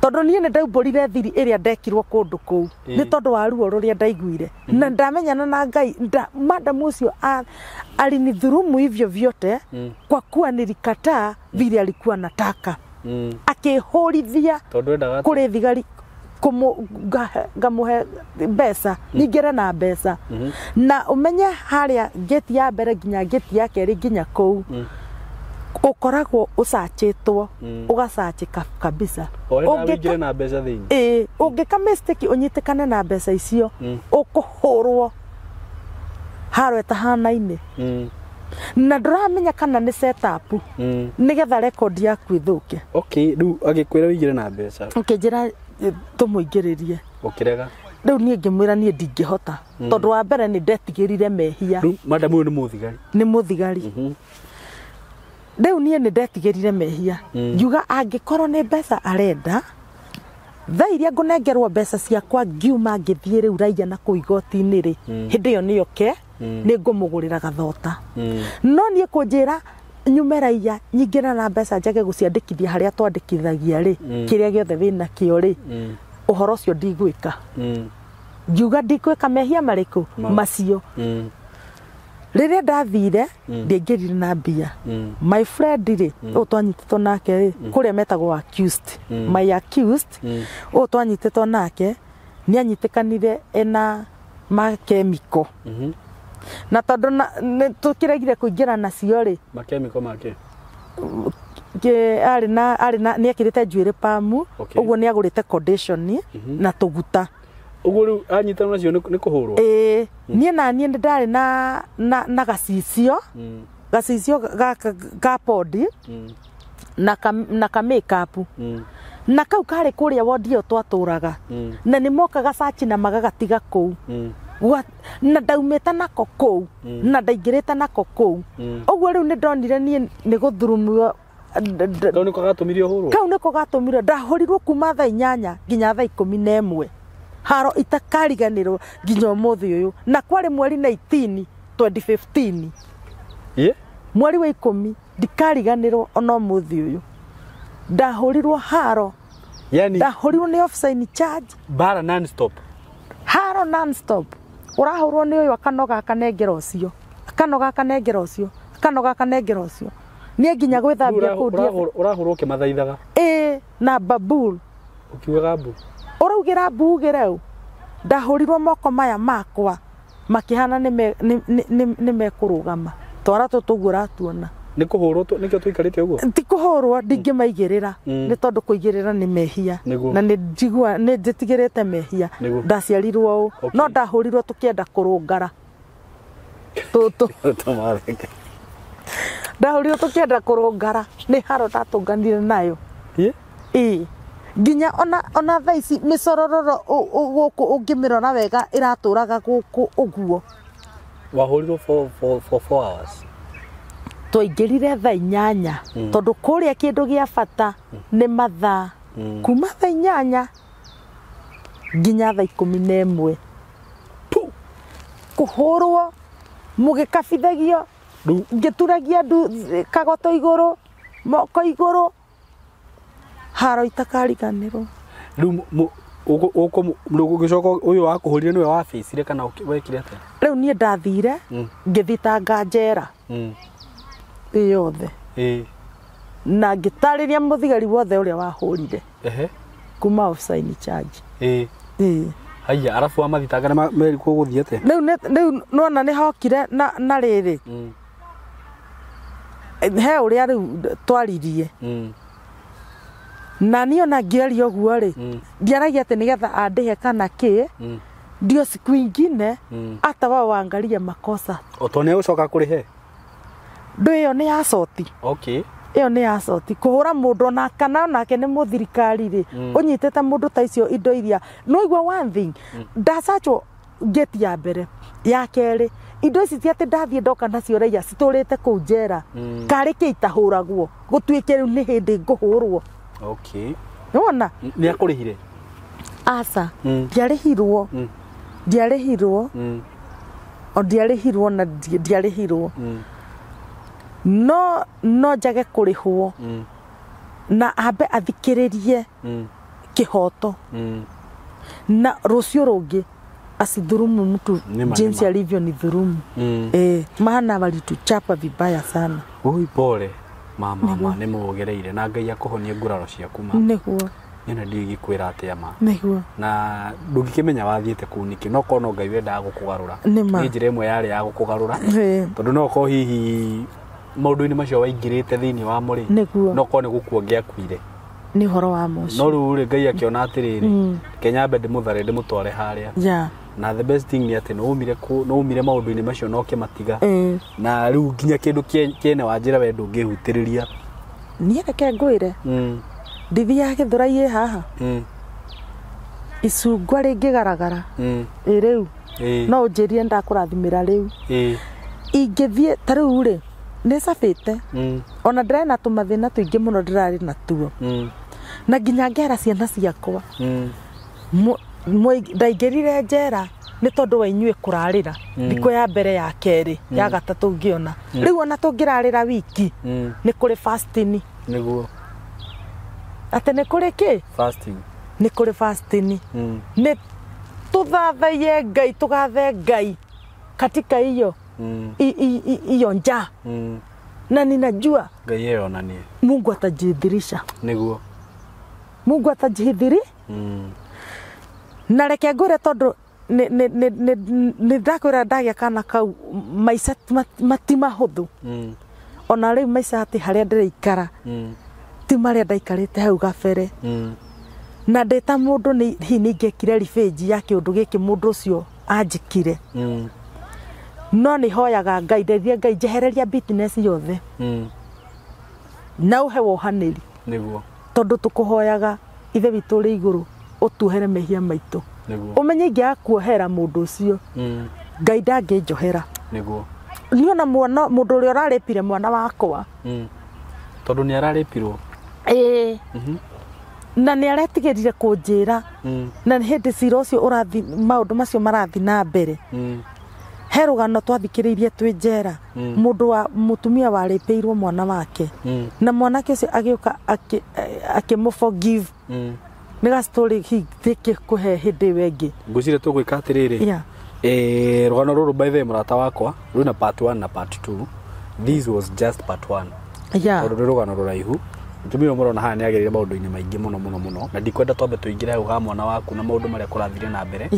tondũ niĩ nĩ ndaumbũrire thiri ĩrĩa ndekirwo kũndũ kũu nĩ tondũ wa ruo rũrĩa ndaiguire na ndamenyana na Ngai. Madamu ũcio alinidhurumu hivyo vyote kwa kuwa nilikataa vile alikuwa nataka, akĩhũrithia Tondũ endaga atĩa? Kũrĩ thigari ngamũhe mbeca nyingĩre na mbeca, na ũmenye harĩa ngĩti ya mbere nginya ngĩti ya kerĩ nginya kũu ũkoragwo ũcacĩtwo, ũgacacĩka kabisa. O endaga Ũngĩka wĩingĩre na mbeca thĩinĩ? Ĩĩ, ũngĩka mistake ũnyitĩkane na mbeca icio, ũkũhũrwo haro ĩtahanaine na ndũramenya kana nĩ setup nĩgetha record yaku ĩthũke. Okay, rĩu agĩkwĩra wĩingĩre na mbeca? Ũkĩnjĩra tũmũingĩrĩrie. Ũkĩrega? Rĩu niĩ ngĩmwĩra niĩ ndingĩhota, tondũ wa mbere nĩ ndetigĩrire mehia. Rĩu madamu ũyũ nĩ mũthigari? Nĩ mũthigari. Rĩu niĩ nĩ ndetigĩrire mehia, ngiuga angĩkorwo nĩ mbeca arenda, thaa iria ngũnengerwo mbeca ciakwa ngiuma ngĩthiĩ rĩu raia na kũu igoti-inĩ rĩ, hĩndĩ ĩyo nĩyo ke nĩ ngũmũgũrĩra gathota. No niĩ kũnjĩra nyume raia nyingĩre na mbeca njage gũciandĩkithia harĩa twandĩkithagia rĩ, kĩrĩa gĩothe wĩnakĩo rĩ, ũhoro ũcio ndigwĩka. Ngiuga ndikwĩka mehia marĩkũ macio. Rĩrĩa ndathire ndiaingĩrire na mbia. My friend rĩ, ũyũ twanyitĩtwo nake rĩ, kũrĩa metagwo accused, my accused, ũyũ twanyitĩtwo nake nĩ anyitĩkanire ena makemiko, na tondũ nĩ tũkĩregire kũingĩra nacio rĩ. Makemiko make? Arĩ na nĩ ekĩrĩte njuĩrĩ pamu. Ũguo nĩ agũrĩte condition na tũguta. Ũguo rĩu anyitana nacio nĩ kũhũrwo? Ĩĩ, niĩ na niĩ nĩ ndarĩ na gacicio. Gacicio gaka ga podi na ka make-up na kau karĩ kũrĩa wondi ĩyo twatũraga na nĩ mokaga sachi na magagatiga kũu na ndaumĩte nako kũu na ndaingĩrĩte nako kũu ũguo rĩu nĩ ndonire niĩ nĩ gũthurumio. Kau nĩko gatũmire ũhũrwo? Kau nĩko gatũmire ndahũrirwo kuma thaa 8 nginya thaa 11 haro itakariganĩrwo nginya ũmũthĩ ũyũ na kwarĩ mweri 19 2015. Ye? Mweri wa 10 ndikariganĩrwo ona ũmũthĩ ũyũ ndahũrirwo haro. Yani ndahũrirwo nĩ officer in charge. Bara non stop. Haro non stop. Ũrahũrwo nĩ ũyũ akanoga akanengera ũcio. Akanoga akanengera ũcio. Akanoga akanengera ũcio. Niĩ nginya gwĩthambia kũu ndiathi. Ũrahũrwo ũkĩmathaithaga? Ĩĩ, na babul. Ũkiugaga mbu? Ũraugĩra mbu ugĩre ũ? Ndahũrirwo moko maya makwa makĩhana nĩ mekũrũgama. Twara tũtũ ũguo ũratuona. Nĩ kũhũrwo nĩkĩo tũikarĩte ũguo? Ti kũhũrwo ndingĩmaigĩrĩra nĩ tondũ kũigĩrĩra nĩ mehia na nĩ njigua nĩ njĩtigĩrĩte mehia. Ndaciarirwo ũũ no ndahũrirwo tũkĩenda kũrũngara. Tũtũ. Ndahũrirwo tũkĩenda kũrũngara nĩ haro ndatũnganire nayo. Ĩĩ. Nginya ona thaa ici mĩcorororo gũkũ ũngĩmĩrora wega ĩratũraga gũkũ ũguo. Wahũrirwo for 4 hours. Twaingĩrire thaa 8 tondũ kũrĩa kĩndũ gĩa bata nĩ mathaa kuma thaa 8 nginya thaa 11. Kũhũrwo mũgĩkabithagio ngĩturagia ndu kagoto igũrũ moko igũrũ haro itakariganĩrwo. Rĩu ũgĩcoka ũyũ wakũhũrire nĩwe wabĩcire kana wekire atĩa? Rĩu niĩ ndathire ngĩthitanga njera yothe na ngĩtarĩria mũthigari wothe ũrĩa wahũrire kuma officer in charge. Haya, arabu wamathitanga nĩ merikwo gũthiĩ atĩa? Rĩu nĩwona nĩ hokire na rĩrĩ he ũrĩa rĩu twaririe na niĩ ona ngĩaria ũguo rĩ ndiaragia atĩ nĩgetha andĩhe kana kĩ ndio siku ingine hata wao waangalie makosa. O to nĩ egũcoka kũrĩhe? Ndũ ĩyo nĩ ya coti. Okay. Ĩyo nĩ ya coti kũhũra mũndũ ona kana onake nĩ mũthirikari rĩ ũnyitĩte mũndũ ta icio indo iria no igua one thing ndacachwo gate ya mbere ya kerĩ indo ici ti atĩ ndathiĩ ndoka nacio raia citũrĩte kũu njera karĩ kĩ itahũragwo gũtuĩke rĩu nĩ hĩndĩ ngũhũrwo. Okay. Nĩwona? Nĩ akũrĩhire? Aca. Ndiarĩhirwo. Ndiarĩhirwo. O ndiarĩhirwo na ndiarĩhirwo. No njage kũrĩhwo na ambe athikĩrĩrie kĩhoto na rũciũ rũngĩ asidhurumu mtu jinsi alivyo ni dhurumu. Maana walituchapa vibaya sana. Oi pole mama ma nĩ mũgereire na Ngai akũhonie nguraro ciaku ma. Nĩguo. Nĩ ndigĩkwĩra atĩa ma. Nĩguo. Na ndũngĩkĩmenya wathiĩte kũu nĩkĩ no korwo no Ngai wendaga gũkũgarũra. Nĩ njĩra ĩmwe yarĩ ya gũkũgarũra. Tondũ no korwo hihi maũndũ-inĩ macio waingĩrĩte thĩinĩ wamo rĩ no korwo nĩ gũkua ũngĩakuire. Nĩ ũhoro wa mũciĩ. No rĩu rĩ Ngai akĩona atĩrĩrĩ reke nyambe ndĩmũthare ndĩmũtware harĩa. Na the best thing nĩ atĩ nĩ umire maũndũ-inĩ macio na ũkĩmatiga. Na rĩu nginya kĩndũ kĩene wanjĩra we ndũngĩhutĩrĩria. Niĩ reke ngwĩre. Ndithiaga Gĩthũrai ĩ haha. Icungwa rĩngĩgaragara. Ĩ rĩu. No ũnjĩrie ndakũrathimĩra rĩu. Ingĩthiĩ ta rĩu rĩ nĩ cabĩte. Ona ndĩrarĩ na tũmathĩna tũingĩ mũno ndĩrarĩ natuo. Na nginya ngera ciana ciakwa. Ndaingĩrire njera nĩ tondũ wa inyuĩ kũrarĩra thikũ ya mbere ya kerĩ ya gatatũ ngĩona rĩu ona tũngĩrarĩra wiki nĩ kũrĩ fasting. Nĩguo atĩ nĩ kũrĩ kĩ fasting nĩ kũrĩ fasting nĩ tũthathaiye Ngai tũgathe Ngai katika hiyo hiyo njaa na ninajua Ngai eyonanie Mungu atajidhihirisha. Nĩguo Mungu atajidhihiri na reke ngwĩre tondũ nĩ ndakwĩra ndagĩa kana kau maica mati mahũthũ. Ona rĩu maica atĩ harĩa ndĩraikara ti marĩa ndaikarĩte hau gabere. Na ndĩ ta mũndũ hihi nĩ ingĩekire revenge ya kĩũndũ gĩkĩ mũndũ ũcio anjĩkire. No nĩ hoyaga Ngai ndeithie Ngai njehereria bitterness yothe. Na ũhe wohanĩri. Nĩguo. Tondũ tũkũhoyaga Ithe witũ ũrĩ igũrũ ũtuohere mehia maitũ. Nĩguo. Ũmenye ingĩaga kuohera mũndũ ũcio. Ngai ndangĩnjohera. Nĩguo. Niĩ ona mwana mũndũ ũrĩa ũrarĩpire mwana wakwa. Tondũ nĩ ararĩpirwo. Ĩĩ. Na nĩ aretigĩrire kũnjĩra. Na nĩ hĩndĩ cira ũcio ũrathi maũndũ macio marathi na mbere. He rũgano twathikĩrĩirie twĩ njera. Mũndũ wa mũtumia warĩpĩirwo mwana wake. Na mwanake ũcio agĩũka akĩmũ forgive. Nĩ ga story thĩkĩ kũhe hĩndĩ ĩyo ĩngĩ. Ngwĩciria tũgwĩka atĩrĩrĩ. Rũgano rũrũ by the way mũrata wakwa rwĩna part 1 na part 2. This was just part 1. Tondũ nĩ rũgano rũraihu. Mũtumia ũyũ mũrona haha nĩ agereire maũndũ-inĩ maingĩ mũno mũno mũno, na ndikwenda twambe tũingĩre hau ha mwana waku na maũndũ marĩa kũrathire na mbere.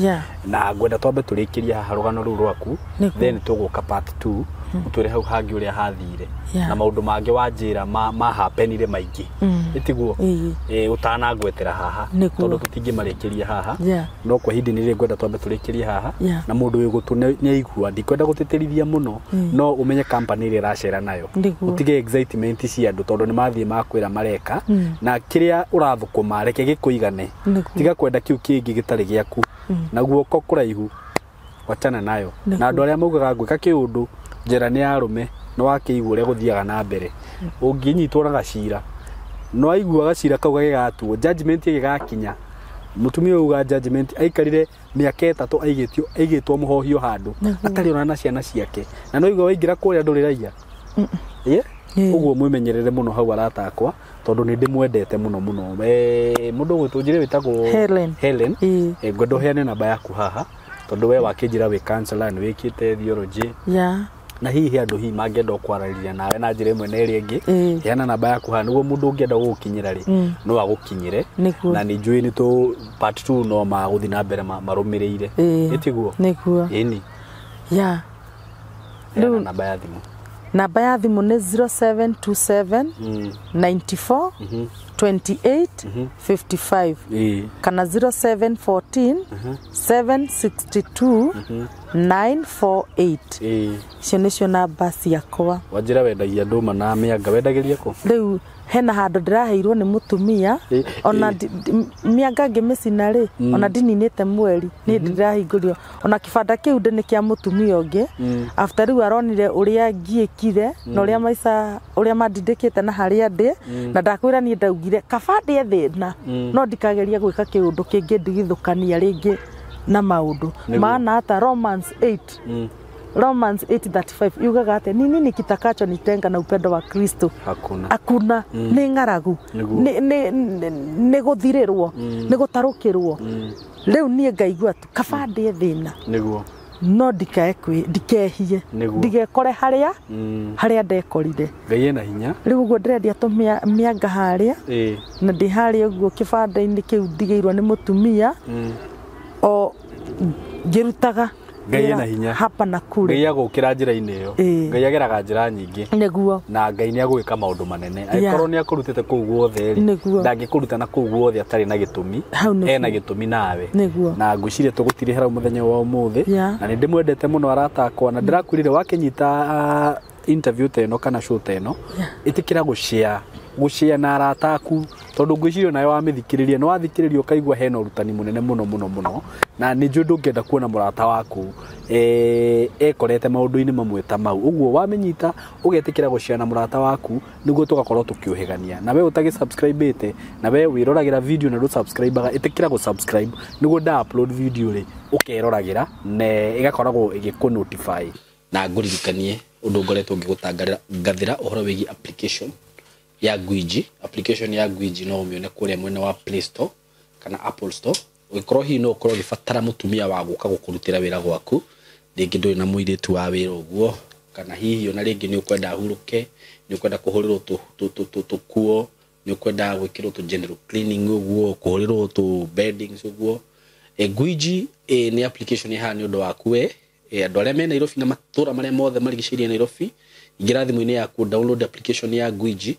Na ngwenda twambe tũrĩkĩrie haha rũgano rũu rwaku. Then tũgũka part 2 ũtwĩre hau hangĩ ũrĩa hathire. Na maũndũ mangĩ wanjĩra ma happenire maingĩ. Ĩtiguo? Ĩĩ. Ũtanangwetera haha. Nĩguo. Tondũ tũtingĩmarĩkĩria haha. No kwa ihinda nĩ ngwenda twambe tũrĩkĩrie haha. Na mũndũ wĩ gũtũ nĩ aigua, ndikwenda gũtĩtĩrithia mũno, no ũmenye company ĩrĩa ĩracera nayo. Nĩguo. Ũtige excitement cia andũ tondũ nĩ mathiĩ makwĩra mareka. Na kĩrĩa ũrathũkũma reke gĩkũigane. Nĩguo. Tiga kwenda kĩu kĩngĩ gĩtarĩ gĩaku. Na guoko kũraihu wachana nayo. Na andũ arĩa maugaga ngwĩka kĩũndũ njera nĩ ya arũme, nĩ wakĩigua ũrĩa gũthiaga na mbere. Ũngĩnyitwo na gacira, no aigua gacira kau gagĩgatuo, judgment ĩgĩgakinya. Mũtumia ũyũ uga judgment aikarire mĩaka 3 aigĩtio aigĩtwo mũhohio handũ atarĩ ona na ciana ciake. Na no igua waingĩra kũrĩa ndũrĩ raia. Ũguo mwĩmenyerere mũno hau arata akwa tondũ nĩ ndĩmwendete mũno mũno. Mũndũ ũgwĩtwo njĩre wĩtagwo Helen. Helen. Ĩĩ. Ngwenda ũheane namba yaku haha tondũ we wakĩnjĩra wĩ counselor, nĩ wĩkĩte theology. Na hihi andũ hihi mangĩenda kwaranĩria nawe na njĩra ĩmwe na ĩrĩa ĩngĩ, heana namba yaku haha nĩguo mũndũ ũngĩenda gũgũkinyĩra rĩ, no agũkinyĩre. Nĩguo. Na nĩ njũĩ nĩ tũ part 2 no magũthiĩ na mbere marũmĩrĩire. Ĩtiguo? Nĩguo. Ĩni. Heana namba ya thimũ. Namba ya thimũ nĩ 0727 94 28 55. Kana 0714 762 948. Icio nĩcio namba ciakwa. Wanjĩra wendagia ndũma na mĩanga, wendagĩria kũ? Rĩu hena handũ ndĩraheirwo nĩ mũtumia, ona mĩanga ngĩmĩcina rĩ, ona ndininĩte mweri nĩ ndĩrahingũrio, ona kĩbanda kĩu ndĩ nĩ kĩa mũtumia ũngĩ. After rĩu aronire ũrĩa ngiĩkire na ũrĩa maica ũrĩa mandindĩkĩte na harĩa ndĩ, na ndakwĩra niĩ ndaugire kaba ndĩe thĩna no ndikageria gwĩka kĩũndũ kĩngĩ ndigithũkania rĩngĩ na maũndũ. Maana hata Romans 8 Romans 8:35 yugaga atĩ ni nini kitakacho nitenga na upendo wa Kristo? Hakuna. Hakuna. Nĩ ng'aragu, nĩ gũthirĩrwo, nĩ gũtarũkĩrwo. Rĩu niĩ ngaigua tu kaba ndĩe thĩna. Nĩguo. No ndikehie, ndigekore harĩa harĩa ndekorire. Ngai ena hinya. Rĩu ũguo ndĩrendia tũmĩanga harĩa, na ndĩ harĩa ũguo kĩbanda-inĩ kĩu ndigĩirwo nĩ mũtumia, o ngĩrutaga Ngai ena hinya. Hapa na kule. Ngai agũkĩra njĩra-inĩ ĩyo. Ngai ageraga njĩra nyingĩ. Nĩguo. Na Ngai nĩ agwĩka maũndũ manene. Angĩkorwo nĩ akũrutĩte kũu guothe rĩ, ndangĩkũruta na kũu guothe atarĩ na gĩtũmi. Hau nĩguo. Ena gĩtũmi nawe. Nĩguo. Na ngwĩciria tũgũtirĩhĩra mũthenya wa ũmũthĩ. Na nĩ ndĩmwendete mũno arata akwa, na ndĩrakwĩrire wakĩnyita interview ta ĩno kana show ta ĩno, ĩtĩkĩra gũshare, gũshare na arata aku, tondũ ngwĩciria nawe wamĩthikĩrĩria, nĩ wathikĩrĩria ũkaigua hena ũrutani mũnene mũno mũno mũno, na nĩ njũĩ ndũngĩenda kuona mũrata waku ekorete maũndũ-inĩ mamwe ta mau. Ũguo wamĩnyita ũgetĩkĩra gũshare na mũrata waku nĩguo tũgakorwo tũkĩũhĩgania. Na we ũtagĩ subscribe-ĩte, na we wĩroragĩra video na ndũ-subscribe-aga, ĩtĩkĩra gũ-subscribe nĩguo nda upload video rĩ ũkeroragĩra na ĩgakoragwo ĩgĩkũ notify. Na ngũririkanie ũndũ ngoretwo ngĩgũtangathĩra ũhoro wĩgiĩ application ya Gwiji. Application ya Gwiji no ũmĩone kũrĩa mwena wa Play Store kana Apple Store. Ũngĩkorwo hihi no ũkorwo ũgĩbatara mũtumia wa gũka gũkũrutĩra wĩra gwaku, rĩngĩ ndũrĩ na mũirĩtu wa wĩra ũguo, kana hihi ona rĩngĩ nĩ ũkwenda ahurũke, nĩ ũkwenda kũhũrĩrwo tũkuo, nĩ ũkwenda gwĩkĩrwo tũ general cleaning ũguo, kũhũrĩrwo tũ beddings ũguo. Gwiji nĩ application ĩhaha nĩ ũndũ waku we. Andũ arĩa me Nairobi na matũra marĩa mothe marigicĩirie Nairobi, ingĩra thimũ-inĩ yaku, download application ya Gwiji,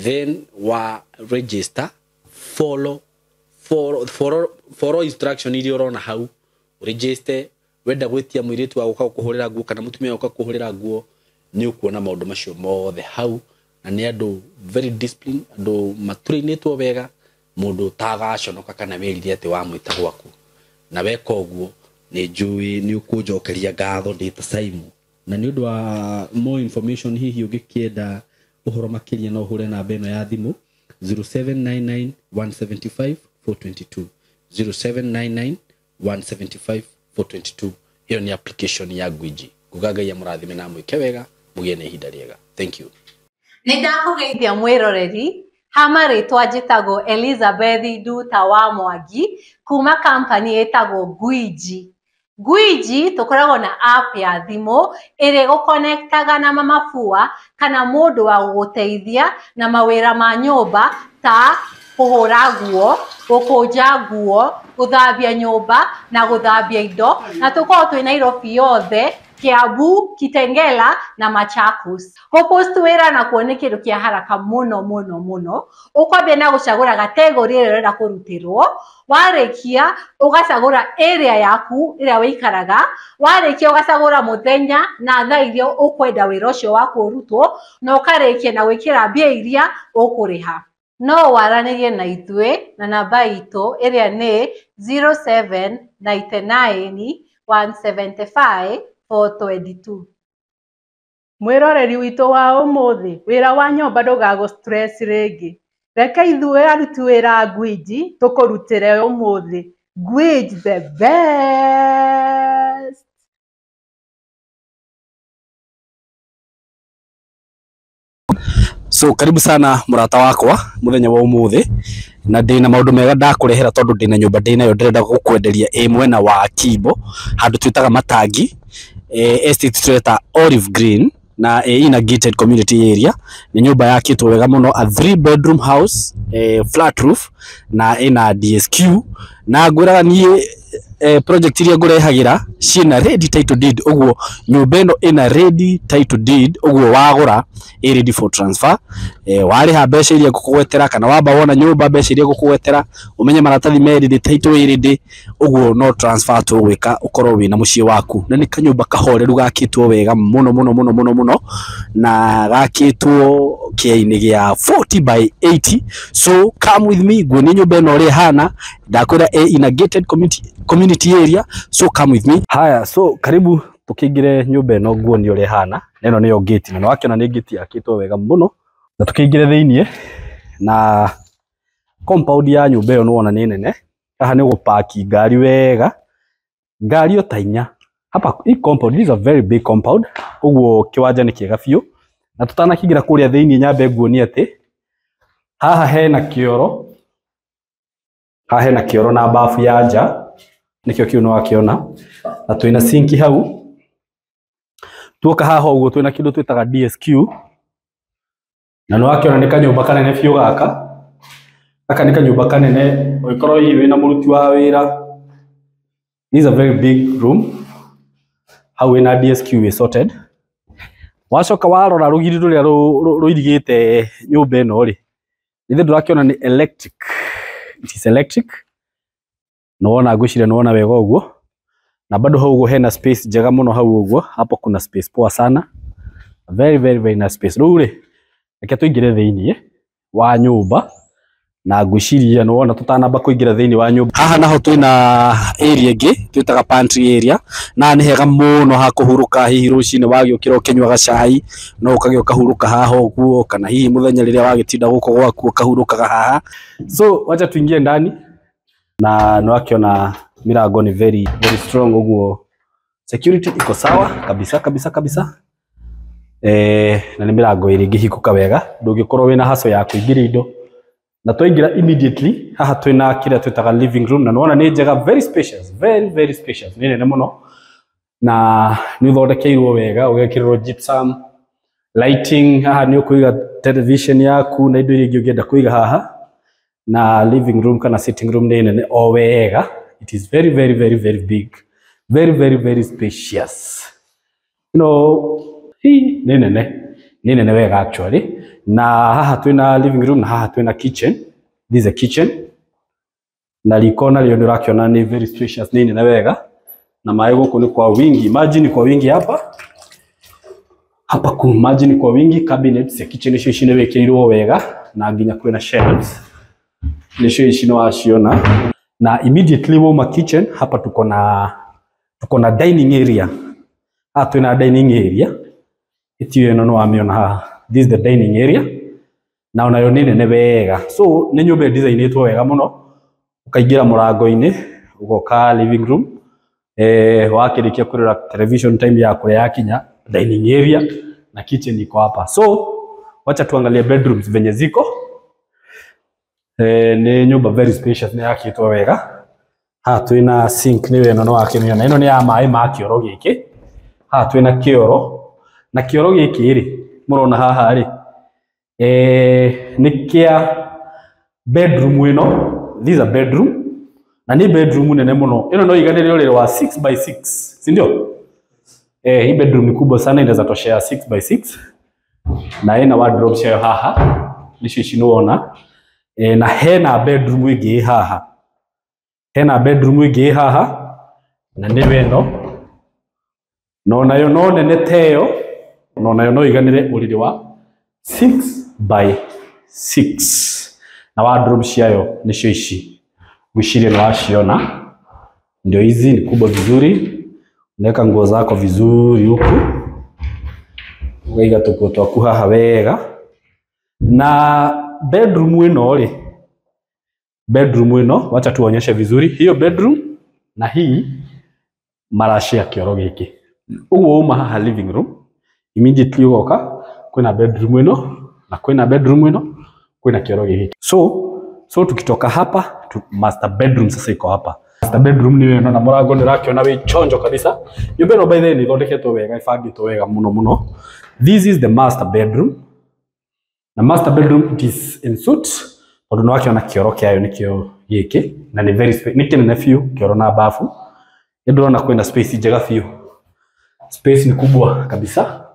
then wa register, follow instruction iria ũrona hau, register, Wenda gwĩtia mũirĩtu wa gũka gũkũhũrĩra nguo kana mũtumia wa gũka gũkũhũrĩra nguo, nĩ ũkuona maũndũ macio mothe hau. Na nĩ andũ very disciplined, andũ matũrĩinĩtwo wega, mũndũ ũtagaconoka kana wĩrire atĩ wamwĩta gwaku. Na weka ũguo nĩ njũĩ nĩ ũkũnjokeria ngatho ndĩ ta Simon. Na nĩ ũndũ wa more information, hihi ũngĩkĩenda ũhoro makĩria, no ũhũre namba ĩno ya thimũ 0799 175 422, 0799 175 422. Ĩyo nĩ application ya Gwiji. Nguga Ngai amũrathime na amwĩke wega, mũgĩe na ihinda rĩega. Thank you. Nĩ ndakũgeithia mwĩroreri, ha marĩtwa njĩtagwo Elizabeth Nduta wa Mwangi kuma kampani ĩtagwo Gwiji. Gwiji tũkoragwo na app ya thimũ ĩrĩa ĩgũkonektaga na mamabua kana mũndũ wa gũgũteithia na mawĩra ma nyũmba ta kũhũra nguo, gũkũnja nguo, gũthambia nyũmba na gũthambia indo, na tũkoragwo twĩ Nairobi yothe, Kiambu, Kitengela na Machakos. Gũpost wĩra nakuo nĩ kĩndũ kĩa haraka mũno mũno mũno. Ũkwambia na gũcagũra category ĩrĩa ũrenda kũrutĩrwo, warĩkia ũgacagũra area yaku ĩrĩa wĩikaraga, warĩkia ũgacagũra mũthenya na thaa iria ũkwenda wĩra ũcio waku ũrutwo, na ũkarĩkia na gwĩkĩra mbia iria ũkũrĩha. No waranĩrie na ithuĩ na namba itũ ĩrĩa nĩ 0799 175 422. Mwĩroreri witũ wa ũmũthĩ, wĩra wa nyũmba ndũgagũ stress rĩngĩ. Reke ithuĩ aruti wĩra a Gwiji tũkũrutĩre ũmũthĩ. Gwiji the best. So karibu sana mũrata wakwa mũthenya wa ũmũthĩ, na ndĩna maũndũ mega ndakũrehera tondũ ndĩna nyũmba ndĩnayo ndĩrenda gũkwenderia ĩ mwena wa Kimbo, handũ twĩtaga Matangi, estate tũreta Olive Green, na ina gated community area. Nĩ nyũmba yakĩtwo wega mũno, a 3 bedroom house, flat roof, na ĩna DSQ. Na ngwĩraga niĩ project iria ngũrehagĩra ciĩna ready title deed, ũguo nyũmba ĩno ĩna ready title deed, ũguo wagũra ĩ ready for transfer. Warĩha mbeca iria ngũkũgwetera, kana wamba wona nyũmba mbeca iria ngũkũgwetera, ũmenye maratathi me ready, title ĩ ready, ũguo no transfer tũgwĩka ũkorwo wĩna mũciĩ waku. Na nĩ kanyũmba kahoreru gakĩtwo wega mũno mũno mũno mũno mũno, na gakĩtwo kĩainĩ gĩa 40 by 80. So come with me nguonie nyũmba ĩno ũrĩa ĩhana. Ndakwĩra ĩ in a gated community area, so come with me. Haya, so karibu tukingire nyũmba ĩno nguonie ũrĩa ĩhana. Na ĩno nĩyo gate, na nĩwakĩona nĩ gate yakĩtwo wega mũno. Na tukĩingĩre thĩiniĩ, na compound ya nyũmba ĩyo nĩwona nĩ nene. Haha nĩ ũgũpaki ngari wega, ngari o ta inya hapa. Hii compound, this is a very big compound, ũguo kĩwanja nĩ kĩega biũ. Na tũtanakĩingĩra kũrĩa thĩiniĩ, nyambe nguonie atĩ haha hena kĩoro, haha hena kĩoro na bafu ya nja, nĩkĩo kĩu nĩwakĩona. Na twĩna sinki hau. Tuoka haha ũguo twĩna kĩndũ twĩtaga DSQ, na nĩwakĩona nĩ kanyũmba kanene biũ gaka. Gaka nĩ kanyũmba kanene, ũngĩkorwo hihi wĩna mũruti wa wĩra. This is a very big room. Hau wĩna DSQ wĩ sorted. Wacoka warora rũgiri rũrĩa rũirigĩte nyũmba ĩno rĩ, ithe ndũrakĩona nĩ electric. It is electric. Nĩwona, ngwĩciria nĩwona wega ũguo. Na bado hau ũguo hena space njega mũno hau ũguo. Hapo kuna space poa sana. Very very very nice space. Rĩu rĩ, reke tũingĩre thĩiniĩ wa nyũmba, na ngwĩciria nĩwona tũtanamba kũingĩra thĩiniĩ wa nyũmba. Haha naho twĩna area ĩngĩ twĩtaga pantry area, na nĩ hega mũno ha kũhurũka. Hihi rũcinĩ wagĩũkĩra ũkĩnyuaga cai, no ũkagĩa ũkahurũka haha ũguo, kana hihi mũthenya rĩrĩa wagĩtinda gũkũ gwaku ũkahurũkaga haha. So wacha tuingie ndani, na nĩwakĩona milango ni very very strong, ũguo security iko sawa kabisa kabisa kabisa. Na nĩ mĩrango ĩrĩ ĩngĩhingũka wega, ndũngĩkorwo wĩna haco ya kũingĩria indo. Na twaingĩra immediately haha twĩna kĩrĩa twĩtaga living room, na nĩwona nĩ njega, very spacious, very very spacious, nĩ nene mũno, na nĩ ũthondekeirwo wega, ũgekĩrĩrwo gypsum lighting. Haha nĩ ũkũiga television yaku na indo iria ingĩ ũngĩenda kũiga haha. Na living room kana sitting room nĩ nene o wega. It is very very very very big, very very very spacious. Hii nĩ nene, nĩ nene wega actually. Na haha twĩna living room, na haha twĩna kitchen. This is a kitchen, na riko narĩo nĩ ũrakĩona nĩ very spacious, nĩ nene wega. Na maĩ gũkũ nĩ kwa wingi, maji ni kwa wingi hapa hapa, ku maji ni kwa wingi. Cabinets ya kitchen icio ici nĩ wĩkĩrĩirwo wega na nginya kwĩna shelves, nĩcio ici nĩ waciona. Na immediately wauma kitchen hapa tuko na dining area. Haha twĩna dining area ĩtio ĩno nĩ wamĩona haha. This is the dining area, na onayo nĩ nene wega. So nĩ nyũmba ĩdesignĩtwo wega mũno. Ũkaingĩra mũrango-inĩ, ũgoka living room, wakĩrĩkia kũrora television, time ya kũrĩa yakinya, dining area na kitchen iko hapa. So wacha tuangalie bedrooms venye ziko. Nĩ nyũmba very spacious, nĩ yakĩtwo wega. Haha twĩna sink, nĩyo ĩno nĩ wakĩmĩona, ĩno nĩ ya maĩ ma kĩoro gĩkĩ. Haha twĩna kĩoro, na kĩoro gĩkĩ rĩ mũrona haha rĩ, nĩ kĩa bedroom ĩno. This is a bedroom, na nĩ bedroom nene mũno. Ĩno no iganĩre ũrĩrĩ wa 6 by 6, si ndio? Hii bedroom ni kubwa sana, inaweza toshea 6 by 6, na ĩna wardrobe ciayo haha, nĩcio ici nĩwona. Na hena bedroom ĩngĩ ĩ haha, hena bedroom ĩngĩ ĩ haha, na nĩyo ĩno, na onayo no nene ta ĩyo, na onayo no iganĩre ũrĩrĩ wa 6 by 6, na wardrobe ciayo nĩcio ici, ngwĩciria nĩ waciona. Ndio hizi, ni kubwa vizuri, unaweka nguo zako vizuri huku, ukaiga tũkuo twaku haha wega. Na bedroom ĩno rĩ, bedroom ĩno, wacha tuonyeshe vizuri hiyo bedroom, na hii marashare kĩoro gĩkĩ. Ũguo uma haha living room, immediately ũgoka kwĩna bedroom ĩno, na kwĩna bedroom ĩno, kwĩna kĩoro gĩkĩ. So tukitoka hapa tu, master bedroom sasa iko hapa. Master bedroom nĩ ĩno, na mũrango nĩ ũrakĩona wĩ chonjo kabisa. Nyũmba ĩno by the way nĩ ĩthondeketwo wega, ĩbangĩtwo wega mũno mũno. This is the master bedroom, na master bedroom, it is en suite, tondũ nĩ wakĩona kĩoro kĩayo nĩkĩo gĩkĩ, na nĩ very nĩ kĩnene biũ, kĩoro na bafu. Nĩ ndĩrona kwĩna space njega biũ, space ni kubwa kabisa.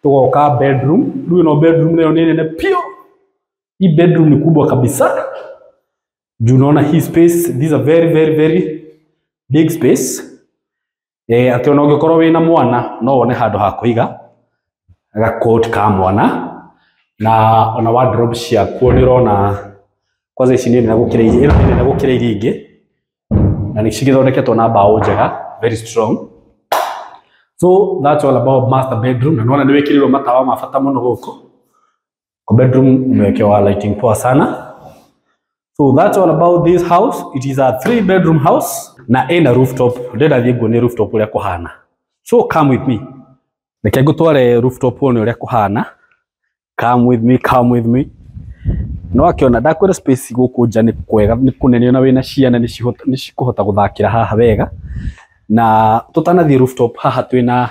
Tugoka bedroom rĩu, ĩno bedroom nayo nĩ nene biũ. Hii bedroom ni kubwa kabisa juu unaona hii space. These are very very very big space, atĩ ona ũngĩkorwo wĩna mwana no wone handũ ha kũiga gakot ka mwana, na ona wardrobe ciakuo nĩ ũrona kwanza ici nĩ nene gũkĩra iria, ĩno nĩ nene gũkĩra iria ingĩ, na nĩ cigĩthondeketwo na mbaũ njega, very strong. So that's all about master bedroom. Na nĩwona nĩ wĩkĩrĩirwo matawa ma bata mũno gũkũ kwa bedroom, umewekewa lighting poa sana. So that's all about this house. It is a three bedroom house na ĩna rooftop. Ndĩrenda thiĩ nguonie rooftop ũrĩa kũhana, so come with me. Reke ngũtware rooftop wone ũrĩa kũhana. Come with me, come with me. No akĩona ndakwĩra space gũkũ nja nĩ kwega, nĩ kũnene, ona wĩna ciana nĩ cikũhota gũthakĩra haha wega. Na tũtanathiĩ rooftop, haha twĩna,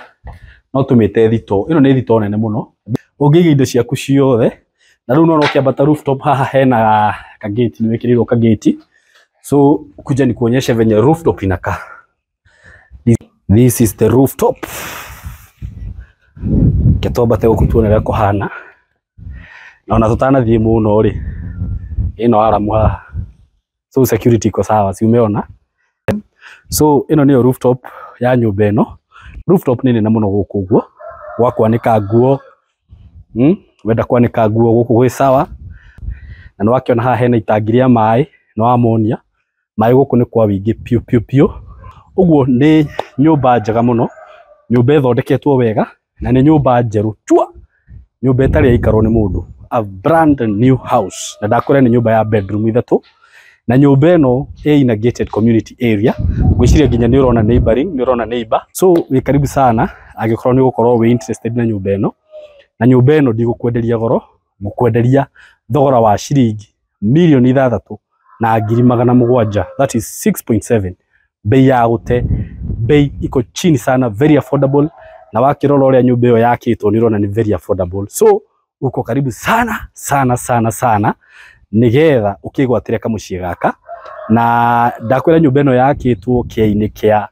no tũmĩte thito. Ĩno nĩ thito nene mũno, ũngĩiga indo ciaku ciothe. Na rĩu nona ũkĩambata rooftop haha hena kageti, nĩ wĩkĩrĩirwo kageti. So kuja nikuonyeshe venye rooftop inakaa. This is the rooftop. Reke twambate gũkũ tuone ũrĩa kũhana. Na ona tũtanathiĩ mũno rĩ, ĩno aramu haha, so security iko sawa, si umeona? So ĩno nĩyo rooftop ya nyũmba ĩno. Rooftop nĩ nene mũno gũkũ ũguo, gwa kwanĩka nguo, Wenda kwanĩka nguo gũkũ gwĩ sawa. Na nĩ wakĩona haha hena itangi rĩa maĩ, nĩ wamonia maĩ gũkũ nĩ kwa wĩingĩ piũ piũ piũ. Ũguo nĩ nyũmba njega mũno, nyũmba ĩthondeketwo wega, na nĩ nyũmba njerũ chua, nyũmba ĩtarĩ yaikarwo nĩ mũndũ, a brand new house. Na ndakwĩra nĩ nyũmba ya bedroom ithatũ, na nyũmba ĩno ĩ in a gated community area. Ngwĩciria nginya nĩ ũrona neighboring, nĩ ũrona neighbor. So wĩ karibu sana angĩkorwo nĩ ũgũkorwo wĩ interested na nyũmba ĩno. Na nyũmba ĩno ndigũkwenderia goro, ngũkwenderia thogora wa ciringi 6,700,000, that is 6.7, bei ya gũte, bei iko chini sana, very affordable. Na wakĩrora ũrĩa nyũmba ĩyo yakĩtwo, nĩ ũrona nĩ very affordable. So uko karibu sana sana sana sana nigetha ũkĩgwatĩre kamũciĩ gaka. Na ndakwĩra nyũmba ĩno yakĩtwo kĩainĩ kĩa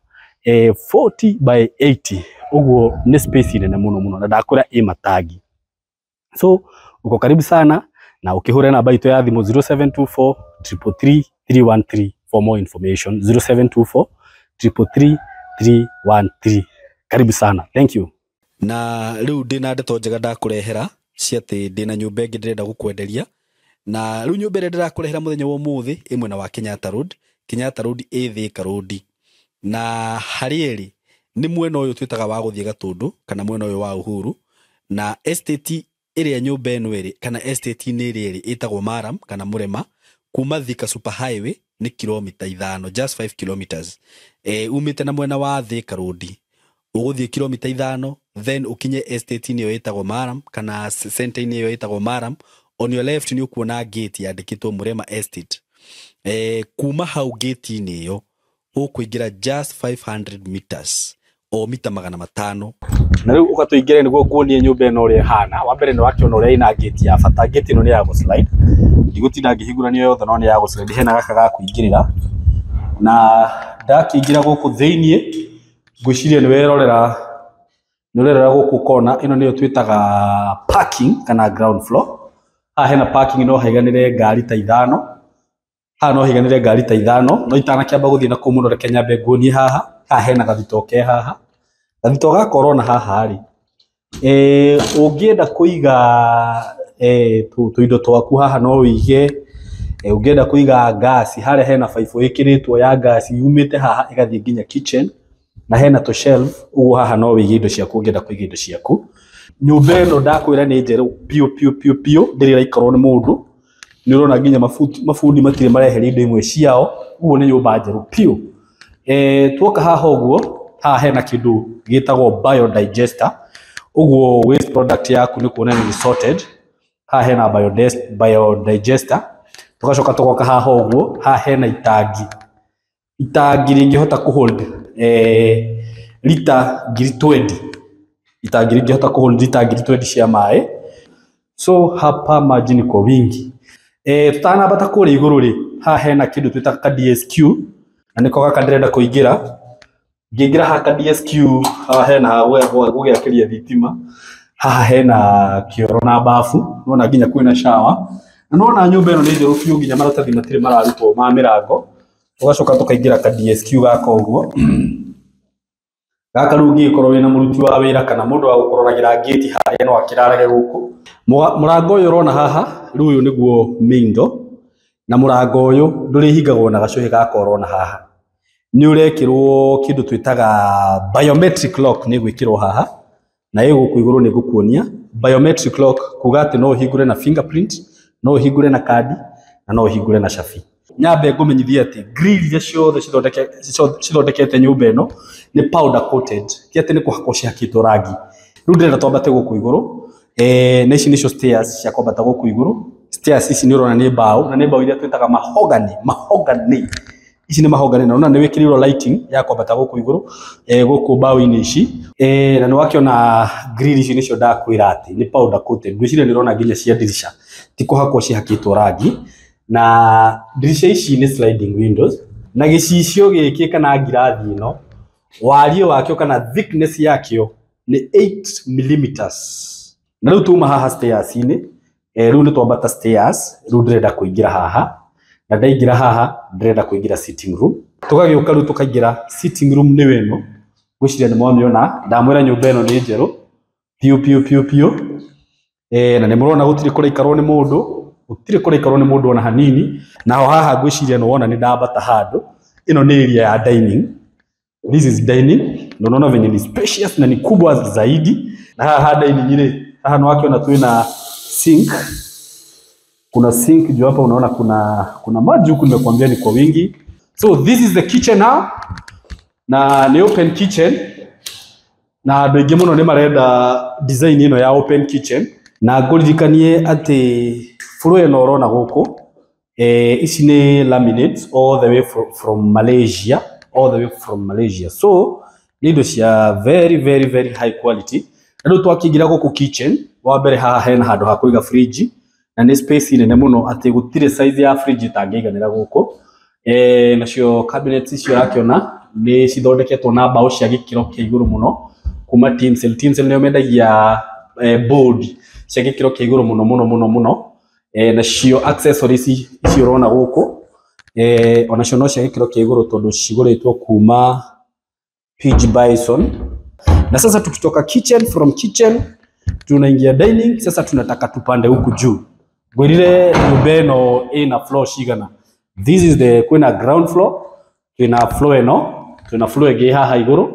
40 by 80, ũguo nĩ space nene mũno mũno, na ndakwĩra ĩ matangi. So uko karibu sana, na ũkĩhũre namba itũ ya thimũ 0724 333 313 for more information, 0724 333 313. Karibu sana, thank you. Na rĩu ndĩna ndeto njega ndakũrehera cia atĩ ndĩna nyũmba ĩngĩ ndĩrenda gũkwenderia. Na rĩu nyũmba ĩrĩa ndĩrakũrehera mũthenya wa ũmũthĩ ĩ mwena wa Kenyatta Road. Kenyatta Road ĩ Thika Road, na harĩa ĩrĩ nĩ mwena ũyũ twĩtaga wa gũthiĩ Gatũndũ kana mwena ũyũ wa Uhuru. Na estate ĩrĩa nyũmba ĩno ĩrĩ kana estate-inĩ ĩrĩa ĩrĩ ĩtagwo Maram kana Mũrema. Kuma Thika Super Highway nĩ kilomita 5, just 5 kilometers. Umĩte na mwena wa Thika Road ũgũthiĩ kilomita 5, then ũkinye estate-inĩ ĩyo ĩtagwo Maram kana center-inĩ ĩyo ĩtagwo Maram. On your left nĩ ũkuona gate yandĩkĩtwo Mũrema Estate. Kuma hau gate-inĩ ĩyo ũkũingĩra just 500 meters, o mita 500. Na rĩu ũgatũingĩre nĩguo nguonie nyũmba ĩno ũrĩa ĩhana. Wa mbere nĩ wakĩona ũrĩa ĩna gate ya bata. Gate ĩno nĩ ya gũslide, ndigũtinda ngĩhingũrania yothe, no nĩ ya gũslide. Hena gaka ga kũingĩrĩra, na ndakĩingĩra gũkũ thĩiniĩ ngwĩciria nĩ werorera, nĩ ũrerora gũkũ kona ĩno nĩyo twĩtaga parking kana ground floor. Haha hena parking, no haiganĩre ngari ta 5. Haha no haiganĩre ngari ta 5. No itanakĩamba gũthiĩ na kũu mũno, reke nyambe nguonie haha. Haha hena gathito ke haha, gathito gaka ũrona haha rĩ, ũngĩenda kũiga tũindo twaku haha no wĩige. Ũngĩenda kũiga ngasi harĩa hena baibũ ĩkĩrĩtwo ya ngasi yumĩte haha ĩgathiĩ nginya kitchen, na hena tũ shelf ũguo haha no wĩige indo ciaku ũngĩenda kũiga indo ciaku. Nyũmba ĩno ndakwĩra nĩ njerũ piũ piũ piũ piũ, ndĩrĩ ĩraikarwo nĩ mũndũ. Nĩ ũrona nginya mabundi matirĩ mareheria indo imwe ciao, ũguo nĩ nyũmba njerũ piũ. Tuoka haha ũguo, haha hena kĩndũ gĩtagwo biodigester, ũguo waste product yaku nĩ kuona nĩ sorted. Haha hena biodigester. Tũgacoka tũgoka haha ũguo, haha hena itangi, itangi rĩngĩhota kũhold lita 20,000, itangi rĩngĩhota kũhold lita 20,000 cia maĩ. So hapa maji ni kwa wingi. Tũtanambata kũrĩa igũrũ rĩ, haha hena kĩndũ twĩtaga ka DSQ, na nĩko gaka ndĩrenda kũingĩra. Ngĩingĩra haha ka DSQ, haha hena ha gũgĩakĩria thitima, haha hena kĩoro na bafu, nĩwona nginya kwĩna shower. Na nĩwona nyũmba ĩno nĩ njerũ biũ, nginya maratathi matirĩ mararutwo ma mĩrango. Tũgacoka tũkaingĩra ka DSQ gaka ũguo. Gaka rĩu ũngĩgĩkorwo wĩna mũruti wa wĩra kana mũndũ wa gũkũroragĩra gate harĩa no akĩrarage gũkũ. Mũrango ũyũ ũrona haha, rĩu ũyũ nĩguo main door, na mũrango ũyũ ndũrĩhingagwo na gacũhĩ gaka ũrona haha. Nĩ ũrekĩrwo kĩndũ twĩtaga biometric lock, nĩ gwĩkĩrwo haha, na ĩ gũkũ igũrũ nĩ ngũkuonia biometric lock, kuga atĩ no ũhingũre na fingerprint, no ũhingũre na kandi, na no ũhingũre na cabi. Nyambe ngũmenyithie atĩ grill iria ciothe cithondekete nyũmba ĩno nĩ powder coated, ti atĩ nĩ kũhakwo cihakĩtwo rangi. Rĩu ndĩrenda twambate gũkũ igũrũ. Na ici nĩcio stairs cia kwambata gũkũ igũrũ. Stairs ici nĩ ũrona nĩ mbaũ, na nĩ mbaũ iria twĩtaga mahogany, mahogany. Ici nĩ mahogany, na ũrona nĩ wĩkĩrĩirwo lighting ya kwambata gũkũ igũrũ, gũkũ mbaũ-inĩ ici. Na nĩ wakĩona grill ici nĩcio ndakwĩra atĩ nĩ powder coated. Ngwĩciria nĩ ũrona nginya cia dirisha ti kũhakwo cihakĩtwo rangi. Na dirisha ici nĩ sliding windows, na gĩcicio gĩkĩ kana ngirathi ĩno wariĩ wakĩo kana thickness yakĩo nĩ 8 millimeters. Na rĩu tuma haha stairs-inĩ, rĩu nĩ twambata stairs, rĩu ndĩrenda kũingĩra haha, na ndaingĩra haha ndĩrenda kũingĩra sitting room. Tũgagĩũka rĩu tũkaingĩra sitting room nĩyo ĩno, ngwĩciria nĩ mwamĩona. Ndamwĩra nyũmba ĩno nĩ njerũ piũ piũ piũ piũ. Na nĩ mũrona gũtirĩ kũraikarwo nĩ mũndũ, gũtirĩ kũraikarwo nĩ mũndũ ona hanini. Naho haha ngwĩciria nĩ wona nĩ ndambata handũ. Ĩno nĩ area ya dining. This is dining. Na unaona venye ni spacious na ni kubwa zaidi. Na haha dining rĩ, haha nĩ wakĩona twĩna sink. Kuna sink juu hapa, unaona kuna maji huku, nimekuambia ni kwa wingi. So this is the kitchen now. Na ni open kitchen. Na andũ aingĩ mũno nĩ marenda design ĩno ya open kitchen. Na ngũririkanie atĩ floor ĩno ũrona gũkũ, ici nĩ laminates all the way from Malaysia, all the way from Malaysia. So nĩ indo cia very very very high quality. Na rĩu twakĩingĩra gũkũ kitchen, wa mbere haha hena handũ ha kũiga fridge, na nĩ space nene mũno atĩ gũtirĩ size ya fridge ĩtangĩiganĩra gũkũ. Nacio cabinets icio ũrakĩona nĩ cithondeketwo na mbaũ cia gĩkĩro kĩa igũrũ mũno kuma Tinsel. Tinsel nĩo mendagia board cia gĩkĩro kĩa igũrũ mũno mũno mũno mũno. Nacio accessories ici ũrona gũkũ, onacio no cia gĩkĩro kĩa igũrũ tondũ cigũrĩtwo kuma PG Bison. Na sasa tukitoka kitchen, from kitchen tunaingia dining. Sasa tunataka tupande huku juu. Ngwirire nyumba ĩno ĩna floor cigana. This is the kwĩna ground floor, twĩna floor ĩno, twĩna floor ĩngĩ haha igũrũ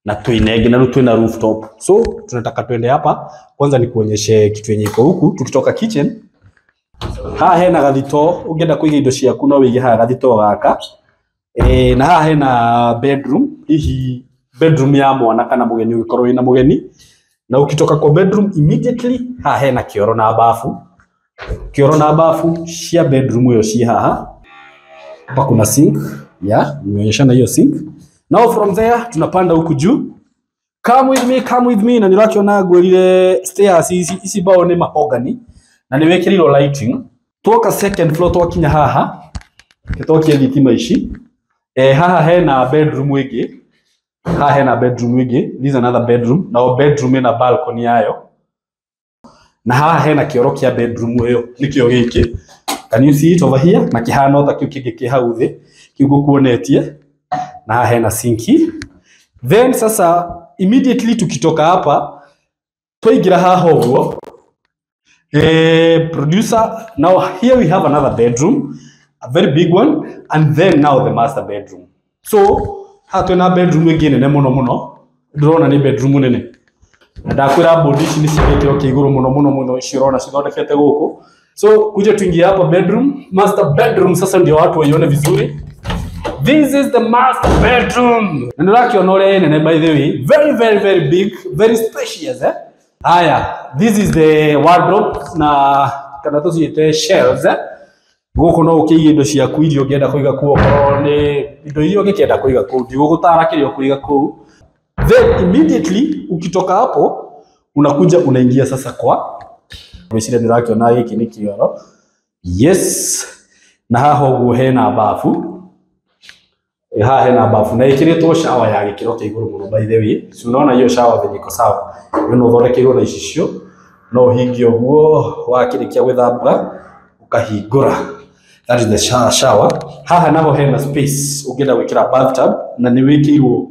na twĩna ĩngĩ na rĩu twĩna rooftop. So tunataka twende hapa kwanza nikuonyeshe kitu yenye iko huku. Tukitoka kitchen, haha hena gathito, ũngĩenda kũiga indo ciaku no wĩige haha gathito gaka. Na haha hena bedroom, hihi bedroom ya mwana kana mũgeni ũngĩkorwo wĩna mũgeni. Na ukitoka kwa bedroom immediately haha hena kĩoro na bafu. Kĩoro na bafu cia bedroom ĩyo ci haha. Hapa kuna sink, yeah, nimeonyeshana hiyo sink. Now from there tunapanda huku juu. Come with me, come with me. Na nĩũrakiona ngwĩrire stairs ici, ici mbao nĩ mahogany na nĩ wĩkĩrĩirwo lighting. Tuoka second floor twakinya haha, twakie thitima ici. Haha hena bedroom ĩngĩ. Haha hena bedroom ĩngĩ. This is another bedroom. Nao bedroom ĩna balcony yayo. Na haha hena kĩoro kĩa bedroom ĩyo, nĩkĩo gĩkĩ. Can you see it over here? Na kĩhana ta kĩu kĩngĩ kĩ hau thĩ, kĩu ngũkuonetie. Na haha hena sinki. Then sasa immediately tukitoka hapa twaingĩra haha ũguo. Producer, now here we have another bedroom, a very big one, and then now the master bedroom. So haha twĩna bedroom ĩngĩ nene mũno mũno, ndĩrona nĩ bedroom nene. Na ndakwĩra bodi ici nĩ cia gĩkĩro kĩa igũrũ mũno mũno mũno, ici ũrona cithondekete gũkũ. So kuja tuingie hapa bedroom, master bedroom sasa ndio watu waione vizuri. This is the master bedroom. Na nĩũrakiona ũrĩa ĩ nene by the way, very very very big, very spacious, eh? Haya, this is the wardrobe na kana tũciĩte shelves, eh? Gũkũ no ũkĩige indo ciaku iria ũngĩenda kũiga kũu, okorwo nĩ indo iria ũngĩkĩenda kũiga kũu, ndigũgũtara kĩrĩa ũkũiga kũu. Then immediately ukitoka hapo unakuja unaingia sasa kwa ngwĩciria nĩũrakiona gĩkĩ nĩ kĩoro. Yes, na haha ũguo hena bafu. Haha hena bafu na ĩkĩrĩtwo shower ya gĩkĩro kĩa igũrũ mũno by the way. Si unaona hiyo shower venye iko sawa. Hiyo no ũthondekeirwo na icicio, no ũhingie ũguo wakĩrĩkia gwĩthamba ũkahingũra. That is the shower. Haha naho hena space ũngĩenda gwĩkĩra bathtub na nĩ wĩkĩirwo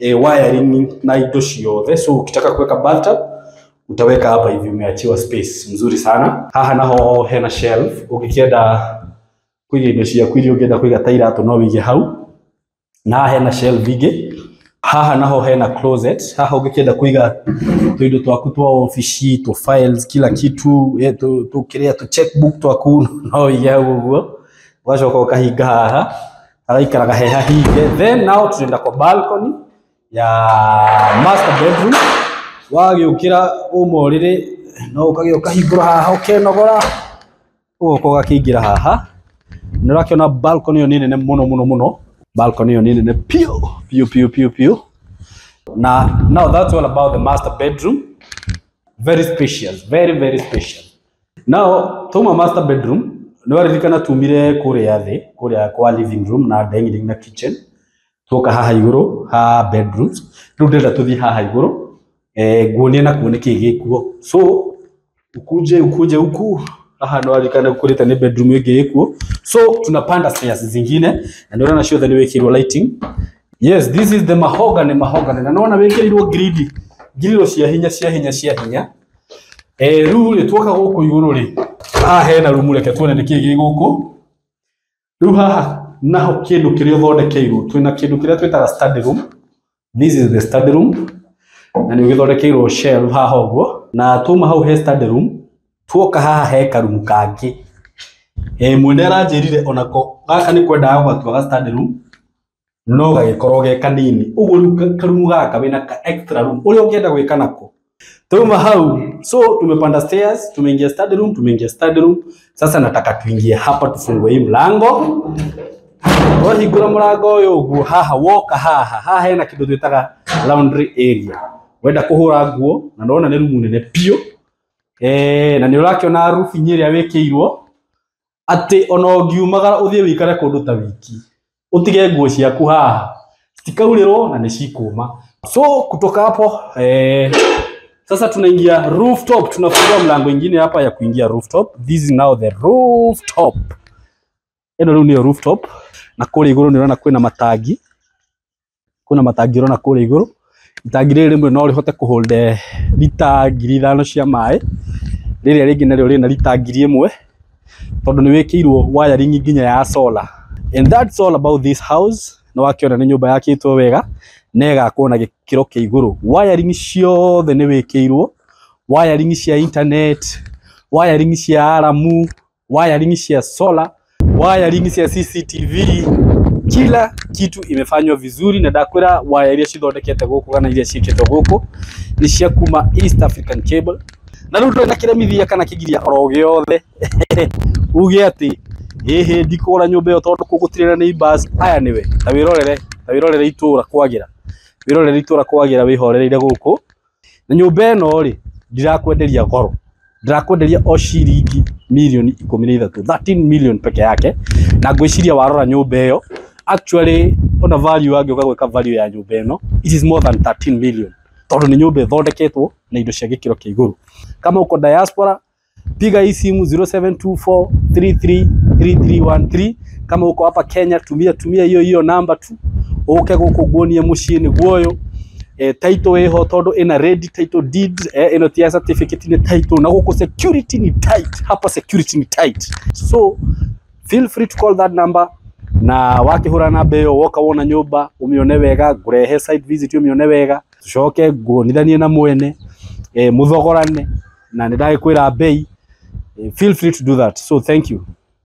wiring na indo ciothe. So ukitaka kuweka bathtub utaweka hapa hivi, umeachiwa space mzuri sana. Haha naho hena shelf ũngĩkĩenda kũiga indo ciaku iria ũngĩenda kũiga ta iratũ no wĩige hau. Na haha hena shelf ingĩ. Haha naho hena closet. Haha ũngĩkĩenda kũiga tũindo twaku twa ofici, tũ files, kila kitu, tu kĩrĩa tu checkbook twaku no wĩige hau ũguo. Ũgacoka ũkahinga haha, hagaikaraga he hahinge. Then now tunaenda kwa balcony ya master bedroom. Wagĩũkĩra uma ũrĩrĩ no ũkagĩa ũkahingũra haha ũkenogora, ũgoka ũgakĩingĩra haha. Nĩ ũrakĩona balcony ĩyo nĩ nene mũno mũno mũno. Balcony ĩyo nĩ nene piũ piũ piũ piũ piũ. Na now that's all about the master bedroom. Very spacious, very very spacious. Now tuma master bedroom, nĩ waririkana tumire kũrĩa thĩ, kũrĩa kwa living room na dining na kitchen. Tuoka haha igũrũ ha bedrooms. Rĩu ndĩrenda tũthiĩ haha igũrũ, nguonie na kuo nĩkĩĩ gĩkuo. So ukuje ukuje huku haha nĩ waririkana kũrĩte nĩ bedroom ĩngĩ ĩkuo. So tunapanda stairs zingine na nĩ ũrona ciothe nĩ wĩkĩirwo lighting. Yes, this is the mahogany mahogany. Na nĩwona wĩkĩrĩirwo gridi, ngiriro cia hinya cia hinya cia hinya. Rĩu rĩ tuoka gũkũ igũrũ rĩ, haha hena rumu, reke tuone nĩkĩĩ gĩ gũkũ. Rĩu haha naho kĩndũ kĩrĩa ũthondekeirwo, twĩna kĩndũ kĩrĩa twĩtaga study room. This is the study room na nĩ ũgĩthondekeirwo shelf haha ũguo. Na tuma hau he study room, tuoka haha he karumu kangĩ. Mwene aranjĩrire onako gaka nĩ kwendaga gũgatua ga study room no gagĩkorwo ge kanini ũguo. Rĩu karumu gaka wĩna ka extra room ũrĩa ũngĩenda gwĩka nako. Tuma hau, so tumepanda stairs, tumeingia study room, tumeingia study room. Sasa nataka tuingie hapa tufungue hii mlango. Wahingũra mũrango ũyũ ũguo, haha woka haha, haha hena kĩndũ twĩtaga laundry area. Wenda kũhũra nguo, na ndona nĩ rumu nene biũ. Na nĩ ũrakĩona roofing ĩrĩa wĩkĩirwo atĩ ona ũngiumagara ũthiĩ wĩikare kũndũ ta wiki, ũtige nguo ciaku haha citikaurĩrwo na nĩ cikũma. So kutoka hapo sasa tunaingia rooftop, tunafungua mlango ingine hapa ya kuingia rooftop. This is now the rooftop. Ĩno rĩu nĩyo rooftop, na kũrĩa igũrũ nĩ ũrona kwĩna matangi. Kwĩna matangi ũrona kũrĩa igũrũ. Itangi rĩrĩ rĩmwe no rĩhote kũhold lita 5,000 cia maĩ, rĩrĩa rĩngĩ narĩo rĩna lita 1,000, tondũ nĩ wĩkĩirwo wiring nginya ya solar. And that's all about this house. Nĩ wakĩona nĩ nyũmba yakĩtwo wega na ĩgakwo na gĩkĩro kĩa igũrũ. Wiring ciothe nĩ wĩkĩirwo, wiring cia internet, wiring cia alarm, wiring cia solar, wiring cia CCTV, kila kitu imefanywa vizuri. Na ndakwĩra waya iria cithondekete gũkũ kana iria ciĩkĩtwo gũkũ nĩ cia kuma East African Cable. Na rĩu ndũrĩ na kĩremithia kana kĩgiria oro gĩothe uge atĩ ĩhĩ ndikũgũra nyũmba ĩyo tondũ kũu gũtirĩ na neighbors. Aya nĩwe ta wĩrorere, ta wĩrorere itũra kwagĩra, wĩrorere itũra kwagĩra, wĩhorereire gũkũ. Na nyũmba ĩno rĩ, ndirakwenderia goro, ndirakwenderia o ciringi mirioni 13, 13 million peke yake. Na ngwĩciria warora nyũmba ĩyo, actually ona value angĩũka gwĩka value ya nyũmba ĩno, it is more than 13 million, tondũ nĩ nyũmba ĩthondeketwo na indo cia gĩkĩro kĩa igũrũ. Kama uko diaspora, piga hii simu 0724333313. Kama uko hapa Kenya, tumia hiyo hiyo namba tu, uke gũkũ nguonie mũciĩ nĩguo ũyũ. Title ĩho tondũ ĩna ready title deed. Ĩno ti ya certificate, nĩ title. Na gũkũ security ni tight, hapa security ni tight, so feel free to call that number. Na wakĩhũra namba ĩyo, woka wona nyũmba ũmĩone wega, ngũrehe site visit ũmĩone wega, tucoke nguonithanie na mwene, mũthogorane na nĩ ndagĩkwĩra bei. Feel free to do that. So thank you.